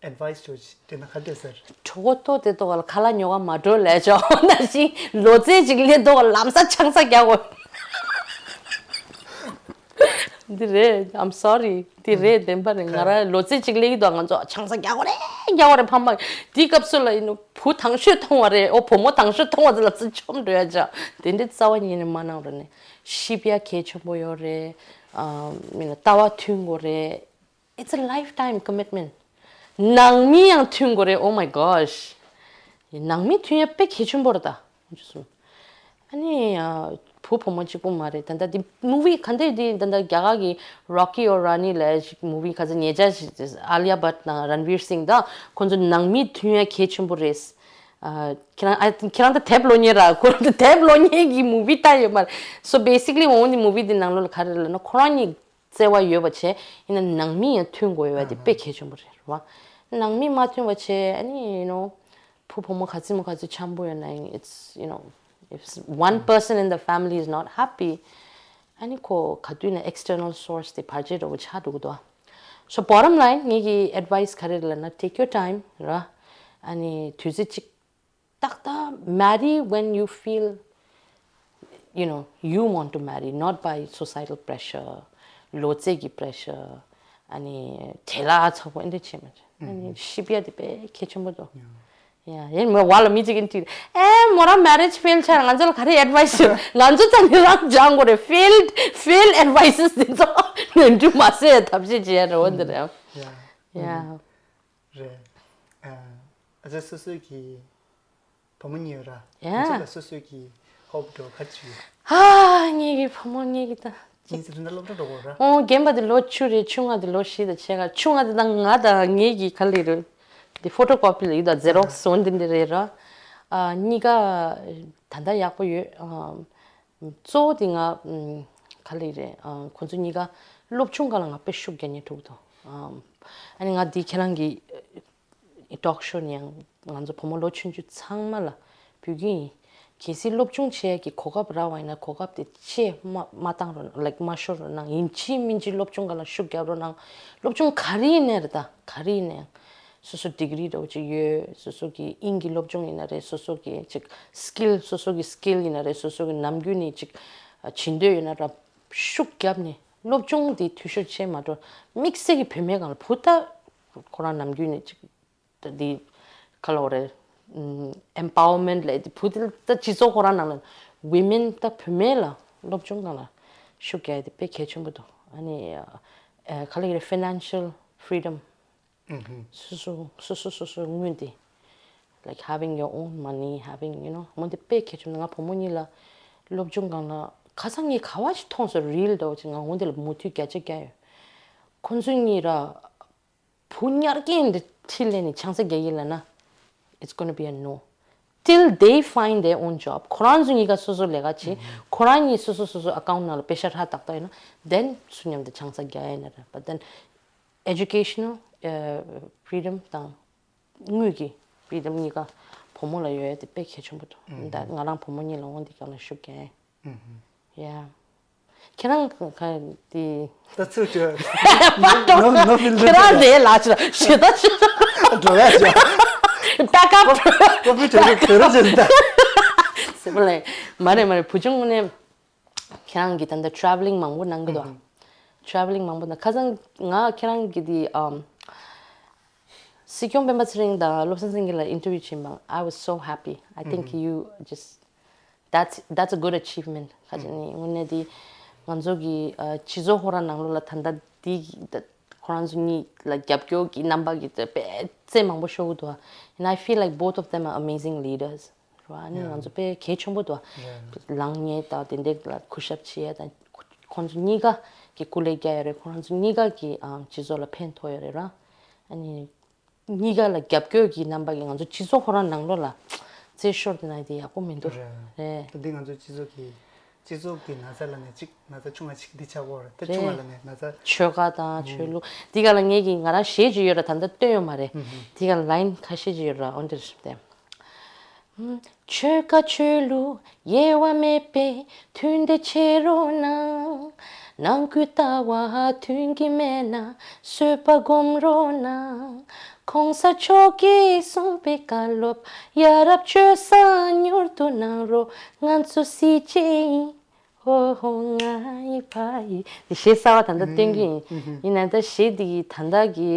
ནས་advice ཅོ་དེ་ན་ག་དེ་ཟེར། གྲོགས་ཏོ་དེ་ཏོག་ལ་ཁ་ལ་ཉོ་ག་མ་འགྲོ་ལས་ཅོ་ན་ཞིང་ལོ་ཚད་ཅིག་ལས་ཏོག་ལམ་ས་ཆང་ས་རྒྱག་གོ་འདི་རེད། I'm sorry. འདི་རེད། བདེན་པ་རེད། ང་རང་ལོ་ཚད་ཅིག་སླེབས་ཀྱི་འདུག་ང་ཚོ་ཆང་ས་རྒྱག་གོ་རེད། རྒྱག་གོ་རེད། ཕ་མ་དེའི་སྐབས་སུ་ལ་ཡིན་ནོ་བུ་དང་ཤོས་མཐོང་བ་རེད། ཨོ་བུ་མོ་དང་ཤོས་མཐོང་བ་ཚོ་ལ་ཚུར་ཆོམ་འགྲོ་ཡ་ཅག་དེ་འདྲའི་རྩ་བ་ཉིད་ནས་མ་གནང་རོགས་ནས། ཤི་བ་གལ་ཆེན་པོ་ཡོད་རེད། ཨ་མིན་ལ་ལྟ་བ་མཐུན་དགོས་རེད། It's a lifetime commitment. ནང་མི་ཡང་མཐུན་དགོས་རེད། Oh my gosh. ནང་མི་མཐུན་ཡ་དཔེ་གལ་ཆེན་པོ་རེད་ད། ཨ་ནི་བུ་བུ་མོ་གཅིག་པུ་མ་རེད། ད་ལྟ་འདི་movie ག་འདྲ་འདི་ད་ལྟ་རྒྱ་གར་གྱི་Rocky Aur Rani ལབ་ཅིག་movie ག་ཚོད་ཉེ་ཆར་ཞིག་Alia Bhatt དང་Ranveer Singh དང་ཁོང་ཚོ་ནང་མི་མཐུན་ཡ་གལ་ཆེན་པོ་རེད། ཁྱེད་རང་ཨ་ཁྱེད་རང་ད་དེབ་ཀློག་མཁན་ར། ཁོ་རང་ད་དེབ་ཀློག་མཁན་གྱི་movie ལྟ་ཡོད་མ་རེད། So basically འོང་འདི་movie འདི་ནང་ལོགས་ལ་ག་རེ་ལབ་ན་ཁོ་རང་གཉིས་བརྩེ་བ་ཡོད་པ་བྱས་ཡིན་ན་ནང་མི་ཡང་མཐུན་དགོས་ཡོད་པ་དེ་དཔེ་གལ་ཆེན་པོ་རེད་རེད་བ། ནང་མི་མ་མཐུན་པ་བྱས་ཨ་ནི་you know བུ་བུ་མོ་ག་ཚོད་མོ་ག་ཚོད་འཆམ་པོ་ཡོད་ན་it's you know if one person in the family is not happy ཨ་ནི་ཁོ་ག་དུས་ན་external source དེ་བར་ཆད་འདྲ་བོ་ཆགས་འགྲོ་གི་འདུག So bottom line ངེད་ཀྱི་advice ག་རེ་རེད་ལབ་ན་take your time ར། ཨ་ནི་དུས་ཚོད་གཅིག་ཏག་ཏག marry when you feel you know you want to marry, not by societal pressure. ལོ་ཚད་ཀྱི་pressure ཨ་ནི་བྲེལ་བ་ཚ་པོ་ཨེ་འདྲ་བྱེད་མ་བྱེད། ཨ་ནི་ཤི་བ་དེ་དཔེ་གལ་ཆེན་པོ་འདུག་ཡ་ཡིན་མོ་བ་ལ་མི་གཅིག་གིས་དྲིས། ཨེ་མོ་རང་marriage fail ཆགས་ང་ཚོ་ལ་ག་རེ་advice ཡོད། ང་ཚོ་ཚ་ནི་རང་སྦྱང་དགོས་རེད། Failed fail advices དེ་ཚོ་ནོར་འཁྲུལ་མ་བཟོ་ཡ་ཐབས་ཤེས་བྱེད་ཡ་འདྲ་བོ་འདི་རེད། ཡ་ཡ། རེད། ཨ་ཨ་ཅག་སོ་སོའི་གི་བུ་མོ་གཉིས་ཡོད་ར། ཡ། ཁོང་ཚོ་ལ་སོ་སོའི་གི་hope འདྲ་བོ་ག་ཅི་ཡོད། ཧ། ངེད་ཀྱི་བུ་མོ་གཉིས་ཀྱི་ད་ཅིག་ངེད་ཚོ་ད་སློབ་གྲྭ་འགྲོ་གོ་ར། ཨོ་རྒན་པ་དེ་ལོ་བཅུ་རེད། ཆུང་བ་དེ་ལོ་བཞི་དང་ཕྱེད་ཀ་ཆུང་བ་དེ་དང་ང་དང་ངེད་ཀྱི་ག་ལེ་རེད། དེ་photocopy ལ་ཡོད་ད་Xerox འོ་འདི་འདི་རེད་ར། ཨ་གཉིས་ཀ་ད་ལྟ་ཡག་པོ་ཡོད། ཨ་གཙོ་བོ་དེ་ང་ཨམ་ག་ལེ་རེད། ཨ་ཁོང་ཚོ་གཉིས་ཀ་སློབ་སྦྱོང་སྒང་ལ་ང་དཔེ་ཤུགས་རྒྱག་མཁན་ཐུག་འདུག་ཨམ་ཨ་ནི་ང་འདི་ཁྱེད་རང་གི་talk show ནས་ཡང་ང་ཚོ་བུ་མོ་ལོ་ཆུང་ཆུང་ཚང་མ་ལ་འབོད་སྐུལ་ཡིན། གལ་སྲིད་སློབ་སྦྱོང་བྱེད་ཡག་གི་གོ་སྐབས་རག་པ་ཡིན་ན་གོ་སྐབས་དེ་ཆད་མ་མ་བཏང་རོགས་གནང་། like མ་ཤོར་རོགས་གནང་། ཡིན་གཅིག་མིན་གཅིག་སློབ་སྦྱོང་སྒང་ལ་ཤུགས་རྒྱབ་རོགས་གནང་། སློབ་སྦྱོང་ག་རེ་ཡིན་ནའི་རེད་ད། ག་རེ་ཡིན་ནའི་སོ་སོ་degree འདྲ་བོ་ཅིག་ཡོད། སོ་སོ་གི་དབྱིན་གྱི་སློབ་སྦྱོང་ཡིན་ན་རེད། སོ་སོ་གི་ཅིག་skill སོ་སོ་གི་skill ཡིན་ན་རེད། སོ་སོ་གི་ནམ་རྒྱུན་ནས་ཅིག་བྱེད་འདོད་ཡོད་ན་ར་ཤུགས་རྒྱབ་ནས་སློབ་སྦྱོང་དེ་འཐུས་ཤོར་བྱེད་མ་འགྲོ། དམིགས་བསལ་གྱི་བུད་མེད་སྒང་ལ་བུ་ད་ཁོ་རང་ནམ་རྒྱུན་ནས་ཅིག་ད་འདི་ག་ལབ་དགོས་རེད། ཨམ་empowerment ལབ་དེ་བུ་དེ་ད་སྤྱི་ཚོགས་ཁོ་རང་ནང་ལ་women ད་བུད་མེད་ལ་སློབ་སྦྱོང་སྒང་ལ་ཤུགས་རྒྱག་ཡ་དེ་དཔེ་གལ་ཆེན་པོ་འདུག་ཨ་ནི་ཨ་ག་ལབ་ཀྱི་རེད། financial freedom སོ་སོ་སོ་སོ་སོ་སོའི་དངུལ་དེ། like having your own money, having you know མོ་དེ་དཔེ་གལ་ཆེན་པོ་འདུག་ང་བུ་མོ་གཉིས་ལ་སློབ་སྦྱོང་སྒང་ལ་ ཁ་སང་ངས་ག་བ་ཞིག་མཐོང་སོང་། རིལ་འདྲ་བོ་ཅིག་ང་འོ་འདི་ལ་མོ་མཐུད་བརྒྱ་ཆ་བརྒྱ་ཡོད། ཁོ་ཚོ་གཉིས་ར་བུ་ཉར་མཁན་འདི་ཁྲིད་ལས་ནས་ཆང་ས་རྒྱག་གི་ལ་ན། It's gonna be a no. Till they find their own job. ཁོ་རང་ཚོ་གཉིས་ཀ་སོ་སོ་ལས་ཀ་བྱེད། ཁོ་རང་གཉིས་སོ་སོ་སོ་སོ་ཨ་ཀའུན་ནང་ལ་པེ་ཤ་ཧྲ་ཏག་ཏག་ཡོད་ན། Then ཚུར་མཉམ་དུ་ཆང་ས་རྒྱག་ཡ་ཡིན་ན་ར། But then educational freedom དང་དངུལ་གྱི་freedom གཉིས་ཀ་བུ་མོ་ལ་ཡོད་ཡ་དེ་དཔེ་གལ་ཆེན་པོ་འདུག་ད་ང་རང་བུ་མོ་གཉིས་ལ་འོང་འདི་ག་ལ་ཤུགས་རྒྱག་ཡ་ཡིན། Yeah. ཁྱེད་རང་ག་དེ། ད་ཚུར་ཅོ། ནོ་ནོ་ཕིལ་ཁྱེད་རང་དེ་ལ་ཅི་ཞེ་ད་ཅི། འགྲོ་ཡ་ཅོ། Back up. ཀོ་ཕི་ཅོ་རེ་ཁེ་རོ་ཅན་ད། སེ་མ་ལེ། མ་རེད་མ་རེད། བུ་ཆུང་ངུ་ནས་ཁྱེད་རང་གི་ད་ལྟ་travelling མང་པོ་གནང་གི་འདུག travelling མང་པོ་གནང་། ཁ་སང་ང་ཁྱེད་རང་གི་དེ་ཨམ། སྲིད་སྐྱོང་སྤེན་པ་ཚེ་རིང་དང་བློ་བཟང་སེང་གེ་ལ་interview བྱས་པ། I was so happy. I think you just that's that's a good achievement. ཁ་ཅིག་ནི་དངོས་གནས་དེ་ང་ཚོ་གི་སྤྱི་ཚོགས་ཁོ་རང་ནང་ལོགས་ལ་ད་ལྟ་དེ་ཁོ་རང་ཚོ་གཉིས་ལ་རྒྱབ་སྐྱོར་གྱི་རྣམ་པ་གི་དཔེ་ཚད་མང་པོ་ཤོར་གི་འདུག And I feel like both of them are amazing leaders. ར་ཨ་ནི་ང་ཚོ་དཔེ་གལ་ཆེན་པོ་འདུག་ལངས་ཉེས་དང་དེ་འདྲ་ལ་སྐུ་ཞབས་བྱེད་ཡ་དང་། ཁོ་ཚོ་གཉིས་ཀ་གི་སྐུ་ལས་རྒྱག་ཡ་རེད། ཁོ་རང་ཚོ་གཉིས་ཀ་གི་སྤྱི་ཚོགས་ལ་ཕན་ཐོགས་ཡ་རེད་ར། ཨ་ནི། གཉིས་ཀ་ལ་རྒྱབ་སྐྱོར་གྱི་རྣམ་པ་གིས་ང་ཚོ་སྤྱི་ཚོགས་ཁོ་རང་ནང་ལོགས་ལ་རྩེ་ཤོར་དེ་ན་དེ་ཡག་པོ་མི་འདུག་རེད། ད་འདི་ང་ཚོ་སྤྱི་ཚོགས་ཀྱི་སྤྱི་ཚོགས་ཀྱི་ན་ཚ་ལ་ནས་གཅིག་ན་ཚ་ཆུང་བ་གཅིག་འདི་ཆགས་ཡོད་རེད། ད་ཆུང་བ་ལ་ནས་ན་ཚ་ཆོལ་ཁ་དང་ཆོས་ལུགས་འདི་ག་ལ་ངས་ཀྱི་ང་རང་གཞས་ཅིག་ཡོད་ར། ད་ལྟ་བཏོན་ཡོད་མ་རེད། འདི་ག་ལ་ལའིན་ཁ་ཤས་ཅིག་ཡོད་ར། འོ་འདིར་ཞིབ་སྟེ། ཆོལ་ཁ་ཆོས་ལུགས་དབྱེ་བ་མེད་པའི་མཐུན་སྒྲིལ་བྱེད་རོགས་གནང་། ནང་ཁུལ་ལྟ་བ་མཐུན་གྱི་མེད་ན་བཟོད་པ་སྒོམ་རོགས་གནང་། གོང་ས་མཆོག་གིས་གསུངས་པའི་བཀའ་སློབ་ཡ་རབས་སྤྱོད་བཟང་མྱུར་དུ་གནང་རོགས། ང་ཚོ་གཟི་བརྗིད་ཡིན། ཧོ་ཧོ་ང་ཡི་ཕ་ཡི། དེ་གཞས་གསར་བ་ད་ལྟ་བཏོན་གྱི་ཡིན། ཡིན་ན་ད་གཞས་འདི་གི་ད་ལྟ་གི་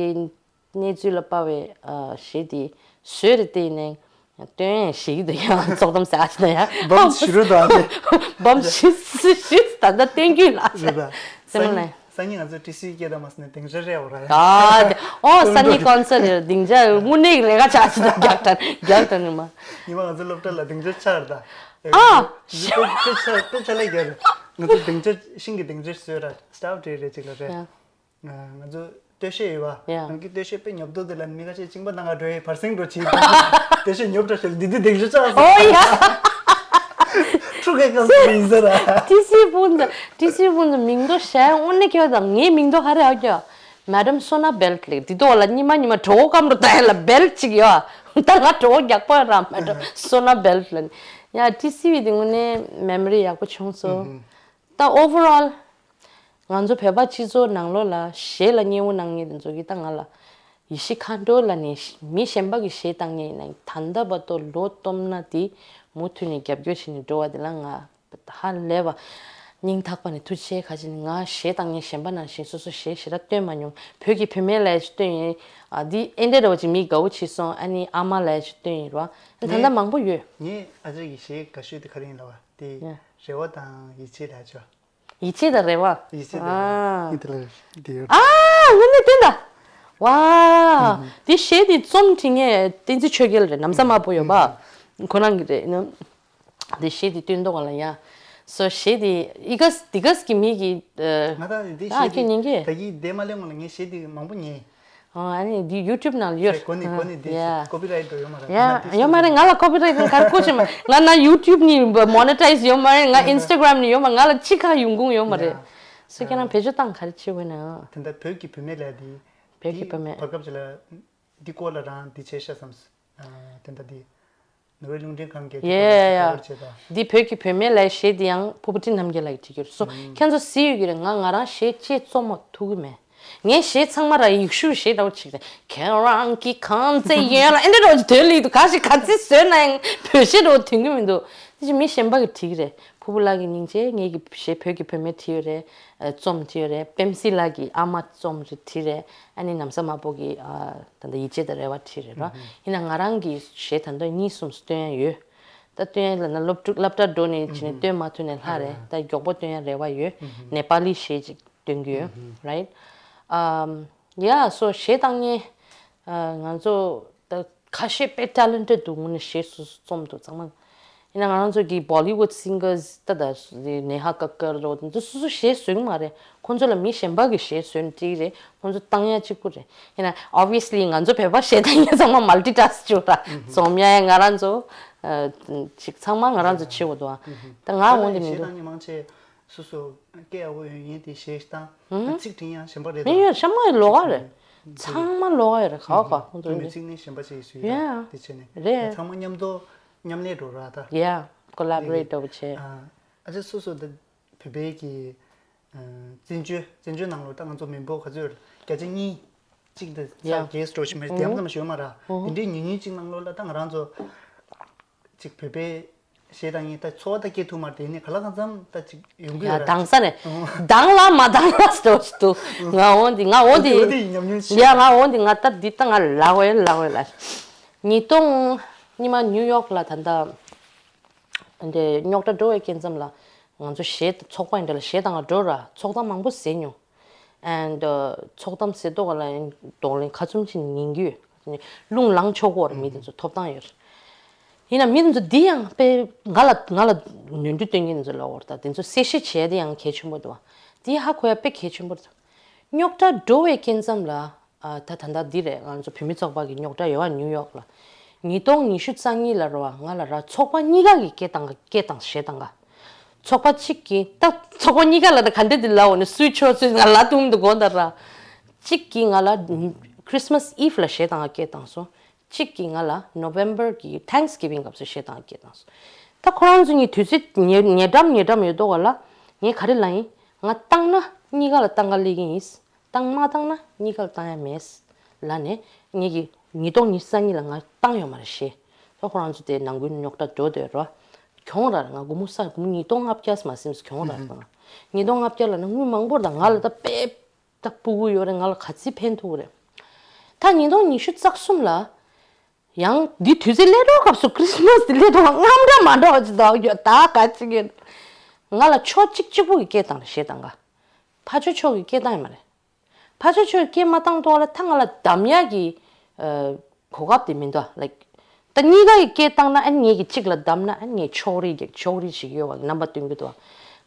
གནས་ཚུལ་ལ་དཔག་པའི་ཨ་གཞས་དེ་བཟོས་རེད་བལྟས་ནས་སྟོན་ཞིག་དེ་ཡང་ཚོགས་གཏམ་ཟེར་ཨ་ཅི་ན་ཡང་བམ་ཞུ་རུ་དང་། བམ་ཞུ་ཞུ་ད་ལྟ་སྟོན་རྒྱུ་ལ་ཟེར་ད་སེམས་ལ། སང་ཉིན་ང་ཚོ་ཏི་སི་སྐད་དང་མ་སི་ནས་སྡིངས་ཆ་རེད་འོ་ར་ཡ། ཨ་ཨོ་སང་ཉིན་ཀོན་སར་རེད། སྡིངས་ཆ་དངོས་གནས་ཀྱི་ལས་ཀ་ཆགས་ཅི་ད་རྒྱག་དང་རྒྱག་དང་ནི་མ། ཉི་མ་ང་ཚོ་སློབ་གྲྭ་ལ་སྡིངས་ཆ་ཆགས་རེད་ད། ཨ་དཔེ་དཔེ་ཆ་དཔེ་ཆ་ལས་རྒྱག་རེད། ང་ཚོ་སྡིངས་ཆ་ཤིང་གི་སྡིངས་ཆ་བཟོས་ར་སྟབས་བྲིས་རེད་ཅིག་ལ་རེད། ང་ཚོ་སྟོད་གཞས་ཡོད་པ། ཡ། ང་གི་སྟོད་གཞས་དཔེ་ཉོབ་ཏོ་དེ་ལ་མི་ཁ་ཤས་གཅིན་པ་ནང་ང་འགྲོ་ཡི་བར་སེང་འགྲོ་བྱེད། སྟོད་གཞས་ཉོབ་འགྲོ་ཞེས་འདི་འདི་སྡིངས་ཆ་ཆགས་སོང་། ཨོ་ཡ། ཁྲུ་གེ་ཀ་སི་ཡིན་ཟེར་ར། ཏི་སི་སྤུན་ཟེར་ཏི་སི་སྤུན་ཟེར་མིང་ཐོ་ཞེ་དངོས་གནས་ཁྱོད་དང་ངའི་མིང་ཐོ་ཧ་རེ་ཨ་ཀྱོ། མེ་ཌམ་སོ་ན་བེལ་ལེགས་འདི་ཐོག་ལ་ཉི་མ་ཉི་མ་གྲོད་ཁོག་སྐམ་རུ་ད་ཡ་ལ་བེལ་གཅིག་ཡོད། ད་ང་གྲོད་ཁོག་རྒྱག་པོ་ཡ་ར་མེ་ཌམ་སོ་ན་བེལ་ལེགས་ལ་ནི། ཡ་ཏི་སི་བི་འདི་དངོས་གནས་མེ་མོ་རི་ཡག་པོ་བྱུང་སོང་། ད་overall ང་ཚོ་བོད་པ་སྤྱི་ཚོགས་ནང་ལོགས་ལ་གཞས་ལ་མཉེས་པོ་གནང་མཁན་དེ་ཚོ་གིས་ད་ང་ལ་ཡེ་ཤེས་མཁའ་འགྲོ་ལ་ནི་མི་གཞན་པ་གི་གཞས་བཏང་མཁན་ཡིན་ན་ད་ལྟ་བར་དུ་ལོ་སྟོང་ན་དེ་མུ་མཐུད་ནས་རྒྱབ་སྐྱོར་བྱས་ནས་འགྲོ་བ་དེ་ལ་ང་ཧ་ལས་པ་སྙིང་ཐག་པ་ནས་ཐུགས་རྗེ་ཆེ། ཁ་ཅིག་ནི་ང་གཞས་བཏང་མཁན་གཞན་པ་ནང་བཞིན་སོ་སོ་གཞས་ཞེ་དྲག་བཏོན་མ་མྱོང་། བོད་ཀྱི་བུད་མེད་ལ་ཡ་ཅིག་བཏོན་ཡིན། ཨ་འདི་ཨེ་འདྲ་འདྲ་བ་ཅིག་མི་དགའ་བོ་བྱས་སོང་། ཨ་ནི་ཨ་མ་ལ་ཡ་ཅིག་བཏོན་ཡིན་ར། ད་ལྟ་མང་པོ་ཡོད། ངས་ཨ་ཅག་གི་གཞས་དགའ་ཤོས་དེ་ག་རེ་ཡིན་ལབ་པ་དེ་རེ་བ་དང་ཡིད་ཆེས་ལ་ཅོ། ཡིད་ཆེས་དང་རེ་བ། ཡིད་ཆེས་དང་རེ་བ། ཨ། ཨ་དེ་ལ་དེ་ཡོད། ཨ་དངོས་གནས་བསྟན་ད། ཝ། དེ་གཞས་དེ་རྩོམ་བྲིས་མཁན་བསྟན་འཛིན་ཆོས་རྒྱལ་རེད། ན་བཟའ་དམར་པོ་ཡོད་པ། ཁོ་རང་གི་རེད་ནམ། དེ་གཞས་དེ་བཏོན་མདོག་ག་ལ་ཡ། སོ་གཞས་དེ་ཨི་ག་སི་དི་ག་སི་གི་མི་གི། ང་ད་དེ་ཨ་གཞས་ཁྱོད་ཉན་གི། ད་གི་དེ་མ་ལེ་ངོ་ལ་ངས་གཞས་དེ་མང་པོ་ཉན། ཨ་ནི་འདི་ཡུ་ཊུབ་ནང་ཡོད། གོ་ནི་གོ་ནི་འདི་ཡ། ཀོ་པི་རའིཊ་ཡོད་མ་རེད། ཡ་ཡོད་མ་རེད། ང་ལ་ཀོ་པི་རའིཊ་གར་ཀོ་ཆེ་མ་ང་ན་ཡུ་ཊུབ་ནི་མོ་ནི་ཊའིཛ་ཡོད་མ་རེད། ང་ཨིན་སི་ཊ་གྷ་རམ་ནི་ཡོད་མ་ང་ལ་ཅི་ག་ཡོང་ཁུངས་ཡོད་མ་རེད། སོ་ཁྱེད་རང་བེད་སྤྱོད་བཏང་ག་རེ་བྱེད་འོས་ན། དེ་འདྲ་བོད་ཀྱི་བུད་མེད་ལ་འདི་བོད་ཀྱི་བུད་མེད་བར་སྐབས་ཅིག་ལ་འདི་སྐོར་ལ་རང་འདི་བྱས་ཤག་བསམ། དེ་འདྲ་འདི། ནོར་ཝེ་རླུང་འཕྲིན་ཁང་གི་ཡ་ཡ་ཡ། འདི་བོད་ཀྱི་བུད་མེད་ལ་གཞས་འདི་ཡང་ཕུར་བུ་ཊི་རྣམ་རྒྱལ་ལགས་ཀྱིས་བྲིས་ཀྱི་རེད་སོ། ཁྱེད་ཚོ་གཟིགས་ཡོད་ཀྱི་རེད། ང་ང་རང་གཞས་གཅིག་རྩོམ་མ་ཐུབ་ཀྱི་མེད། ངའི་གཞས་ཚང་མ་ར་ཡིག་གཞུག་གཞས་འདྲ་བོ་ཅིག་རེད། ཁྱེད་རང་གི་གང་ཚེ་ཡོད་ལ་ཨེ་འདྲ་འདྲ་བོ་ཅིག་དོན་ལ་ཡིག་འདུག་ག་ཞིག་ག་ཚིག་བཟོས་ན་ཡང་བོད་གཞས་འདྲ་བོ་དོན་གྱི་མི་འདུག་དེ་ཅིག་མི་གཞན་པ་གིས་བྲིས་ཀྱི་རེད། ཕུར་བུ་ལགས་ཀྱི་སྙིང་རྗེ་ངེད་ཀྱི་གཞས་བོད་ཀྱི་བུད་མེད་བྲིས་ཡོད་རེད། རྩོམ་བྲིས་ཡོད་རེད། པེམ་སི་ལགས་ཀྱི་ཨ་མ་རྩོམ་རེ་བྲིས་རེད། ཨ་ནི་ན་བཟའ་དམར་པོ་གི་ད་ལྟ་ཡིད་ཆེས་དང་རེ་བ་བྲིས་རེད་ར། ཡིན་ན་ང་རང་གི་གཞས་ད་ལྟ་གཉིས་གསུམ་སྟོན་ཡ་ཡོད། ད་སྟོན་ཡ་ལ་ན་སློབ་ཕྲུག་སློབ་གྲྭ་འགྲོ་ནས་བྱས་ནས་སྟོན་མ་ཐུབ་ནས་ལྷག་རེད། ད་མགྱོགས་པོ་སྟོན་ཡ་རེ་བ་ཡོད། ནེ་པ་ལི་གཞས་ཅིག་སྟོན་གྱི་ཡོད། རའིཊ། ཡ་སོ་གཞས་བཏང་མཁན་ང་ཚོ་ད་ཁ་ཤས་དཔེ་ཊེ་ལེན་ཊེཌ་འདུག་དངོས་གནས་གཞས་སོ་སོ་རྩོམ་འདུག་ཚང་མ། ཡིན་ན་ང་རང་ཚོ་གི་Bollywood singers ད་ད་Neha Kakkar རོ་དེ་ཚོ་སོ་སོ་གཞས་བཟོ་གི་མ་རེད། ཁོང་ཚོ་ལ་མི་གཞན་པ་གི་གཞས་བཟོས་ནས་བྲིས་རེད། ཁོང་ཚོ་བཏང་ཡ་གཅིག་པུ་རེད། ཡིན་ན་obviously ང་ཚོ་བོད་པ་གཞས་བཏང་ཡ་ཚང་མ་multitask བྱེད་ར། རྩོམ་ཡ་ཡ་ང་རང་ཚོ་ཅིག་ཚང་མ་ང་རང་ཚོ་བྱེད་དགོས་འདུག་ད་ང་འོན་ཏེ་མི་འདུག། སོ་སོ་སྐད་ཡག་པོ་ཡོད་ཡིན་དེ་གཞས་བཏང་། ཚིག་འབྲི་ཡང་གཞན་པ་རེད། མི་ཡོད་ཤ་མ་ཡི་ལོག་ག་རེད། ཚང་མ་ལོག་ག་རེད། ག་བ་ག་ཁོང་ཚོ་མི་ཚིག་ནི་གཞན་པ་ཅིག་སུ་ཡོད་དེ་བྱས་ནས་རེད། ཚང་མ་མཉམ་དུ་མཉམ་ལས་འགྲོ་ར་ད། Yeah, collaborate འགྲོ་བྱས། ཨ་ཅེ་སོ་སོ་ད་བོད་པའི་གི་བཙན་བྱོལ་བཙན་བྱོལ་ནང་ལོ་ད་ང་ཚོ་མི་འབོར་ག་ཚོད་རེད། བརྒྱ་ཆ་གཉིས་གཅིག་ད་ས་རྒྱས་འགྲོ་ཞིག་མེད་དེ་ཙམ་ཞིག་ཡོད་མ་ར། དེ་འདྲའི་ཉུང་ཉུང་གཅིག་ནང་ལོ་ལ་ད་ང་རང་ཚོ་ཅིག་བོད་པའི་གཞས་དང་ཡིན་ད་ཚོར་བ་ད་སྐྱེ་ཐུབ་མ་རེད། དེ་ནི་ག་ལ་གང་འཚམ་ད་ཅིག་ཡོང་གི་ཡ་ཡོད་ར། དང་ས་ནས་དང་ལ་མ་དང་ལ་སྟོ་སྟོ། ང་འོན་ཏེ་ང་འོན་ཏེ་འོན་ཏེ་ཡིན་ཉམས་མྱོང་ཤེས། ཡ་ང་འོན་ཏེ་ང་ད་འདི་ད་ང་ལ་འོས་ལ་འོས་ལ། ཉིས་སྟོང་ཉི་མ་ནིའུ་ཡོག་ལ་ད་ད་འདི་རྙོག་དྲ་འགྲོ་བའི་སྐྱེ་མཚམས་ལ་ང་ཚོ་གཞས་ཚོགས་པ་ཡིན་འདྲ་ལ་གཞས་དང་འགྲོ་ར། ཚོགས་གཏམ་མང་པོ་ཟེར་མྱོང་། And ཚོགས་གཏམ་ཟེར་ཏོག་ལ་གདོང་ལེན་ཁ་ཚུམ་ཅིག་ཉན་གྱི་ཡོད། རླུང་ལངས་ཆོག་གོ་ར། མི་དེ་ཚོ་ཐོབ་ཐང་ཡོད་ར། ཡིན་ན་མི་དེ་ཚོ་འདི་ཡང་དཔེ་ང་ལ་ང་ལ་ནོར་འཁྲུལ་སྟོན་མཁན་དེ་ཚོ་ལ་འོར་ད་དེ་ཚོ་གསལ་བཤད་བྱས་དེ་ཡང་གལ་ཆེན་པོ་འདུག་བ། དེ་ཧ་གོ་ཡ་དཔེ་གལ་ཆེན་པོ་རེད། རྙོག་དྲ་འགྲོ་བའི་སྐྱེ་མཚམས་ལ་ཨ་ད་ད་ལྟ་འདི་རེད། ང་ཚོ་བོད་མི་ཚོགས་པ་གི་རྙོག་དྲ་ཡོད་བ། ནིའུ་ཡོག་ལ་ཉིས་སྟོང་ཉི་ཤུ་རྩ་གཉིས་ལ་རོ་བ་ང་ལ་ར་ཚོགས་པ་གཉིས་ཀ་གི་སྐད་བཏང་སྐད་བཏང་གཞས་བཏང་ག་ཚོགས་པ་གཅིག་གིས་ད་ཚོགས་པ་གཉིས་ཀ་ལ་ད་ག་འདྲ་འདི་ལབ་འོ་ནི་སུའི་ཆོག་སུའི་ང་ལ་ཐུང་འདུག་གོ་ད་ར། གཅིག་གིས་ང་ལ་Christmas Eve ལ་གཞས་བཏང་སྐད་བཏང་སོང་། གཅིག་གིས་ང་ལ་November གི་Thanksgiving སྐབས་སུ་གཞས་བཏང་སྐད་བཏང་སོང་། ད་ཁོ་རང་ཚོ་གཉིས་དུས་ཚོད་ཉེ་ཉེ་འགྲམ་ཉེ་འགྲམ་ཡོད་དོ་ག་ལ་ངས་ག་རེ་ལབ་ཡིན། ང་བཏང་ན་གཉིས་ཀ་ལ་བཏང་ག་སླེབས་ཀྱི་ཡིན། བཏང་མ་བཏང་ན་གཉིས་ཀ་ལ་བཏང་ཡ་མེད། ལབ་ནས་ངེད་ཀྱི་ཉིས་སྟོང་ཉི་ཤུ་རྩ་གཉིས་ལ་ང་བཏང་ཡོད་མ་རེད་ཞེས། ད་ཁོ་རང་ཚོ་དེ་ནང་ཁུལ་རྙོག་དྲ་འགྲོ་བསྡད་རོ། གྱོང་ར་ང་སྒོར་མོ་ས་སྒོར་མོ་ཉིས་སྟོང་ལྔ་བརྒྱ་མ་ཟིན་གྱོང་ར་སོང་། ཉིས་སྟོང་ལྔ་བརྒྱ་ལ་ན་དངུལ་མང་པོ་ར་ང་ལ་ད་དཔེ་ད་སྤུ་གུ་ཡོད་རེད། ང་ལ་ག་ཚིག་ཕན་ཐོགས་རེད། ད་ཉིས་སྟོང་ཉི་ཤུ་རྩ་གསུམ་ལ་ཡང་འདི་དུས་ཚོད་སླེབས་རོགས་སྐབས་སུ་Christmas དེ་སླེབས་རོགས་རྔམ་འདྲ་མ་འདྲ་བ་ཅིག་འདུག་ཡོད་ད་ག་ཅིག་ཡིན། ང་ལ་ཕྱོགས་གཅིག་གཅིག་པུ་གི་སྐད་བཏང་རེད་གཞས་བཏང་ག་ཕ་ཆོས་ཕྱོགས་ཀྱི་སྐད་བཏང་ཡོད་མ་རེད། ཕ་ཆོས་ཕྱོགས་ཀྱི་སྐད་མ་བཏང་ཐོག་ལ་ད་ང་ལ་གདམ་ཡག་གི་གོ་སྐབས་དེ་མི་འདུག་ལ། ད་གཉིས་ཀ་གི་སྐད་བཏང་ན་ཨ་ནི་ངེད་ཀྱི་གཅིག་ལ་གདམ་ན་ཨ་ནི་ངས་ཕྱོགས་རིས་ཀྱི་ཕྱོགས་རིས་ཞིག་ཡོད་བ་གི་རྣམ་པ་སྟོན་གྱི་འདུག་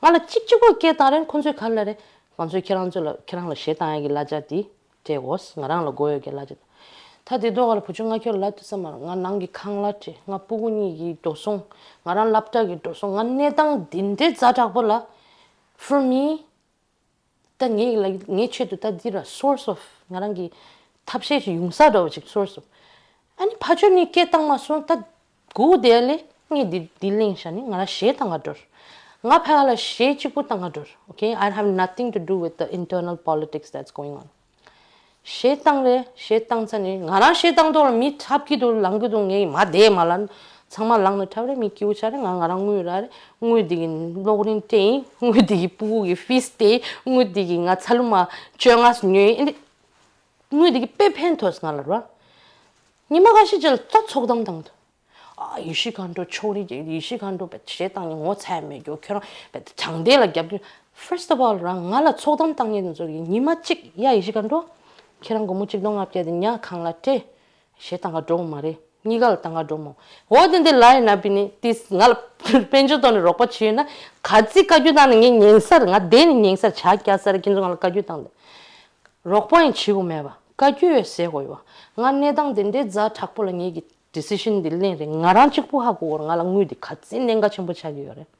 བ། ང་ལ་གཅིག་གཅིག་པོ་སྐད་བཏང་རན་ཁོང་ཚོས་ག་ལ་རེད། ང་ཚོས་ཁྱེད་རང་ཚོ་ལ་ཁྱེད་རང་ལ་གཞས་བཏང་ཡག་གི་གླ་ཆ་དེ་སྤྲད་དགོས། ང་རང་ལ་དགོས་ཡོད་ཀྱི་གླ་ཆ་དེ། ད་དེ་ཐོག་ལ་བུ་ཆུང་ང་ཁྱོད་ལ་ལབ་ཐུབ་ས་མ་རེད། ང་ནང་གི་ཁང་གླ་སྤྲད། ང་སྤུ་གུ་གཉིས་ཀྱི་འགྲོ་སོང་། ང་རང་སློབ་གྲྭ་གི་འགྲོ་སོང་། ང་གནས་སྟངས་འདི་འདྲའི་ཛ་དྲག་པོ་ལ་for me ད་ངའི་ལ་ངའི་ཆེད་དུ་ད་འདི་ར་source of ང་རང་གི་ཐབས་ཤེས་ཤིག་ཡོང་ས་འདྲ་བ་ཅིག source of ཨ་ནི་ཕ་ཆོས་ནི་སྐད་བཏང་མ་སོང་། ད་སྒུག་བསྡད་ལེ་ངས་འདི་འདི་གླེང་བཞག་ནི་ང་རང་གཞས་བཏང་ག་འགྲོར། ང་ཕ་ག་ལ་གཞས་གཅིག་པུ་བཏང་ག་འགྲོར། Okay, I have nothing to do with the internal politics that's going on. གཞས་བཏང་རེད། གཞས་བཏང་ཚར་ནས་ང་རང་གཞས་བཏང་ཐོག་ལ་མི་འཁྲབ་ཀྱི་འདུག་ལངས་ཀྱི་འདུག་ངས་མ་བསྡད་མ་ལ་ཚང་མ་ལངས་ནས་འཁྲབ་རེད། མི་སྐྱིད་པོ་ཆགས་རེད། ང་ང་རང་དངུལ་རག་རེད། དངུལ་འདི་གི་གློག་རིན་སྤྲད་ཡིན། དངུལ་འདི་གི་སྤུ་གུ་གི་fees སྤྲད་ཡིན། དངུལ་འདི་གི་ང་ཚ་ལུ་མ་བཅོ་ལྔ་ཉོས་ཡིན། ཨེ་འདི་དངུལ་འདི་གི་དཔེ་ཕན་ཐོགས་ང་ལ་ར། ཉི་མ་ཁ་ཤས་ཅིག་ལ་ད་ཚོགས་གཏམ་བཏང་འདུག་ཨ་ཡེ་ཤེས་མཁའ་འགྲོ་ཕྱོགས་རིས་ཀྱི་ཡེ་ཤེས་མཁའ་འགྲོ་བེད་གཞས་བཏང་ནས་ངོ་ཚ་ཡ་མེད་རྒྱུ་ཁྱོད་རང་བེད་དྲང་བདེན་ལ་རྒྱབ་རྒྱུ། First of all རང་ང་ལ་ཚོགས་གཏམ་བཏང་མཁན་དེ་ཚོ་གིས་ཉི་མ་གཅིག་ཡ་ཡེ་ཤེས་མཁའ་འགྲོ་ཁྱེད་རང་སྒོར་མོ་གཅིག་སྟོང་ལྔ་བརྒྱ་དེ་ཉ་ཁང་གླ་སྤྲད། གཞས་བཏང་ག་འགྲོ་མ་རེད། གཉིས་ཀ་ལ་བཏང་ག་འགྲོ་མོ། འོ་དེ་འདི་ལ་ཡིན་ན་པི་ནི་ཏིས་ང་ལ་དཔལ་འབྱོར་ཐོག་ནས་རོགས་པ་བྱས་ཡོད་ན་ག་ཚིག་བཀའ་བཀྱོན་བཏང་ནས་ངས་ཉན་སར་ང་བསྡད་ནས་ཉན་སར་ཇ་བརྒྱབ་སར་ཁྱེད་ཚོ་ང་ལ་བཀའ་བཀྱོན་བཏང་འདུག་རོགས་པ་ཡང་བྱེད་དགོས་མེད་པ་བཀའ་བཀྱོན་ཡོད་ཟེར་དགོས་ཡོད་པ། ང་གནས་སྟངས་དེ་འདྲའི་ཛ་དྲག་པོ་ལ་ངེད་ཀྱི་decision འདི་ལེན་རེད། ང་རང་གཅིག་པུ་ཧ་གོ་བར་ང་ལ་དངུལ་འདི་ག་ཚད་གནད་འགག་ཆེན་པོ་ཆགས་ཀྱི་ཡོད་རེད།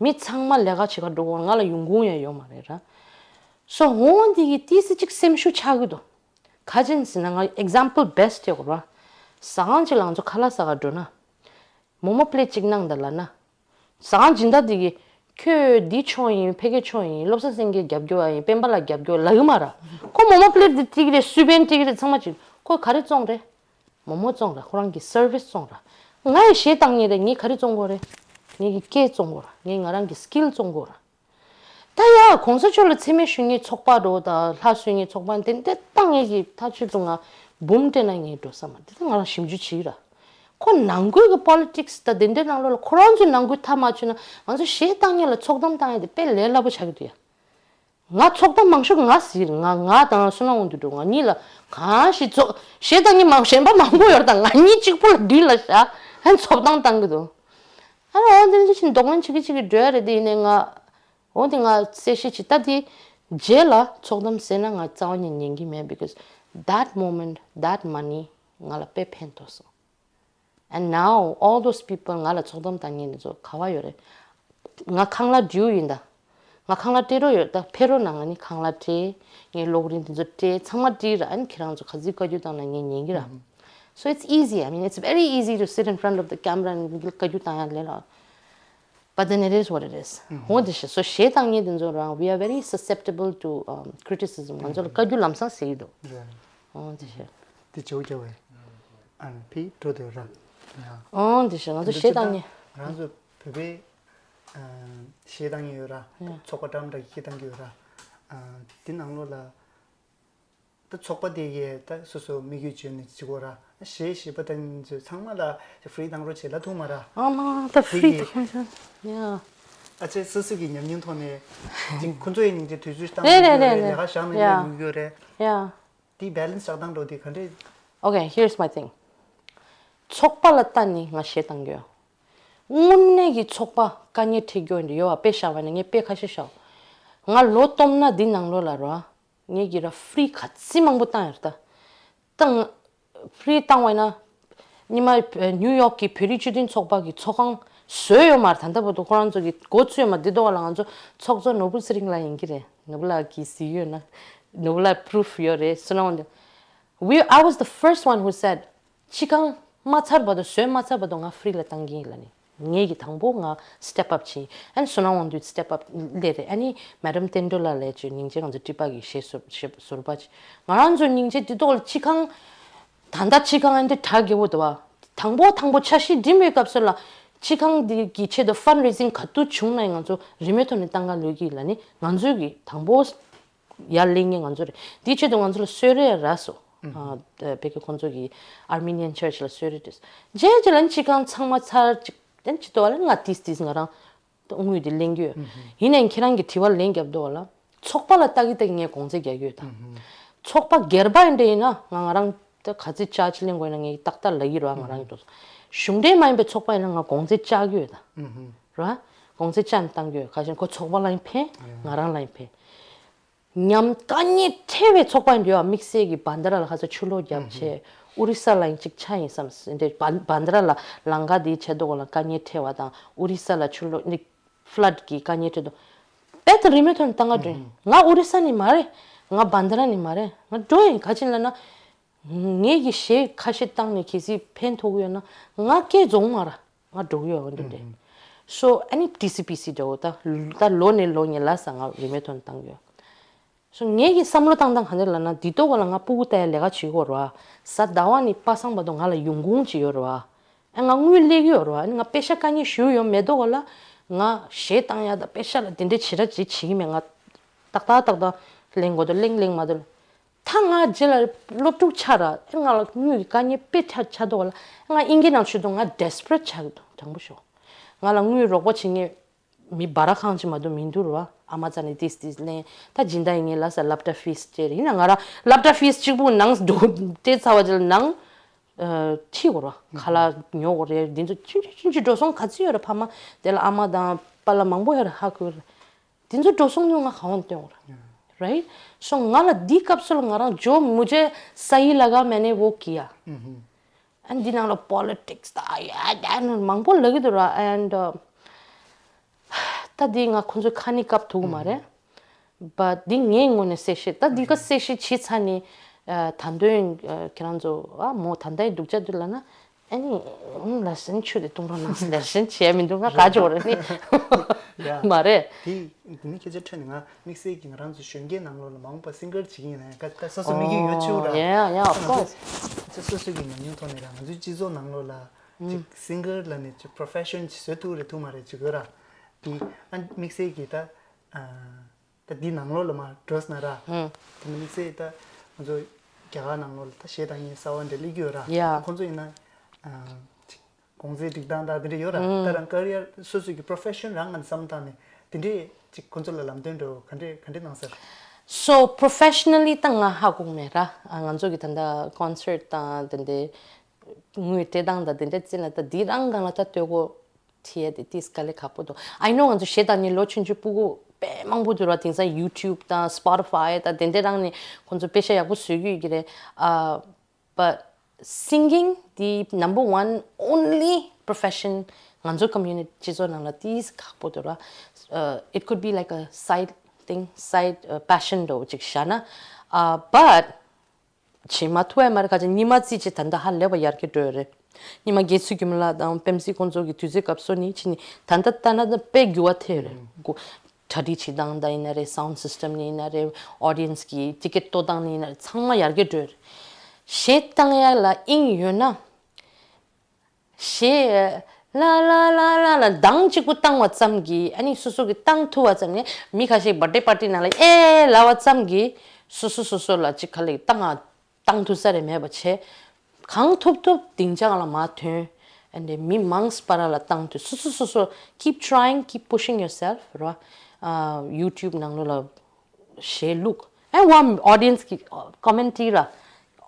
མི་ཚང་མ་ལས་ཀ་བྱེད་ག་འགྲོ་བར་ང་ལ་ཡོང་ཁུངས་ཡང་ཡོད་མ་རེད་ར། སོ་འོང་འདི་གི་ཏི་སི་གཅིག་སེམས་ཤུགས་ཆག་གི་འདུག་ག་ཅན་ཟེར་ན་ང་example best ཡོད་ར། ཟ་ཁང་གཅིག་ལ་ང་ཚོ་ཁ་ལག་ཟ་ག་འགྲོ་ན། མོག་མོག་པླེ་གཅིག་གནང་དང་ལབ་ན། ཟ་ཁང་སྦྱིན་བདག་དེ་གིས་ཁྱོད་འདི་ཆོག་ཡིན། ཕ་གི་ཆོག་ཡིན། བློ་བཟང་སེང་གེ་རྒྱབ་སྐྱོར་ཡིན། སྤེན་པ་ལགས་རྒྱབ་སྐྱོར་ལབ་ཀྱི་མ་ར། ཁོ་མོག་མོག་པླེ་དེ་སྤྲད་ཀྱི་རེད། སུས་པན་སྤྲད་ཀྱི་རེད། ཚང་མ་བྱེད། ཁོས་ག་རེ་བཙོང་རེད། མོག་མོག་བཙོང་ར། ཁོ་རང་གི་service བཙོང་ར། ང་ཡི་གཞས་བཏང་མཁན་རེད། ངས་ག་རེ་བཙོང་དགོས་རེད། ངས་ཀྱི་སྐད་བཙོང་དགོས་ར། ངས་ང་རང་གི་skill བཙོང་དགོས་ར། ད་ཡ་གོང་ས་མཆོག་ལ་མཚན་སྨད་ཞུ་མཁན་ཚོགས་པ་འགྲོ་དང་ལྷ་གསོལ་མཁན་ཚོགས་པ་དེ་འདྲ་བཏང་ངེས་ཀྱི་ཐག་ཆོད་དུ་ང་འབུམ་སྤྲད་ན་ངས་འགྲོ་ས་མ་རེད། དེ་ང་རང་ཞིབ་འཇུག་བྱེད་ཀྱི་ར། ཁོ་ནང་ཁུལ་གྱི་politics ད་དེ་འདྲའི་ནང་ལོགས་ལ་ཁོ་རང་ཚོའི་ནང་ཁུལ་མཐའ་མ་ཆོད་ན་ང་ཚོ་གཞས་བཏང་མཁན་ལ་ཚོགས་གཏམ་བཏང་ཡ་དེ་དཔེ་ལས་སླ་པོ་ཆགས་ཀྱི་འདུག་ཡ། ང་ཚོགས་གཏམ་མང་ཤོས་ང་ཟེར་ང་ང་དང་བསོད་ནམས་དབང་འདུས་འགྲོ་ང་གཉིས་ལ་གང་ཞིག་ཚོགས་གཞས་བཏང་མཁན་མང་གཞན་པ་མང་པོ་ཡོད་རེད། ད་ང་གཉིས་གཅིག་པུ་ལ་མདུན་ལ་བཞག་ཧན་ཚོགས་གཏམ་བཏང་གི་འདུག་ཨ་ནི་འོ་འདི་འདྲ་ཞིག་འདོགས་ལན་བྱེད་ཀྱི་བྱེད་ཀྱི་འགྲོ་ཡ་རེད། དེ་ཡིན་ནའི་ང་འོ་འདི་ང་གསལ་བཤད་བྱེད་ད་དེ་རྗེས་ལ་ཚོགས་གཏམ་ཟེར་ན་ང་རྩ་བ་ནས་ཉན་གྱི་མེད། Because that moment, that money ང་ལ་དཔེ་ཕན་ཐོགས་སོང་། And now all those people ང་ལ་ཚོགས་གཏམ་བཏང་མཁན་དེ་ཚོ་ག་བ་ཡོད་རེད། ང་ཁང་གླ་འབྲིའུ་ཡིན་ད། ང་ཁང་གླ་སྤྲད་རོགས་ཡོད་ད། ཕེབས་རོགས་གནང་། ང་ནི་ཁང་གླ་སྤྲད། ངའི་གློག་རིན་དེ་ཚོ་སྤྲད། ཚང་མ་སྤྲད་ར། ཨ་ནི་ཁྱེད་རང་ཚོ་ག་ཚོད་བཀའ་བཀྱོན་བཏང་ན་ངས་ཉན་གྱི་ར། So it's easy. I mean, it's very easy to sit in front of the camera and བཀའ་བཀྱོན་བཏང་ཡ་ལས་ལ། But then it is what it is. འོ་དེ་ཤེས། So གཞས་བཏང་མཁན་དེ་ཚོ་རང་we are very susceptible to, um, criticism. ང་ཚོ་ལ་བཀའ་བཀྱོན་ལམ་སང་ཟེར་གྱི་འདུག་འོ་དེ་ཤེས། དེ་བྱེད་རྒྱུ་བས། ཨ་ནི་ཕི་འགྲོ་དེ་ར། འོ་དེ་ཤེས། ང་ཚོ་གཞས་བཏང་མཁན། ང་ཚོ་བོད་པའི་གཞས་བཏང་མཁན་ཡོད་ར། ཚོགས་པ་འདྲ་མི་འདྲ་གི་གཞས་བཏང་གི་ཡོད་ར། དེ་ནང་ལོགས་ལ། ད་ཚོགས་པ་དེ་གས་ད་སོ་སོ་དམིགས་ཡུལ་བརྗོད་ནས་བྱེད་དགོས་ར། གཞས་གཞས་པ་དང་ཚོས་ཚང་མ་ལ་ཧྥི་རི་བཏང་རོགས་བྱེད་ལབ་ཐུབ་མ་ར། ཨ་མ་ད་ཧྥི་རི་དེ་གས་ད་ཁོང་ཚོ་ཡ། ཨ་ཅེ་སོ་སོ་གི་ཉམས་མྱོང་ཐོག་ནས་ཅིང་ཁོང་ཚོ་ཡི་ཉིན་གྱི་དུས་ཚོད་བཏང་རེད་རེད་རེད་རེད། ལས་ཀ་བཞག་ནས་ཡ་ལས་དགོས་ཀྱི་ཡོད་རེད། ཡ། དེ་བེ་ལན་སི་བཞག་སྟངས་འགྲོ་དེ་ག་འདྲས། Okay, here's my thing. ཚོགས་པ་ལ་ལྟ་ནས་ང་གཞས་བཏང་གི་ཡོད། དངོས་གནས་ཀྱི་ཚོགས་པ་དཀའ་ངལ་འཕྲད་རྒྱུ་འདི་ཡོད་པ་དཔེ་བཞག་པ་ན་ངས་དཔེ་ཁ་ཤས་བཞག་ང་ལོ་སྟོང་ན་འདི་ནང་ལོགས་ལ་རོ། ངས་ཀྱི་ར་ཧྥི་རི་ག་ཚི་མང་པོ་བཏང་ཡོད་ད། བཏང་། ཧྥི་རི་བཏང་བ་ཡིན་ན། ཉི་མ་ནིའུ་ཡོག་གི་བོད་རིགས་སྤྱི་མཐུན་ཚོགས་པ་གི་ཚོགས་ཁང་བཟོས་ཡོད་མ་རེད། ད་ལྟ་བར་དུ་ཁོ་རང་ཚོ་གི་འགོ་ཚུགས་ཡོད་མ་རེད། འདི་ཐོག་ལ་ང་ཚོ་ཚོགས་གཙོ་ནོར་བུ་ཚེ་རིང་ལགས་ཡིན་གྱི་རེད། ནོར་བུ་ལགས་ཀྱིས་གཟིགས་ཡོད་ན། ནོར་བུ་ལགས་པུ་རུཕ་ཡོད་རེད། So now we, I was the first one who said, སྤྱི་ཁང་མ་ཚར་བར་དུ་བཟོས་མ་ཚར་བར་དུ་ང་ཧྥི་རི་ལ་བཏང་གི་ཡིན་ལབ་ནས། ངས་ཀྱི་དང་པོ་ང་སི་ཊེབ་ཨབ་བྱས། ཨ་ནི་བསོད་ནམས་དབང་འདུས་སི་ཊེབ་ཨབ་སླེབས་རེད། ཨ་ནི་མེ་ཌམ་བསྟན་སྒྲོལ་ལགས་ལབ་ཅིག་སྙིང་རྗེ། ང་ཚོ་ཊི་པ་གི་གཞས་ཟུར་གཞས་ཟུར་པ་ཅིག་ང་རང་ཚོ་སྙིང་རྗེ་འདི་ཐོག་ལ་སྤྱི་ཁང་། ད་ལྟ་སྤྱི་ཁང་ཨ་འདི་གྲ་རྒྱས་པོ་འདུག་བ། དང་པོ་དང་པོ་འཆར་གཞི་འགྲིམ་པའི་སྐབས་སུ་ལ། སྤྱི་ཁང་འདི་གི་ཆེད་དུ་ཕན་རེ་ཟིང་ག་དུས་བྱུང་ན་ཡང་ང་ཚོ་རིན་མེད་ཐོག་ནས་བཏང་ག་ལོས་ཀྱི་ལབ་ནི་ང་ཚོའི་གི་དང་པོ། ཡར་ལེན་མཁན་ང་ཚོ་རེད། དེའི་ཆེད་དུ་ང་ཚོ་ལ་གསོལ་རས་རག་སོང་། ཨ་བོད་ཀྱི་ཁོང་ཚོ་གི་Armenian Church ལ་གསོལ་རས་དེ། རྗེས་ཀྱི་ལན་སྤྱི་ཁང་ཚང་མ་ཚར་ཅིག་དེ་ཅི་ཏོ་ལ་ང་ཏིས་ཏིས་ང་རང་དངུལ་དེ་ལེན་གྱི་ཡོད། ཡིན་ནའི་ཁྱེད་རང་གི་དྲི་བ་ལན་རྒྱབ་དོ་ལ། ཚོགས་པ་ལ་ལྟ་གི་ལྟ་གི་ངས་གོང་ཚད་རྒྱག་གི་ཡོད་ད། ཚོགས་པ་སྒེར་པ་ཡིན་འདྲ་ཡིན་ན་ང་ང་རང་ད་ག་ཚོད་ཅར་ཇི་ལེན་དགོས་ན་ངས་ཏག་ཏག་ལབ་ཀྱི་རེད་བ། ང་རང་གི་འདུག་གཞུང་འབྲེལ་མ་ཡིན་པའི་ཚོགས་པ་ཡིན་ན་ང་གོང་ཚད་བཅག་གི་ཡོད་ད། རེད་བ། གོང་ཚད་བཅག་ནས་བཏང་གི་ཡོད། ག་ཞན་ཁོ་ཚོགས་པ་ལ་ཡང་ཕན། ང་རང་ལ་ཡང་ཕན། ཉམ་དཀའ་ངལ་འཕྲད་པའི་ཚོགས་པ་འདི་ཡང་དམིགས་བསལ་གྱི་བན་དྷ་ར་ལ་ཁ་ཚ་ཆུ་ལོག་བརྒྱབ་བྱས། ཨོ་རི་ས་ལ་ཡང་ཅིག་ཆགས་ཡིན་བསམ་སྲིད་འདྲ། བན་བན་དྷ་ར་ལ་ལམ་ཁ་འདིའི་ཆེད་དུ་ལ་དཀའ་ངལ་འཕྲད་པ་དང་ཨོ་རི་ས་ལ་ཆུ་ལོག་ནི་ཕ་ལད་ཀྱི་དཀའ་ངལ་འཕྲད་དུས། དཔེ་དང་རིན་མེད་ཐོག་ནས་བཏང་ག་འགྲོ་ཡིན། ང་ཨོ་རི་ས་ནས་མ་རེད། ང་བན་དྷ་ར་ནས་མ་རེད། ང་འགྲོ་ཡིན། ག་ཅི་ལབ་ན། ངས་ཀྱི་གཞས་ཁ་ཤས་བཏང་ནས་གལ་སྲིད་ཕན་ཐོགས་ཀྱི་ཡོད་ན་ང་སྐད་རྫོགས་མ་ར་ང་འགྲོ་གི་ཡོད་འདི་འདྲ། སོ་ཨ་ནི་ཊི་སི་པི་སི་འདྲ་བོ་ད་ད་ལོ་ནས་ལོ་ངས་ལ་ས་ང་རིན་མེད་ཐོག་ནས་བཏང་གི་ཡོད། སོ་ངས་ཀྱི་བསམ་བློ་བཏང་སྟངས་ག་འདྲ་ལབ་ན་འདི་ཏོག་ག་ལ་ང་ཕྲུ་གུ་ལྟ་ཡ་ལས་ཀ་བྱེད་དགོས་ར། གཟའ་ཟླ་བ་ནས་པ་སངས་བར་དུ་ང་ལ་ཡོང་ཁུངས་ཅིག་ཡོད་ར། ཨ་ང་དངུལ་སླེབས་ཀྱི་ཡོད་ར། ཨ་ནི་ང་པེ་ཤ་དཀའ་ངལ་ཞུ་ཡོད་མེད་ཏོག་ག་ལ་ང་གཞས་བཏང་ཡ་ད་པེ་ཤ་ལ་དེ་འདྲ་བྱེད་ར་ཅིག་བྱེད་ཀྱི་མེད། ང་ཏག་ཏག་ཏག་ཏག་ལེན་དགོས་དོ་ལེན་ལེན་མ་དོ། ད་ང་རྗེས་ལ་སློབ་ཕྲུག་ཆགས་ར། ཨེ་ང་ལ་དངུལ་གྱི་དཀའ་ངལ་དཔེ་ཆ་ཆགས་འདུག་ལ། ང་ཨིན་སྐད་ནང་ཞུ་དུས་ང་desperate་ཆགས་འདུག་དྲང་པོ་ཞུ། ང་ལ་དངུལ་རོགས་པ་བྱེད་མཁན་མི་སྦ་ར་ཁང་ཅིག་མ་གཏོགས་མི་འདུག་ར་བ། ཨ་མ་རྩ་ནས་ཏིས་ཏིས་ལེན། ད་སྦྱིན་བདག་ཡིན་ངེས་ལ་ས་སློབ་གྲྭ་ཕིས་སྤྲད་རེད། ཡིན་ན་ང་རང་སློབ་གྲྭ་ཕིས་གཅིག་པུ་ནང་འགྲོ་སྤྲད་ཚར་བ་ཅིག་ལ་ནང་ཁྲིད་དགོས་ར། ཁ་ལག་ཉོ་དགོས་རེད། འདི་ཚོ་ཅི་ཅི་ཅི་འགྲོ་སོང་ག་ཚོད་ཡོད་ར། ཕ་མ་དེ་ལ་ཨ་མ་དང་པཱ་ལགས་མང་པོ་ཡོད་ར། ཧ་གོ་ར། དེ་ཚོ་འགྲོ་སོང་ཉུང་ང་ག་བ་ནས་སྟོན་དགོས་རེད། Right? So ང་ལ་འདི་སྐབས་སུ་ལ་ང་རང་जो मुझे सही लगा मैंने वो किया. And འདི་ནང་ལ་politics ད་ཡ་ད་ནི་མང་པོ་ལབ་ཀྱི་འདུག་ར། And ད་འདི་ང་ཁོང་ཚོའི་ཁ་ནི་བཀབ་ཐུབ་ཀྱི་མ་རེད། But འདི་ངའི་ངོས་ནས་གསལ་བཤད། ད་འདི་ག་གསལ་བཤད་བྱས་ཚར་ནས་ད་དོན་ཁྱེད་རང་ཚོ་ཨ་མོ་ད་ལྟའི་སྡུག་ཅག་འདུག་ལབ་ན། ཨ་ནི་ལ་སེན་ཆུ་དེ་བཏུང་རོགས་གནང་ཟེར། ལ་སེན་བྱས་མི་འདུག་ང་ག་ཅོག་རེད་ནི། ཡ། མ་རེད། དེ་དེ་ནི་སྐད་ཆ་འཕྲོས་ནས་ང་དམིགས་བསལ་གྱི་ང་རང་ཚོ་གཞོན་སྐྱེས་ནང་ལོགས་ལ་མ་འོངས་པ་སིང་གར་བྱེད་ཀྱི་ཡིན་ན་ཡང་ད་ད་སོ་སོ་དམིགས་ཡུལ་ཡོད་ཆེ་བོ་ར། Yeah, yeah, of course. ང་ཚོ་སོ་སོ་གི་ཉམས་མྱོང་ཐོག་ནས་ར་ང་ཚོའི་སྤྱི་ཚོགས་ནང་ལོགས་ལ་ཅིག་སིང་གར་ལ་ནི་ཅིག་པོ་རོ་ཕེ་ཤན་ཅིག་བཟོ་ཐུབ་རེད་ཐུབ་མ་རེད་ཅིག་ཡོད་ར། དེ་ཨ་དམིགས་བསལ་གྱི་ད་ཨ། ད་འདི་ནང་ལོགས་ལ་མར་འགྲོ་སོང་ན་ར། ཧུམ། དེ་མིན་ཚེ་ད་ང་ཚོ་རྒྱ་གར་ནང་ལོགས་ལ་ད་གཞས་བཏང་མཁན་གསར་བ་འདྲ་སླེབས་ཀྱི་ཡོད་ར། ཡ། ཁོང་ཚོ་ཡིན་ན་ཨ་ཅིག་གོང་ཚད་སྒྲིག་སྟངས་དང་དེ་འདྲ་ཡོད་ར། ཧུམ། ད་རང་ཀ་རི་ཡར་སོ་སོ་གི་པོ་རོ་ཕེ་ཤན་རང་ངམ་བསམ་བཏང་ནས་དེ་འདྲས་ཅིག་ཁོང་ཚོ་ལ་ལམ་སྟོན་འདྲ་བོ་ག་འདྲས་ག་འདྲས་གནང་ཟེར། So professionally ད་ང་ཧ་གོ་མེད་ར། ཨ་ང་ཚོ་གི་ད་ལྟ་ཀོན་སར་དང་དེ་འདྲས་དངུལ་སྤྲད་སྟངས་དང་དེ་འདྲས་རྩིས་ན་ད་འདི་རང་སྒང་ལ་ད་ལྟོས་གོ་ཁྲིད་ཡས་དེ་ཏིས་དཀའ་ལས་ཁག་པོ་འདུག I know ང་ཚོ་གཞས་བཏང་ནས་ལོ་ཆུང་ཆུང་སྤུ་གུ་དཔེ་མང་པོ་འདུག་ར། དེང་སང་YouTube་དང་Spotify་དང་དེ་འདྲ་རང་ནས་ཁོང་ཚོ་དཔེ་ཤ་ཡག་པོ་བཟོས་ཀྱི་ཡོད་ཀྱི་རེད། ཨ། But singing the number one only profession ང་ཚོ་community སྤྱི་ཚོགས་ནང་ལ་ཏིས་ཁག་པོ་འདུག་ར། Uh, it could be like a side thing, side uh, passion འདྲ་བོ་ཅིག་བཞག་ན། Uh, but བྱེད་མ་ཐུབ་ཡ་མ་རེད། ཁ་ཅིག་ཉི་མ་རྩིས་ཅིག་ད་ལྟ་ཧ་ལས་པ་ཡར་རྒྱས་འགྲོ་ཡོད་རེད། ཉི་མ་དགེ་ཚུལ་རྒྱུན་མ་ལགས་དང་པེམ་སི་ཁོང་ཚོ་གི་དུས་ཚོད་སྐབས་སུ་ནི་ཕྱིན་ནི་ད་ལྟ་ལྟ་ན་ད་དཔེ་འགྱུར་བ་ཐེབས་ཡོད་རེད། གོ་གྲ་སྒྲིག་བྱེད་སྟངས་དང་ཡིན་ན་རེད། sound system་ནི་ཡིན་ན་རེད། audience་གི་ticket་གཏོང་སྟངས་ནི་ཡིན་ན་རེད། ཚང་མ་ཡར་རྒྱས་འགྲོ་ཡོད་རེད། གཞས་བཏང་ཡ་ལ་དབྱིངས་ཡོད་ན། གཞས་ལ་ལ་ལ་ལ་ལ་གདངས་གཅིག་པུ་བཏང་བ་ཙམ་གྱིས། ཨ་ནི་སོ་སོ་གི་བཏང་ཐུབ་པ་ཙམ་ནས། མི་ཁ་ཤས་birthday party་ནང་ལ་ཨེ་ལབ་པ་ཙམ་གྱིས་སོ་སོ་སོ་སོ་ལ་ཅིག་ག་ལེར་བཏང་ང་བཏང་ཐུབ་ས་རེ་མེད་པ་བྱས། གང་ཐུབ་ཐུབ་སྡིངས་ཆ་སྒང་ལ་མར་ཐོན། ཨ་ནི་མི་མང་ས་བར་ལ་བཏང་ཐུབ། སོ་སོ་སོ་སོ། Keep trying, keep pushing yourself ར། ཨ། YouTube་ནང་ལོགས་ལ་གཞས་བླུགས། ཨེ་ཝ་audience་གི་comment་ར།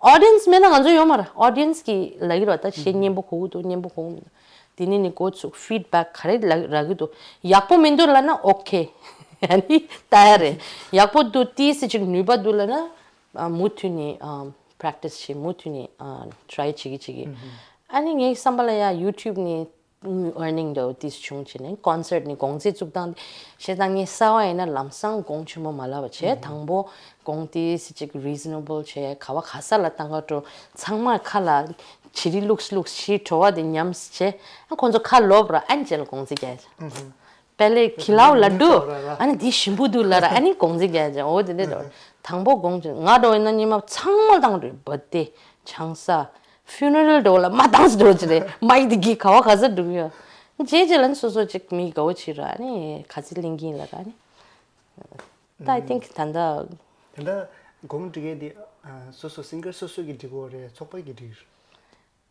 audience་མེད་ན་ང་ཚོ་ཡོད་མ་རེད། audience་གི་ལབ་ཀྱི་རེད་བ། ད་གཞས་སྙན་པོ་གོ་གི་འདུག་སྙན་པོ་གོ་གི་མི་འདུག་དེ་ནས་ནི་འགོ་ཚུགས། feedback་ག་རེ་ལབ་རག་གི་འདུག་ཡག་པོ་མི་འདུག་ལབ་ན་okay་ཨ་ནི་ལྟ་ཡ་རེད། ཡག་པོ་འདུག་ཏིས་ཅིག་ནུས་པ་འདུག་ལབ་ན། ཨ། མུ་མཐུད་ནས་ཨ་practice་བྱེད། མུ་མཐུད་ནས་ཨ་try་བྱེད་ཀྱི་བྱེད་ཀྱི། ཨ་ནི་ངའི་བསམ་པ་ལ་ཡ་YouTube་ནི་དངུལ་earning་འདྲ་བོ་ཏིས་བྱུང་བྱས་ནས། concert་ནི་གོང་ཚད་བཙུགས་སྟངས་དེ་གཞས་བཏང་མཁན་གསར་པ་ཡིན་ན་ལམ་སང་གོང་ཆེན་པོ་མ་ལབ་པ་བྱས། དང་པོ་གོང་ཏིས་ཅིག་reasonable་བྱས། ག་བ་ག་ས་ལ་བཏང་ག་འགྲོ། ཚང་མ་ཁ་ལ་བྱི་རིལ་བླུགས་བླུགས་བྱས། བྲོ་བ་དེ་ཉམས་བྱས། ཨ། ཁོང་ཚོ་ཁ་ལོབ་ར། ཨ་ནི་རྗེས་ལ་གོང་ཚད་རྒྱག་ཡ། पहले खिलाओ लड्डू། ཨ་ནི་འདི་ཞིམ་པོ་འདུག་ལབ་ར། ཨ་ནི་གོང་ཚད་རྒྱག་ཡ། འོ་དེ་འདྲ་འགྲོ། དང་པོ་གོང་ཚད། ང་འགྲོ་ཡིན་ན་ཉི་མ་ཚང་མ་བཏང་འགྲོ། birthday། ཆང་ས། funeral་འགྲོ་ལ་མ་བཏང་ས་འགྲོ་ཅི་རེད། མའིཀ་དེ་གི་ག་བ་ག་ས་འགྲོ་གི་ཡོད། རྗེས་རྗེས་ལ་ནི་སོ་སོ་ཅིག་མི་དགའ་བོ་བྱེད་ར། ཨ་ནི་ག་ཚོད་ལེན་གྱིན་ལབ་ར། ཨ་ནི་ད་I think་ད་ལྟ། ད་ལྟ་གོང་སྒྲིག་ཡས་དེ་ཨ་སོ་སོ་singer་སོ་སོ་གི་སྒྲིག་གོ་རེད། ཚོགས་པ་གི་སྒྲིག་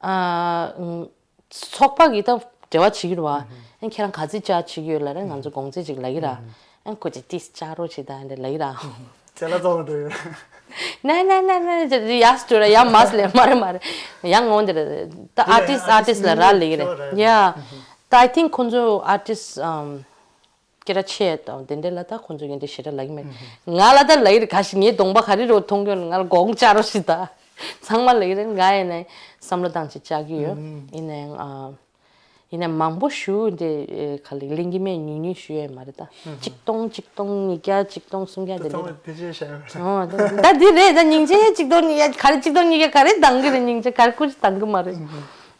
ཨ། ཚོགས་པ་གི་ད་འབྲེལ་བ་བྱེད་ཀྱི་རེད་བ། ཨ་ཁྱེད་རང་ག་ཚོད་ཅར་བྱེད་ཀྱི་ཡོད་ལབ་ར། ང་ཚོ་གོང་ཚད་ཅིག་ལབ་ཀྱི་ར། ཨ་ཁོ་ཅིག་ཏིས་ཅར་རོགས་བྱེད་དང་ལབ་ཀྱི་ར། ཚེ་ལ་ཙོག་འགྲོ་ཡོད། ན་ན་ན་ན་ཡ་སུ་ར་ཡ་མ་སུ་ལེ་མ་རེད་མ་རེད། ཡ་ངོ་འདི་རེད། ད་artist artist་ལ་རག་ལས་ཀྱི་རེད། ཡ་ད་I think ཁོང་ཚོ་artist་ཨམ། སྐད་གྲགས་ཆེ་དང་དེ་འདྲ་ལ་ད་ཁོང་ཚོ་ཡོན་ཏན་ཞེ་དྲག་ལབ་ཀྱི་མེད། ང་ལ་ད་ལབ་ཀྱི་རེད། ག་ཞིག་ངའི་གདོང་པ་ག་རེ་རོ་མཐོང་གི་ཡོད་ན་ང་ལ་དགོངས་འཇགས་རོགས་ཞེས་ད་ཚང་མ་ལབ་ཀྱི་རེད། ང་ཡིན་ན་བསམ་བློ་བཏང་བྱས་བཅར་གྱི་ཡོད། ཡིན་ནའང་ཨ། ཡིན་ན་མང་པོ་ཞུ་འདི་ག་ལེ་གླེང་གི་མེད། ཉུང་ཉུང་ཞུ་ཡོད་མ་རེད་ད། གཅིག་སྟོང་གཅིག་སྟོང་ཉིས་བརྒྱ་གཅིག་སྟོང་སུམ་བརྒྱ་དེ་ཚང་རེད། མ་དེ་ཅི་བྱ་ཡོད་རེད། ཨོ་ད་འདི་རེད། ད་སྙིང་རྗེ་གཅིག་སྟོང་ཉིས་བརྒྱ་ག་རེ་གཅིག་སྟོང་ཉིས་བརྒྱ་ག་རེ་འདང་གི་རེད། སྙིང་རྗེ་ག་རེ་ཀུ་ཅི་འདང་གི་མ་རེད།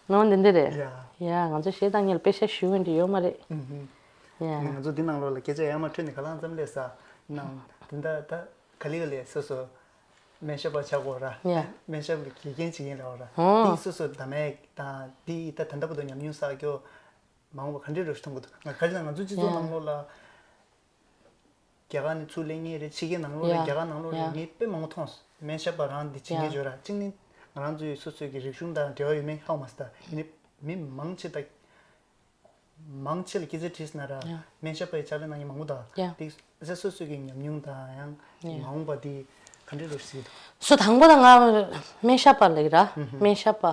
ནོ་འདི་འདི་རེད། ཡ། ཡ་ང་ཚོ་གཞས་བཏང་མཁན་ལ་པེ་ཤ་ཞུ་འོས་འདི་ཡོད་མ་རེད། ཡ། ང་ཚོ་འདི་ནང་ལོགས་ལ་སྐད་ཆ་ཡར་མར་འཕྲོས་ནས་ག་ལང་ཙམ་སླེབས་ས་ནང་འདི་འདྲ་ད་ག་ལེ་ག་ལེ་སོ་སོ་སྨན་ཞབས་པ་ཆགས་དགོས་ར། ཡ། སྨན་ཞབས་ཀྱི་དགེ་རྒན་བྱེད་མཁན་ལ་ར། ཨོ། འདི་སོ་སོ་ད་མེད་དང་འདི་ད་ད་ལྟ་བར་དུ་ཉམས་མྱོང་བསགས་རྒྱུ་མ་འོངས་པ་ག་འདྲས་འགྲོ་ཞིག་མཐོང་གི་འདུག་ང་ག་རེ་ལ་ང་ཚོ་སྤྱི་ཚོགས་ནང་ལོགས་ལ། རྒྱ་གར་ནས་ཚུར་སླེབས་མཁན་རེད། ཕྱི་རྒྱལ་ནང་ལོགས་རེད། ཡ། རྒྱ་གར་ནང་ལོགས་རེད། ཡ། ངས་དཔེ་མང་པོ་མཐོང་སོང་། སྨན་ཞབས་པ་རང་འདི་བྱེད་མཁན་ཡ། ཡོད་ར། གཅིག་ནི་ང་རང་ཚོའི་སོ་སོའི་གི་རིག་གཞུང་དང་འབྲེལ་བ་ཡོད་མེད་ཧ་གོ་མ་སོང་། ད་ཡིན་ནའི་མི་མང་ཆེ་ད་མང་ཆེ་ལ་སྐད་ཆ་དྲིས་ན་ར། ཡ། སྨན་ཞབས་པའི་ཕྱག་ལས་གནང་མཁན་མང་པོ་དང་། ཡ། དེ་སོ་སོ་སོ་སོའི་གི་ཉམས་མྱོང་དང་ཡང་ཡ། མ་འོངས་པ་འདི་ག་འདྲ་རེད་ཟེར། སོ་དང་པོ་ད་ང་སྨན་ཞབས་པ་ལབ་ཀྱི་ར། སྨན་ཞབས་པ།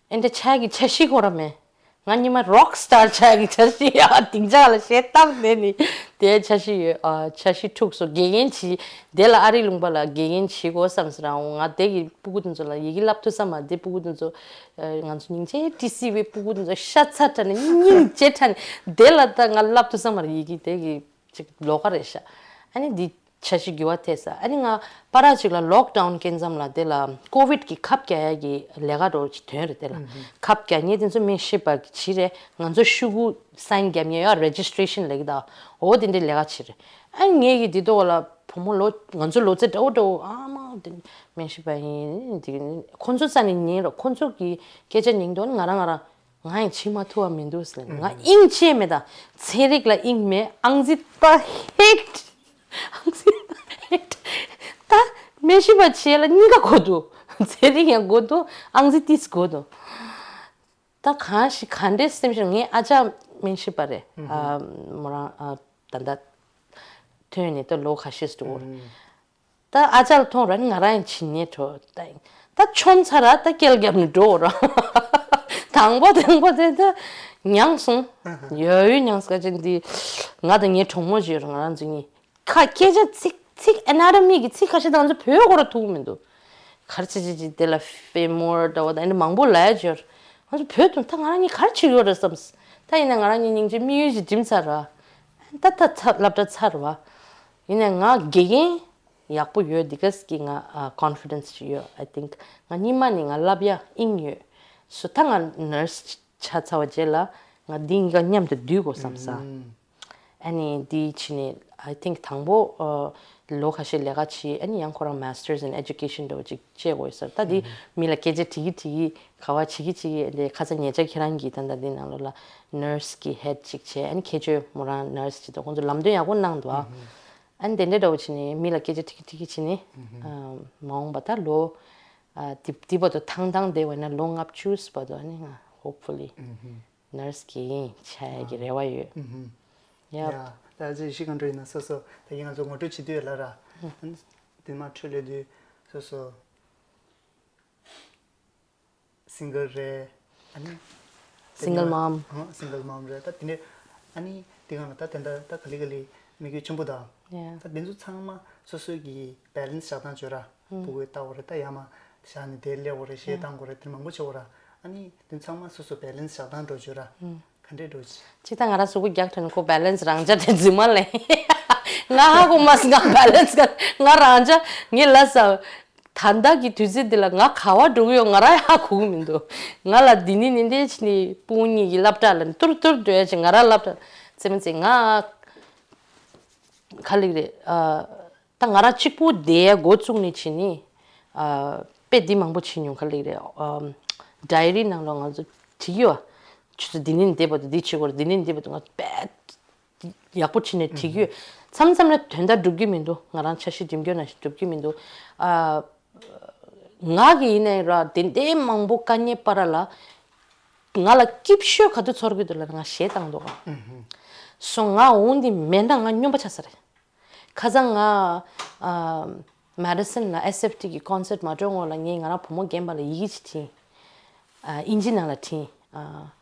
ཨེ་འདྲ་ཆགས་ཀྱི་འཆར་གཞི་ཁོ་ར་མེད། ང་ཉི་མ་rock star་ཆགས་ཀྱི་འཆར་གཞི་ཡ་སྡིངས་ཆ་ལ་གཞས་བཏང་བསྡད་ནི་དེ་འཆར་གཞི་ཡོད། ཨ་འཆར་གཞི་འཁྲུགས་སོང་། དགེ་རྒན་བྱེད་དེ་ལ་ཨ་རིའི་ལུང་པ་ལ་དགེ་རྒན་བྱེད་དགོས་བསམ་ཟེར་ར། འོ་ང་དེ་གི་སྤུ་གུ་དེ་ཚོ་ལ་ཡི་གེ་བསླབ་ཐུབ་ས་མ་རེད། དེ་སྤུ་གུ་དེ་ཚོ་ང་ཚོ་སྙིང་རྗེ་ཏི་སི་བའི་སྤུ་གུ་དེ་ཚོ་ཤ་ཚ་དྲགས་ནས་སྙིང་རྗེ་དྲགས་ནས་དེ་ལ་ད་ང་བསླབ་ཐུབ་ས་མ་རེད། ཡི་གེ་དེ་གི་ཅིག་ལོགས་ཀ་རེད་ཤག་ཨ་ནི་འདི་འཆར་གཞི་འགྱུར་བ་ཐེབས་ས། ཨ་ནི་ང་པར་ཅིག་ལ་lockdown་སྐབས་མཚམས་ལ་དེ་ལ་ཀོ་བིད་ཀྱི་ཁབ་རྒྱག་ཡ་གི་ལས་ཀ་འདྲ་བོ་ཅིག་ཐོན་རེད། དེ་ལ་ཁབ་རྒྱག་མཁན་དེ་ཚོ་སྨན་ཞབས་པ་གི་བྱེད་རེད། ང་ཚོ་ཤོག་གུ་sign་རྒྱབ་མཁན་ཡོད། registration་ལབ་ཀྱི་ད། འོ་དེ་འདྲའི་ལས་ཀ་བྱེད་རེད། ཨ་ངས་ཀྱི་འདི་ཐོག་ལ་བུ་མོ་ལོ་ང་ཚོ་ལོ་ཚད་འདྲ་བོ་འདྲ་བོ་ཨ་མ་དེ་སྨན་ཞབས་པ་ཡིན་དེ་ཁོང་ཚོ་རྩ་ནས་ཉན་རོགས། ཁོང་ཚོ་གི་སྐད་ཆ་ཉན་དུས་ང་རང་ང་རང་ང་ཡང་བྱེད་མ་ཐུབ་པ་མི་འདུག་ཟེར། ང་དབྱིངས་ཆད་མེད་ད། ཚན་རིག་ལ་དབྱིངས་མེད། ཨང་རྩིས་ད་hate། ཨང་རྩིས་ད་hate། ད་སྨན་ཞབས་པ་བྱེད་ལ་གཉིས་ཀ་དགོས་འདུག་ཚན་རིག་ཡང་དགོས་འདུག་ཨང་རྩིས་ཏིས་དགོས་འདུག་ད་གང་ཞིག་ག་འདྲའི་སེམས་ཤར། ངའི་ཨ་ཅག་སྨན་ཞབས་པ་རེད། ཨ་མོ་རང་ཨ་ད་ལྟ་ཐོན་ནས་ད་ལོ་ཁ་ཤས་འགྲོ། ད་ཨ་ཅག་ལ་མཐོང་ར་ང་རང་ཡང་བྱེད་ཉེ་འགྲོ། ད་ད་ཆོམ་ཚར་ར་ད་སྐྱེལ་རྒྱབ་ནས་འགྲོ་ར། དང་པོ་དང་པོ་དེ་ད་ མྱངས་སོང་། ཡོད་ཡོད་མྱངས་སྐད་ཆ་འདི། ང་དང་ངའི་གྲོགས་མོ་ཅིག་ཡོད་རེད། ང་རང་ཚོ་གཉིས་ཁ་སྐད་ཆ་ཚིག་ཚིག་ཨེ་ན་ཊོ་མི་གི་ཚིག་ཁ་ཤས་དང་ཚོ་བོད་སྐོར་ཐུག་མི་འདུག་ག་རེ་བྱེད་བྱེད་བྱེད་དེ་ལ་ཕེ་མོར་ད་བ་ད་ཨེ་འདྲ་མང་པོ་ལབ་ཡ་ཅིག་ཡོད་རེད། ང་ཚོ་བོད་དུ་ད་ང་རང་གཉིས་ག་རེ་བྱེད་ཡོད་རེད་བསམ། ད་ཡིན་ན་ང་རང་གཉིས་སྙིང་རྗེ་དམིགས་ཡུལ་ཞིག་འགྲིམ་ཚར་བ། ད་ད་ཚར་སློབ་གྲྭ་ཚར་བ། ཡིན་ན་ང་དགེ་རྒན་ཡག་པོ་ཡོད། འདི་ག་གི་ང་ཨ་ཀོན་ཕི་ཌེན་སི་ཅིག་ཡོད། I think ང་སྔོན་མ་ནས་ང་བསླབ་ཡ་དབྱིངས་ཡོད། སོ་ད་ང་ནར་སི་ཆགས་ཚར་བ་རྗེས་ལ་ང་འདི་གཉིས་ཀ་མཉམ་དུ་སྡུད་དགོས་བསམ་ས། ཨ་ནི་འདི་ཕྱིན་ནས་I think དང་པོ་ཨ་ལོ་ཁ་ཤས་ལས་ཀ་བྱས། ཨ་ནི་ཡང་ཁོ་རང་མ་སི་ཊར་སི་ཨིན་ཨེ་ཌུ་ཀེ་ཤན་འདྲ་བོ་ཅིག་བྱེད་དགོས་ཟེར། ད་འདི་མི་ལ་སྐད་ཆ་དྲི་གི་དྲི་གི་ག་བ་བྱེད་ཀྱི་བྱེད་ཀྱི་འདི་ཁ་ཚ་ཉེ་ཆར་ཁྱེད་རང་གིས་ད་ལྟ་འདི་ནང་ལོགས་ལ་ནར་སི་གི་ཧེད་ཅིག་བྱས། ཨ་ནི་ཁྱད་ཆོས་མོ་རང་ནར་སི་ཅིག་འདུག་ཁོང་ཚོ་ལམ་སྟོན་ཡག་པོ་གནང་འདུག་ཨ། ཨ་ནི་དེ་འདྲ་འདྲ་བོ་བྱས་ནས་མི་ལ་སྐད་ཆ་དྲི་གི་དྲི་གི་བྱས་ནས་ཨ་མ་འོངས་པ་ད་ལོ་ཨ་དེ་དེ་བར་དུ་ཐང་ཐང་བསྡད་པ་ན་ལོ་ལྔ་བཅུ་བར་དུ་ཨ་ནི་ང་ཧོབ་ཕུ་ལི་ནར་སི་གི་ཆགས་ཡ་གི་རེ་བ་ཡོད། ཡ། ཡ། ད་ཅི་ཤི་གང་འགྲོ་ཡིན་ན་སོ་སོ་ད་ཡིན་ང་ཚོ་ངོ་སྤྲོད་བྱེད་དུས་ལ་ར། དེ་མ་འཕྲོད་ལས་དུས་སོ་སོ་སིང་གལ་རེད། ཨ་ནི། སིང་གལ་མམ། ཧང་སིང་གལ་མམ་རེད། ད་དེ་ནས་ཨ་ནི་དེ་གང་ལ་ད་དེ་འདྲ་ད་ག་ལེ་ག་ལེ་དམིགས་ཡུལ་ཆེན་པོ་དང་། ཡ། ད་དེ་ཚོ་ཚང་མ་སོ་སོ་གི་བེ་ལེན་སི་བཞག་སྟངས་བརྗོད་ར། ཕྲུ་གུ་ལྟ་བ་རེད། ད་ཡ་མ་བཞག་ནས་དེ་སླེབས་པ་རེད། གཞས་བཏང་དགོས་རེད། དེ་མང་པོ་བྱེད་པ་ར། ཨ་ནི་དེ་ཚང་མ་སོ་སོ་བེ་ལེན་སི་བཞག་སྟངས་འགྲོ་བརྗོད་ར། ག་འདྲས་འགྲོ་ཅི། ཅི་ད་ང་རང་གཟུགས་པོ་རྒྱགས་ཁྲ་ནི་ཁོ་བེ་ལེན་སི་རང་འཇགས་དེ་རྫུན་མ་ལས། ང་ཧ་གོ་མ་སོང་། ང་བེ་ལེན་སི་ག་ང་རང་འཇགས་ངས་ལབ་ས། ད་ལྟ་གི་དུས་ཚོད་འདི་ལ་ང་ག་བ་འགྲོ་གི་ཡོད་ང་རང་ཧ་གོ་གི་མི་འདུག་ང་ལ་འདི་ནི་ནི་འདྲས་ཕྱི་ནི་སྤུན་གཉིས་ཀྱི་སློབ་གྲྭ་ལ་ནི་ཏུར་ཏུར་སྡོད་ཡ་ཅིག་ང་རང་སློབ་གྲྭ་ཙེ་མི་ཙེ་ང་ག་ལེགས་རེད། ཨ་ད་ང་རང་གཅིག་པུ་བསྡད་ཡ་འགོ་བཙུགས་ནི་ཕྱི་ནི་ཨ་དཔེ་འདི་མང་པོ་བྱེད་མྱོང་། ག་ལེགས་རེད། ཨ་ཌའི་རི་ནང་ལ་ང་ཚོ་བྲིས་ཡོད། ཆུ་ཚོད་འདི་ནི་འདི་བར་དུ་འདི་བྱེད་དགོས་རེད། འདི་ནི་འདི་བར་དུ་ང་དཔེ་ཡག་པོ་བྱས་ནས་བྲིས་ཡོད། མཚམས་མཚམས་ལ་དོན་དག་འགྲུབ་ཀྱི་མི་འདུག་ང་རང་འཆར་གཞི་འགྲིམ་རྒྱུ་ནང་བཞིན་འགྲུབ་ཀྱི་མི་འདུག་ཨ། ང་གི་ཡིན་ནའི་ར་དེ་འདྲའི་མང་པོ་དཀའ་ངལ་བར་ལ་ང་ལ་སྐྱིད་ཤོས་ག་དུས་ཚོར་གི་འདུག་ལབ་ན་ང་གཞས་བཏང་འདུག་ག་སོ་ང་འོང་འདི་མེད་ན་ང་སྨྱོན་པ་ཆགས་ས་རེད། ཁ་སང་ང་ཨ་མེ་ཌི་སོན་ལ་ཨེས་ཨེཕ་ཊི་གི་ཀོན་སར་ཊི་མ་འགྲོ་སྔོན་ལ་ངས་ང་རང་བུ་མོ་རྒན་པ་ལ་ཡི་གེ་ཅིག་བྲིས། ཨ་ཨིན་ཇི་ནང་ལ་བྲིས། ཨ་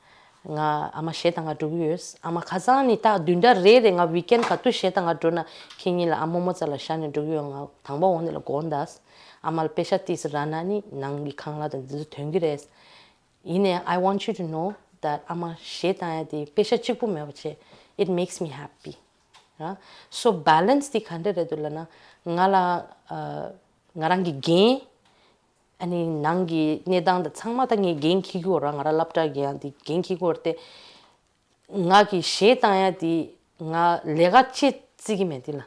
ང་ཨ་མ་གཞས་བཏང་ག་འགྲོ་གི་ཡོད། ཨ་མ་ཁ་སང་ནས་ད་བདུན་ཕྲག་རེ་རེ་ང་ཝིག་ཨེན་ག་དུས་གཞས་བཏང་ག་འགྲོ་ན་ཁྱེད་གཉིས་ལ་ཨ་རྨོ་མོ་རྩ་ལ་བཞག་ནས་འགྲོ་གི་ཡོད། ང་དང་པོ་འོང་ནས་ལ་དགོངས་དག་ཨ་མ་ལ་པེ་ཤ་ཏིས་ར་ན་ནི་ནང་གི་ཁང་གླ་དང་འདི་ཚོ་ཐོན་གི་རེད། ཡིན་ནའི་I want you to know that ཨ་མ་གཞས་བཏང་ཡ་དེ་པེ་ཤ་གཅིག་པུ་མེད་པ་བྱས། It makes me happy. ར། So balance དེ་ག་འདྲ་རེད་འདུག་ལབ་ན། ང་ལ་ཨ་ང་རང་གི་འགན། ཨ་ནི་ནང་གི་གནས་སྟངས་དང་ཚང་མ་ད་ངས་འགན་འཁྱེར་གྱི་ཡོད་ར། ང་རང་སློབ་གྲྭ་གི་ཡང་དེ་འགན་འཁྱེར་གྱི་ཡོད་ར་དེ། ང་གི་གཞས་བཏང་ཡ་དེ་ང་ལས་ཀ་ཅེས་བརྩི་གི་མེད་དེ་ལ།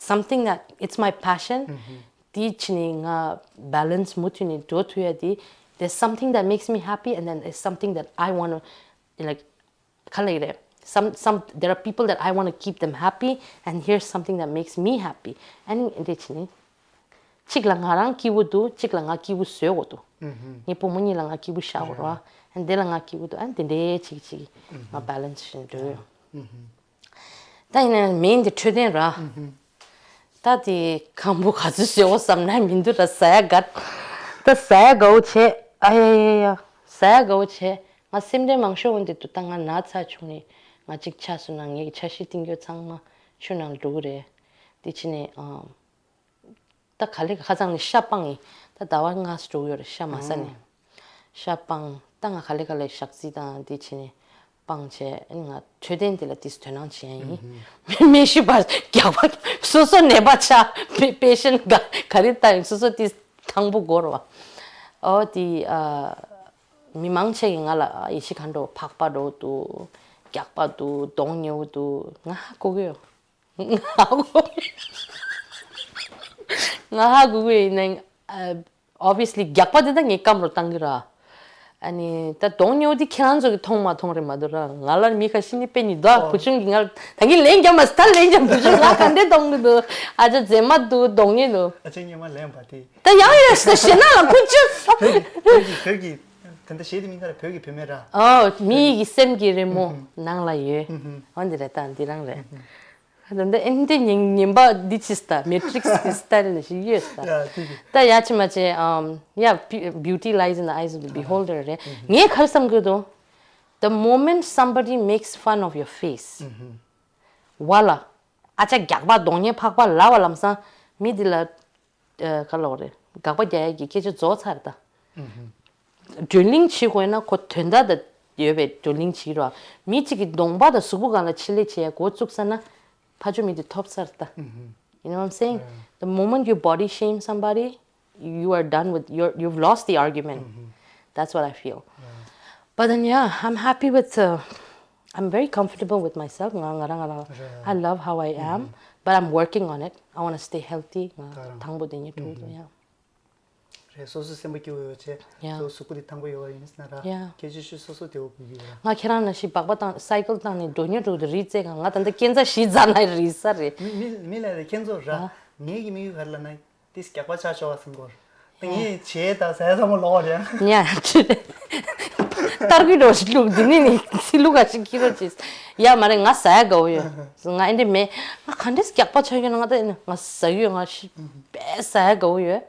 Something that it's my passion. དེ་ཕྱི་ནས་ང་balance མུ་མཐུད་ནས་འགྲོ་ཐུབ་ཡ་དེ། There's something that makes me happy and then there's something that I wanna, like, ག་ལ་ཡི་རེད། Some, some, there are people that I wanna keep them happy and here's something that makes me happy. ཨ་ནི་འདི་ཕྱི་ནས། གཅིག་ལ་ང་རང་སྐྱིད་པོ་འདུག་གཅིག་ལ་ང་སྐྱིད་པོ་བཟོ་དགོས་འདུག་ངའི་བུ་མོ་གཉིས་ལ་ང་སྐྱིད་པོ་བཞག་དགོས་རེད་བ། ཨ་འདི་ལ་ང་སྐྱིད་པོ་འདུག་ཨ་འདི་འདྲའི་གཅིག་གཅིག་ང་བེ་ལེན་སི་བྱས་འགྲོ་ཡོད། ད་ཡིན་ན་མིང་འདི་འཕྲོད་བསྟེན་ར། ད་དེ་ཁམ་བུ་ག་ཚོད་བཟོ་དགོས་བསམ་ན་མི་འདུག་ད་ཟ་ཡ་དགའ། ད་ཟ་ཡ་དགའ་བོ་བྱས། ཨ་ཡ་ཡ་ཡ། ཟ་ཡ་དགའ་བོ་བྱས། ང་སེམས་ཁྲལ་མང་ཤོས་འོན་ཏེ་འདུག་ད་ང་ན་ཚ་བྱུང་ནས་ང་གཅིག་ཆགས་སོང་ན་ངེད་ཀྱི་འཆར་གཞི་བཏིང་རྒྱུ་ཚང་མ་ཆུ་ནང་འགྲོ་གི་རེད། དེ་ཕྱི་ནས་ཨ། ད་ག་ལེ་ག་ཁ་སང་ནས་ཤ་སྤངས་ཡིན། ད་ཟླ་བ་ལྔ་འགྲོ་གི་ཡོད་རེད་ཤ་མ་ཟ་ནས། ཤ་སྤངས། ད་ང་ག་ལེ་ག་ལེ་ཞག་རྩི་དང་དེ་བྱས་ནས་སྤངས་བྱས། ཨ་ནི་ང་འཕྲོད་བསྟེན་དེ་ལ་ཏིས་དོ་སྣང་བྱེད་ཡ་ཡིན། མི་ཤི་བ་རྒྱག་པ་སོ་སོ་ནད་པ་ཆགས་པེ་ཤན་ག་ག་རེ་ལྟ་ཡིན་སོ་སོ་ཏིས་དང་པོ་འགོར་བ། ཨོ་དེ་ཨ་མི་མང་ཆེ་གི་ང་ལ་ཨ་ཡེ་ཤི་ཁ་འགྲོ་ཕག་པ་འགྲོ་འདུག་རྒྱག་པ་འདུག་གདོང་ཉེ་བོ་འདུག་ང་ཧ་གོ་གི་ཡོད། ང་ཧ་གོ་གི་ཡིན་ན། ཨ་obviously རྒྱག་པ་དེ་ད་ངས་སྐམ་རུ་བཏང་གི་ར། ཨ་ནི་ད་གདོང་ཉེ་བོ་དེ་ཁྱེད་རང་ཚོ་གི་མཐོང་མ་མཐོང་རེད་མ་གཏོགས་ར། ང་ལ་མི་ཁ་ཤས་ནི་དཔེ་ཉིད་དོ་ཨ། བུ་ཆུང་གི་ང་ད་གིན་ལན་རྒྱབ་མ་ད་ལན་རྒྱབ་བུ་ཆུང་ང་ག་འདྲས་གཏོང་གི་འདུག་ཨ་ཅག་མཛེས་མ་འདུག་གདོང་ཉེ་འདུག་ཨ་ཅག་ཉེ་མ་ལན་པ་དེ། ད་ཡང་ཡང་ཞེ་ན་ལ་ཁུ་ཆུ། བོད་ཀྱི་བོད་ཀྱི་བོད་ཀྱི་ད་ལྟ་གཞས་དེ་མིང་ག་རེ་བོད་ཀྱི་བུད་མེད་ར། ཨོ་མི་ཡི་གི་སེམས་ཀྱི་རི་མོ་ནང་ལ་ཡོད། འོ་འདི་རེད་ད་འདི་རང་རེད། ད་ལྟ་ཨེ་འདི་ཉིན་ཉིན་པ་འདི་ཅི་སྟ་མེ་ཊི་རིག་སི་གི་སི་ཊལ་ནི་ཞིག་ཡོད་སྟ། ད་ཡ་ཅི་མ་ཅི་ཨམ་ཡ་beauty lies in the eyes of the beholder རེད། ངས་ག་རེ་བསམ་གི་འདུག The moment somebody makes fun of your face, བ་ལ་ཨ་ཅག་རྒྱགས་པ་གདོང་བརྙན་ཕག་པ་ལབ་པ་ལམ་སང་མི་འདི་ལ་ཨ་ག་ལབ་དགོས་རེད། དགག་པ་རྒྱག་ཡས་ཀྱི་སྐད་ཆ་རྫོགས་ཚར་ད། བགྲོ་གླེང་བྱེད་དགོས་ན་ཁོ་དོན་དག་དང་ཡོད་པའི་བགྲོ་གླེང་བྱེད་རོགས། མི་གཅིག་གི་གདོང་པ་དང་གཟུགས་པོ་སྒང་ལ་ཆེད་ལས་བྱེད་ཡས་འགོ་བཙུགས་ས་ན་ཕར་ཕྱོགས་མི་དེ་ཐོབ་ཚར་ད། You know what I'm saying? The moment you body shame somebody, you are done with your, you've lost the argument. That's what I feel. But then, yeah, I'm happy with, uh, I'm very comfortable with myself. ང་ང་རང་ང་རང་I love how I am, but I'm working on it. I want to stay healthy. ང་དང་པོ་དེ་ཉིད་ཐུག་ཡ། རེད། སོ་སོ་སེམས་པ་སྐྱིད་པོ་ཡོད་ཆེ། Yeah. སོ་སོ་གཟུགས་པོ་དེ་ཐང་པོ་ཡོད་པ་ཡིན་ཟེར་ན་ར། Yeah. སྐད་ཆ་ཤོད་སོ་སོ་དེ་འོ་བུ་ཡོད་ར། ང་ཁྱེད་རང་ནང་བཞིན་སྦག་སྦག་བཏང་སའི་ཀལ་བཏང་ནས་འགྲོ་ཉོ་འགྲོ་དུ་རི་རྩེ་གང་ང་ད་ལྟ་སྐྱེ་འཛའ་ཞིག་རྫ་ན་རི་ས་རེད། མི་མི་མི་ལ་རེ་ཁྱེད་ཚོ་ར། ངའི་གི་མི་ཡུལ་གར་ལ་ན་དེ་སྐྱག་པ་ཆགས་ཆོག་བ་སེམས་སྐོར། ངས་བྱས་ད་ཟས་ཚང་མ་ལོག་རེད། ཉ་ཁྲི་རེད། ཏར་གི་རོ་ཞིག་བླུག་འདི་ནི་ནི་ཚི་ལུ་ག་ཞིག་ཁྱི་རོ་ཅིས། ཡ་མ་རེད། ང་ཟ་ཡ་དགའ་བོ་ཡོད། ང་ཨེ་འདྲ་མེད། ང་ག་འདྲས་སྐྱག་པ་ཆགས་ཡོད་ན་ང་ད་ཨེ་ནི་ང་ཟ་གི་ཡོད། ང་ཤི་པས་ཟ་ཡ་དགའ་བོ་ཡོད།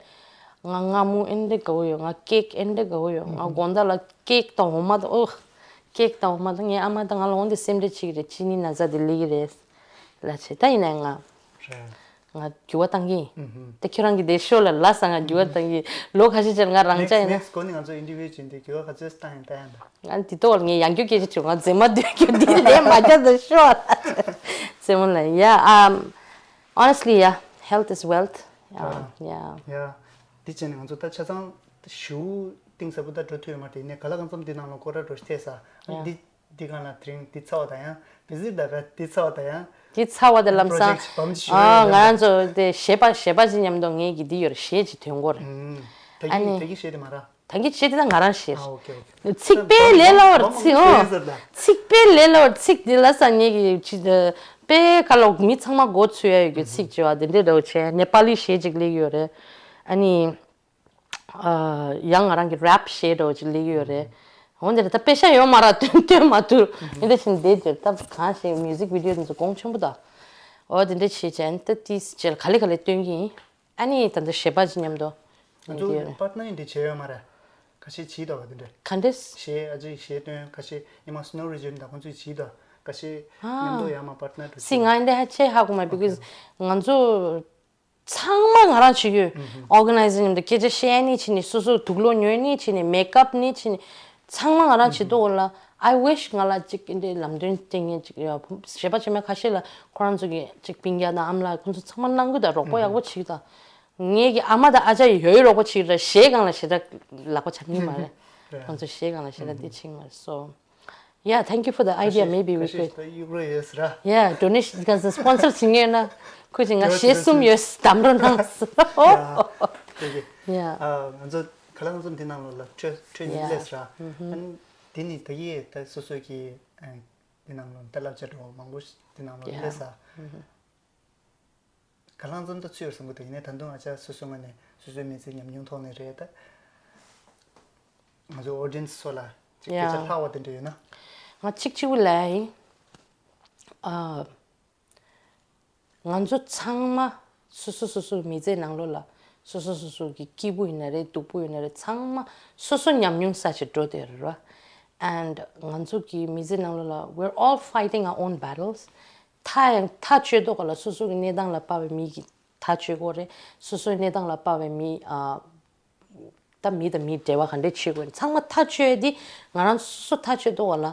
ང་མངར་མོ་ཨེ་འདྲ་དགའ་བོ་ཡོད། ང་ཀེག་ཨེ་འདྲ་དགའ་བོ་ཡོད། ང་དགོང་དག་ལ་ཀེག་དང་འོ་མ་དང་ཨོ། ཀེག་དང་འོ་མ་དང་ངའི་ཨ་མ་དང་ང་ལ་འོ་འདི་སེམས་ཁྲལ་བྱེད་ཀྱི་རེད། ཅི་ནི་ན་ཚ་དེ་ལི་གི་རེད། ལ་ཆེ་ད་ཡིན་ནའི་ང་རེད། ང་འགྱུར་བ་བཏང་གི་ཡིན། ད་ཁྱོད་རང་གི་དེ་ཤོ་ལ་ལ་ས་ང་འགྱུར་བ་བཏང་གི་ལོ་ཁ་ཤས་ཅིག་ང་རང་ཅག་ཡིན་ན། Next next གོ་ནི་ང་ཚོ་interview བྱེད་འདི་འགྱུར་བ་ག་ཚོད་བཏང་ཡིན་བཏང་ཡིན་ད། ང་འདི་ཏོག་ལ་ངས་ཡང་རྒྱུ་སྐད་ཆ་བྱུང་ང་རྫེ་མ་འདོད་རྒྱུ་འདི་ལས་མ་རྒྱ་ད་ཤོ་ལ་རྫེ་མོ་ལ་ཡ། Um, honestly, yeah, health is wealth. Yeah, yeah. Yeah. འདི་བྱས་ནས་ང་ཚོ་ད་ཆ་ཚང་ཞུ་གཏིང་ཟབ་པོ་ད་འགྲོ་ཐུབ་ཡོད་མ་རེད། ཡིན་ནའི་ག་ལ་གང་འཚམ་འདི་ནང་ལ་སྐོར་ར་འགྲོ་ཤི་ཐེ་ས་འདི། འདི་གང་ལ་དེ་རིང་འདི་ཚ་བ་དང་ཡང་བི་ཟི་ད་བ་འདི་ཚ་བ་དང་ཡང་། འདི་ཚ་བ་དེ་ལམ་སང་project བམ་ཅི་ཨ་ང་རང་ཚོ་དེ་གཞས་པ་གཞས་པ་ཅི་མཉམ་དུ་ངེད་ཀྱི་འདི་ཡོད་རེད། གཞས་ཅི་ཐོན་གོ་རེད། ད་ཨ་གི་ནི་ད་གི་གཞས་དེ་མ་ར། ད་གི་གཞས་དེ་ད་ང་རང་གཞས་ཨ་ཨོ་ཁེ་ཨོ་ཁེ། ཚིག་དཔེ་ལས་སླ་བར་ཚིག་ཨོ་ཚིག་དཔེ་ལས་སླ་བར་ཚིག་དེ་ལ་ས་ངེད་ཀྱི་ཅི་དཔེ་ཁ་ལོག་མི་ཚང་མ་མགོ་ཚོས་ཡ་ཡོད་རྒྱུ་ཚིག་ཅི་བ་དེ་འདྲས་འདྲ་བོ་བྱས་ནེ་པ་ལི་གཞས་ཅིག་སླེབས་ཡོད་རེད། ཨ་ནི། ཡང་ང་རང་གི་rap་གཞས་འདྲ་བོ་ཅིག་སླེབས་ཡོད་རེད། འོན་ཏེ་ད་དཔེ་ཤ་ཡོད་མ་ར་སྟོན་སྟོན་མ་ཐུབ་མི་འདི་བཞིན་བསྡད་དེ་ད་གང་ཞིག་music video་འདི་ཚོ་གོང་ཆེན་པོ་ད། འོ་དེ་འདྲ་བྱས་བྱས་ད་ཏིས་བྱས་ག་ལེ་ག་ལེ་སྟོན་གྱི་ཡིན། ཨ་ནི་ད་འདི་གཞས་པ་ཅིག་མཉམ་དུ། ང་ཚོ་partner་འདི་བྱས་ཡོད་མ་རེད། ཁ་ཤས་བྱིས་ད་བ་དེ་འདྲ། ག་འདྲས། གཞས་ཨ་ཅེ་གཞས་སྟོན་ཁ་ཤས་ཉི་མ་Snow Region་ད་ཁོང་ཚོས་བྱིས་ད་ཁ་ཤས་མཉམ་དུ་ཡང་མ་partner་འགྲོ་སི་ང་འདི་ཧ་ཆེ་ཧ་གོ་མ་because་ང་ཚོ། ཚང་མ་ང་རང་བྱེད་ཀྱི་ཡོད། Organizing་མཉམ་དུ་སྐད་ཆ་བཤད་ནི་བྱེད་ནི་སོ་སོ་དུག་ལོག་ཉོ་ནི་བྱེད་ནི་makeup་ནི་བྱེད་ནི་ཚང་མ་ང་རང་བྱེད་དུས་ལ་I wish་ང་ལ་ཅིག་འདི་ལམ་སྟོན་སྟེང་ངེས་ཅིག་ཡོད་བྱེད་པ་བྱེད་མེད་ཁ་ཤས་ལ་ཁོ་རང་ཚོ་གི་ཅིག་སྤུན་ཀྱག་དང་ཨ་མ་ལགས་ཁོང་ཚོ་ཚང་མ་གནང་གི་ད་རོགས་པ་ཡག་པོ་བྱེད་ཀྱི་ད། ངེད་ཀྱི་ཨ་མ་དང་ཨ་ཅག་ཡོད་རོགས་པ་བྱེད་ཀྱི་ད་གཞས་སྒང་ལ་ཞེ་དྲག་ལག་པ་འཆང་གི་མ་རེད། ཁོང་ཚོ་གཞས་སྒང་ལ་ཞེ་དྲག་འདི་བྱེད་ཀྱི་མ་རེད་so། Yeah, thank you for the idea. Maybe we could. ཡུག་རོ་ཡོད་ཟེར་ར། Yeah, donation because the sponsor་བྱེད་ངེས་ན་ཁོ་ཅི་ང་གཞས་གསུམ་ཡོད་དམ་རོ་ནང་སོ། Yeah. ང་ཚོ་ཁ་ལག་ཚོ་འདི་ནང་ལོགས་ལ་འཕྲོད་འཕྲོད་ཡིན་ལས་ཟེར་ར། ཨ་ནི་འདི་ནི་ད་ཡིས་ད་སོ་སོ་གི་འདི་ནང་ལོགས་ད་བསླབ་བྱ་འགྲོ་མང་པོ་འདི་ནང་ལོགས་ལས་ཟེར། ག་ལང་ཙམ་དུ་ཚུད་ཡོད་བསམ་གི་འདུག་ཡིན་ནའི་ད་དུང་ང་ཅག་སོ་སོ་ངོས་ནས་སོ་སོའི་མི་ཚེའི་ཉམས་མྱོང་ཐོག་ནས་རེད་ད། ང་ཚོ་audience་ཚོ་ལ་ཅིག་སྐད་ཆ་Yeah. ལྷག་པ་དེ་འདྲ་ཡོད་ན། ང་གཅིག་གཅིག་པུ་ལ་ཡིན། ཨ། ང་ཚོ་ཚང་མ་སོ་སོ་སོ་སོའི་མི་ཚེའི་ནང་ལོགས་ལ་སོ་སོ་སོ་སོ་གི་སྐྱིད་པོ་ཡིན་ན་རེད་སྡུག་པོ་ཡིན་ན་རེད་ཚང་མ་སོ་སོ་ཉམས་མྱོང་ས་ཆ་འགྲོ་དེ་རེད་ར། And ང་ཚོ་གི་མི་ཚེའི་ནང་ལོགས་ལ་we're all fighting our own battles། མཐའ་ཡང་མཐའ་གཅོད་དོགས་ལ་སོ་སོ་གི་གནས་སྟངས་ལ་དཔག་པའི་མི་གི་མཐའ་གཅོད་དགོས་རེད། སོ་སོའི་གནས་སྟངས་ལ་དཔག་པའི་མི་ཨ། ད་མི་དང་མི་འབྲེལ་བ་ག་འདྲས་བྱེད་དགོས་རེད་ཚང་མ་མཐའ་གཅོད་དེ་ང་རང་སོ་སོ་མཐའ་གཅོད་དོགས་ལ།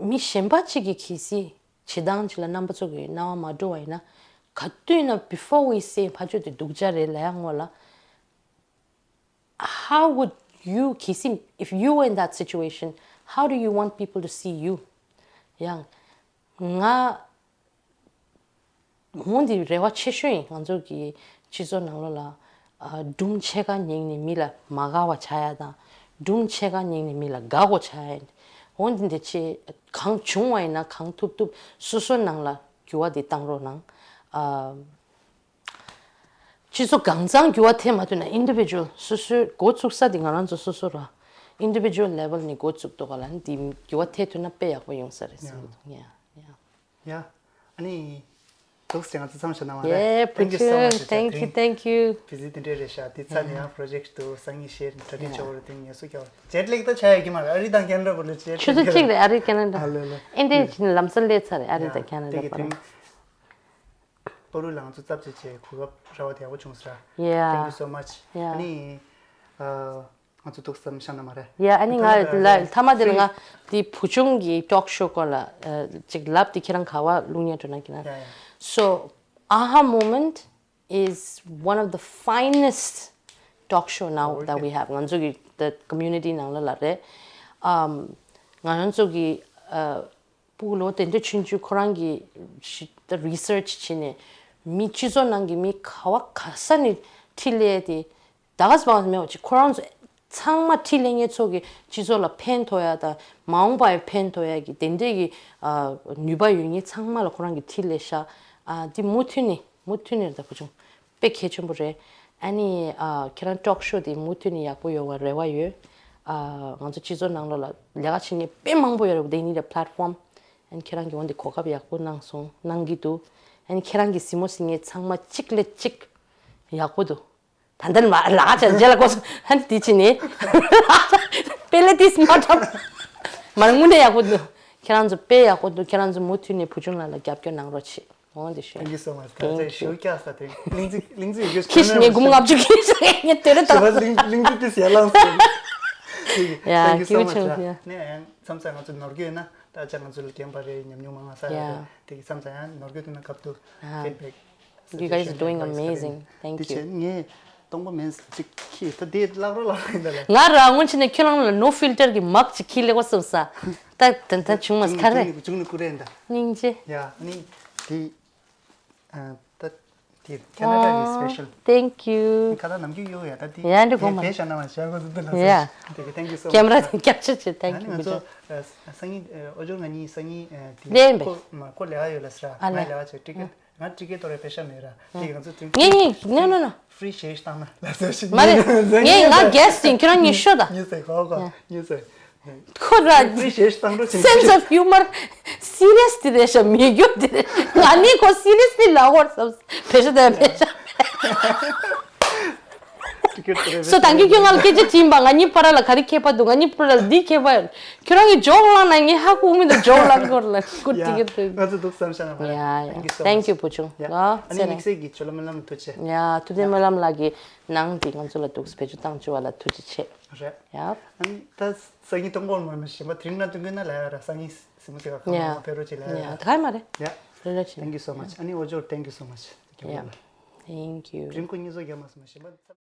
མི་གཞན་པ་གཅིག་གིས་གལ་སྲིད་བྱེད་སྟངས་གཅིག་ལ་རྣམ་པ་ཚོ་གི་རྣ་བ་མ་འགྲོ་བ་ཡིན་ན། ག་དུས་ན་before we say ཕར་ཕྱོགས་དེ་སྡུག་ཅག་རེད་ལབ་ཡ་སྔོན་ལ། How would you གལ་སྲིད་if you were in that situation, how do you want people to see you? ཡང་ང་འོང་འདི་རེ་བ་ཆེ་ཤོས་ཡིན། ང་ཚོ་གི་སྤྱི་ཚོགས་ནང་ལོགས་ལ་ཨ་སྒྲུང་ཕྱེད་ཀ་ཉན་ནས་མི་ལ་མ་དགའ་བ་ཆགས་ཡ་དང་སྒྲུང་ཕྱེད་ཀ་ཉན་ནས་མི་ལ་དགའ་དགོས་ཆགས་ཡ་ཡིན། འོང་འདི་འདི་ཆེ་གང་བྱུང་བ་ཡིན་ན་གང་ཐུབ་ཐུབ་སོ་སོའི་ནང་ལ་འགྱུར་བ་འདི་བཏང་རོགས་གནང་། ཨ། སྤྱི་ཚོགས་གང་ཚང་འགྱུར་བ་ཐེབས་མ་ཐུབ་ན་individual སོ་སོའི་འགོ་ཚུགས་ས་འདི་ང་རང་ཚོ་སོ་སོ་ར་individual level ནས་འགོ་ཚུགས་འདུག་ག་ལ་འདི་འགྱུར་བ་ཐེབས་ཐུབ་ན་དཔེ་ཡག་པོ་ཡོང་ས་རེད་བསམ་གྱི་འདུག་ཡ་ཡ། ཡ། ཨ་ནི། འདུག་སེ་ང་ཚོ་མཚམས་བཞག་གནང་བ་རེད། Yeah, Thank you so much. Thank you, thank you. བི་ཟི་དེ་འདྲས་རེད་ཤག་དེ་ཚ་ནས་ཡང་པོ་རོ་ཇེཀ་ཊི་འདུག་སང་ཉིན་ཤེར་གྲ་སྒྲིག་བྱ་བ་རེད། དེ་ངལ་གསོ་རྒྱག་པ་ཇེཊ་ལེག་ད་ཆགས་ཡོད་ཀྱི་མ་རེད། ཨ་རི་དང་ཁེ་ན་ཌ་བར་ལ་ཇེཊ་ཆུ་ཚོད་གཅིག་རེད། ཨ་རི་ཁེ་ན་ཌ། ཨ་ལེ་ལེ། ཨིན་ཌི་ཡ་ཕྱིན་ལམ་སང་སླེབས་ཚར་རེད། ཨ་རི་དང་ཁེ་ན་ཌ་བར། པོ་རུ་ལ་ང་ཚོ་ཚབ་བྱེད་ཆེད་གོ་སྐབས་རག་པ་དེ་ཡག་པོ་བྱུང་ས་ར། Yeah. Thank you so much. Yeah. ཨ་ནི་ཨ། ང་ཚོ་འདུག་སེ་མཚམས་བཞག་གནང་བ་རེད། Yeah, ཨ་ནི་ང་ལ་མཐའ་མ་དེ་ལ་ང་དེ་བུ་ཆུང་གི་ཊོག་ཤོ་སྐོར་ལ་ཅིག་ལབ་དེ་ཁྱེད་རང་ག་པར་བླུག་ཉན་འགྲོ་ན་ཀྱི་ན། Yeah, yeah. So, Aha Moment is one of the finest talk show now that we have. ང་ཚོ་གི་the community ནང་ལ་ལ་རེད། ཨམ། ང་རང་ཚོ་གི་ཨ། སྤུ་གུ་ལོ་དེ་འདྲ་ཆུང་ཆུང་ཁོ་རང་གི་ཤི་ད་རི་སར་ཆི་བྱས་ནས་མི་སྤྱི་ཚོགས་ནང་གི་མི་ག་བ་ག་ས་ནས་འཁྲིད་སླེབས་ཏེ་ད་ག་ས་བ་མེད་པ་ཅིག་ཁོ་རང་ཚོ་ཚང་མ་འཁྲིད་སླེབས་མཁན་ཚོ་གི་སྤྱི་ཚོགས་ལ་ཕན་ཐོགས་ཡ་དང་མ་འོངས་པ་ཡ་ཕན་ཐོགས་ཡ་གི་དེ་འདྲས་གི་ཨ་ནུས་པ་ཡོད་མཁན་ཚང་མ་ལ་ཁོ་རང་གི་འཁྲིད་སླེབས་ཤག་ཨ་འདི་མུ་མཐུད་ནས་མུ་མཐུད་ནས་ད་བུ་ཆུང་། དཔེ་གལ་ཆེན་པོ་རེད། ཨ་ནི་ཨ་ཁྱེད་རང་ཊོག་ཤོ་དེ་མུ་མཐུད་ནས་ཡག་པོ་ཡོང་བར་རེ་བ་ཡོད། ཨ་ང་ཚོ་སྤྱི་ཚོགས་ནང་ལོགས་ལ་ལས་ཀ་བྱེད་མཁན་དཔེ་མང་པོ་ཡོད་རེད། They need a platform. ཨ་ནི་ཁྱེད་རང་གིས་འོ་འདི་གོ་སྐབས་ཡག་པོ་གནང་སོང་གནང་གི་འདུག་ཨ་ནི་ཁྱེད་རང་གི་གཟིགས་མོ་གཟིགས་མཁན་ཚང་མ་གཅིག་ལས་གཅིག་ཡག་པོ་འདུག་ད་ལྟ་ནི་མ་ལས་ཀ་བྱས་རྗེས་ལ་གོ་སོང་། ཨ་ནི་དེ་ཕྱིན་ནས་དཔེ་ལས་དེ་མ་འགྲོ། མ་རེད། དངོས་གནས་ཡག་པོ་འདུག་ཁྱེད་རང་ཚོ་དཔེ་ཡག་པོ་འདུག་ཁྱེད་རང་ཚོ་མུ་མཐུད་ནས་བུ་ཆུང་ལགས་ལ་རྒྱབ་སྐྱོར་གནང་རོགས་བྱེད། འོ་འདི་ཞུ། Thank you so much. ད་ཅེ་ཞུ་ཀྱག་ས་དེ་གླིང་རྩེ་གླིང་རྩེ་ཡོད་རྒྱུ་ཁྱི་ཞིག་ངས་འགུམ་ལྔ་བཅུ་ཁྱི་ཞིག་ངས་དེ་རེད་ད། གླིང་རྩེ་དེ་ཟེར་ལང་སོང་། Yeah, thank you so much. ནས་ཡང་མཚམས་མཚམས་ང་ཚོ་ནོར་རྒྱུ་ཡོད་ན་ད་ཅག་ང་ཚོ་ལ་རྒན་པ་རེད། ཉམས་མྱོང་མང་ང་ས་རེད། དེ་གི་མཚམས་མཚམས་ཡང་ནོར་རྒྱུ་དེ་ན་སྐབས་དུ་feedback. You guys are doing amazing. Thank you. ངས་སྟོང་པ་མིན་ཅིག་ཁྱི་ད་དེ་ལག་རོ་ལག་རོ་ཡིན་ད་ལ། ང་ར་སྔོན་ཆད་ནས་ཁྱོད་རང་ལ་no filter གི་མག་ཅིག་ཁྱི་ལེགས་པ་སོང་ས། ད་ད་ད་བྱུང་མ་ཁ་རེད། བྱུང་ནི་ཀུ་རེ་ད། སྙིང་རྗེ། ཡ་ནི་དེ། ད་དེ་ཁེ་ན་ཌ་གི་སི་པེ་ཤལ། Thank you. ཁ་ད་ནམ་རྒྱུན་ཡོད་ཡ་ད་དེ། ཡ་འདི་གོ་མ། དེ་ཤ་ན་མ་ཤ་གོ་ཚོད་ལ། Yeah. Thank you so much. ཀེམ་ར་དེ་རྒྱབ་ཆ་ཆེ། Thank you. ང་ཚོ་སང་ཉིན་ཨོ་ཇོ་ང་གཉིས་སང་ཉིན་དེ་ལེན་པས། ཁོ་མ་ཁོ་ལས་ཡོད་ལ་སྲ། ཨ་ང་ལས་ལས་ཆེ་ཀྲིག་ང་ཀྲིག་ཏོ་རེ་པེ་ཤ་མེད་ར། དེ་ང་ཚོ་དུང་ངེ་ངེ་no no no. Free ཤེས་བཏང་ན་ལ་སོ་ཞིག་མ་རེད། ངེ་ང་guest ཡིན། ཁྱེད་རང་གཉིས་ཤོད་ད། ཉིས་སེ་གོ་གོ་ཉིས་སེ། ཁོ་ར་free ཤེས་བཏང་རོགས་བྱེད། Sense of humor serious དེ་རེད་ཤ་མི་རྒྱུ་དེ་རེད། ང་ནི་ཁོ་seriously ལ་ཧོར་བསམ་པེ་ཤ་དེ་པེ་ཤ། སོ་ད་གིན་ཁྱོད་ང་ལ་སྐད་ཆ་དྲིས་པ། ང་གཉིས་བར་ལ་ག་རེ་ཁྱད་པར་འདུག་ང་གཉིས་བར་ལ་འདི་ཁྱད་པར་ཡོད། ཁྱོད་རང་གི་ཇོག་ལངས་ན་ངས་ཧ་གོ་མི་འདུག་ཇོག་ལངས་སྐོར་ལ་ཀུ་ཏི་གི་ཏི། ང་ཚོ་འདུག་བསམ་ཤ་ན་མ་རེད། Yeah, yeah. Thank you so much. Thank you བུ་ཆུང་། ཡ་ཨ་ནི་དམིགས་བསལ་གྱི་ཇོ་ལ་སྨོན་ལམ་ཐུགས་རྗེ་ཆེ། ཡ་ཐུབ་བསྟན་སྨོན་ལམ་ལགས་ཀྱིས་ནང་འདི་ང་ཚོ་ལ་འདུག་བེད་སྤྱོད་བཏང་བཅུག་པ་ལ་ཐུགས་རྗེ་ཆེ། རེད། ཡ་ཨ་ནི་ད་སང་ཉིན་གཏོང་གོ་མ་མི་ཤེས་པ་དེ་རིང་ན་སྟོན་གྱི་ན་ལ་ཡ་ར་སང་ཉིན་སི་མོ་ཟེར་ག་ཁ་མ་ཕེ་རོ་ཅི་ལ་ཡ་ར། ག་མ་རེད། ཡ་རེད་རེད་ཆེ། Thank you so much. ཨ་ནི་ཨོ་ཇོ་thank you so much. Yeah. Thank you. རིང་ཁོ་གཉིས་ཚོ་རྒྱ་མ་སི་མ་ཤེས་པ།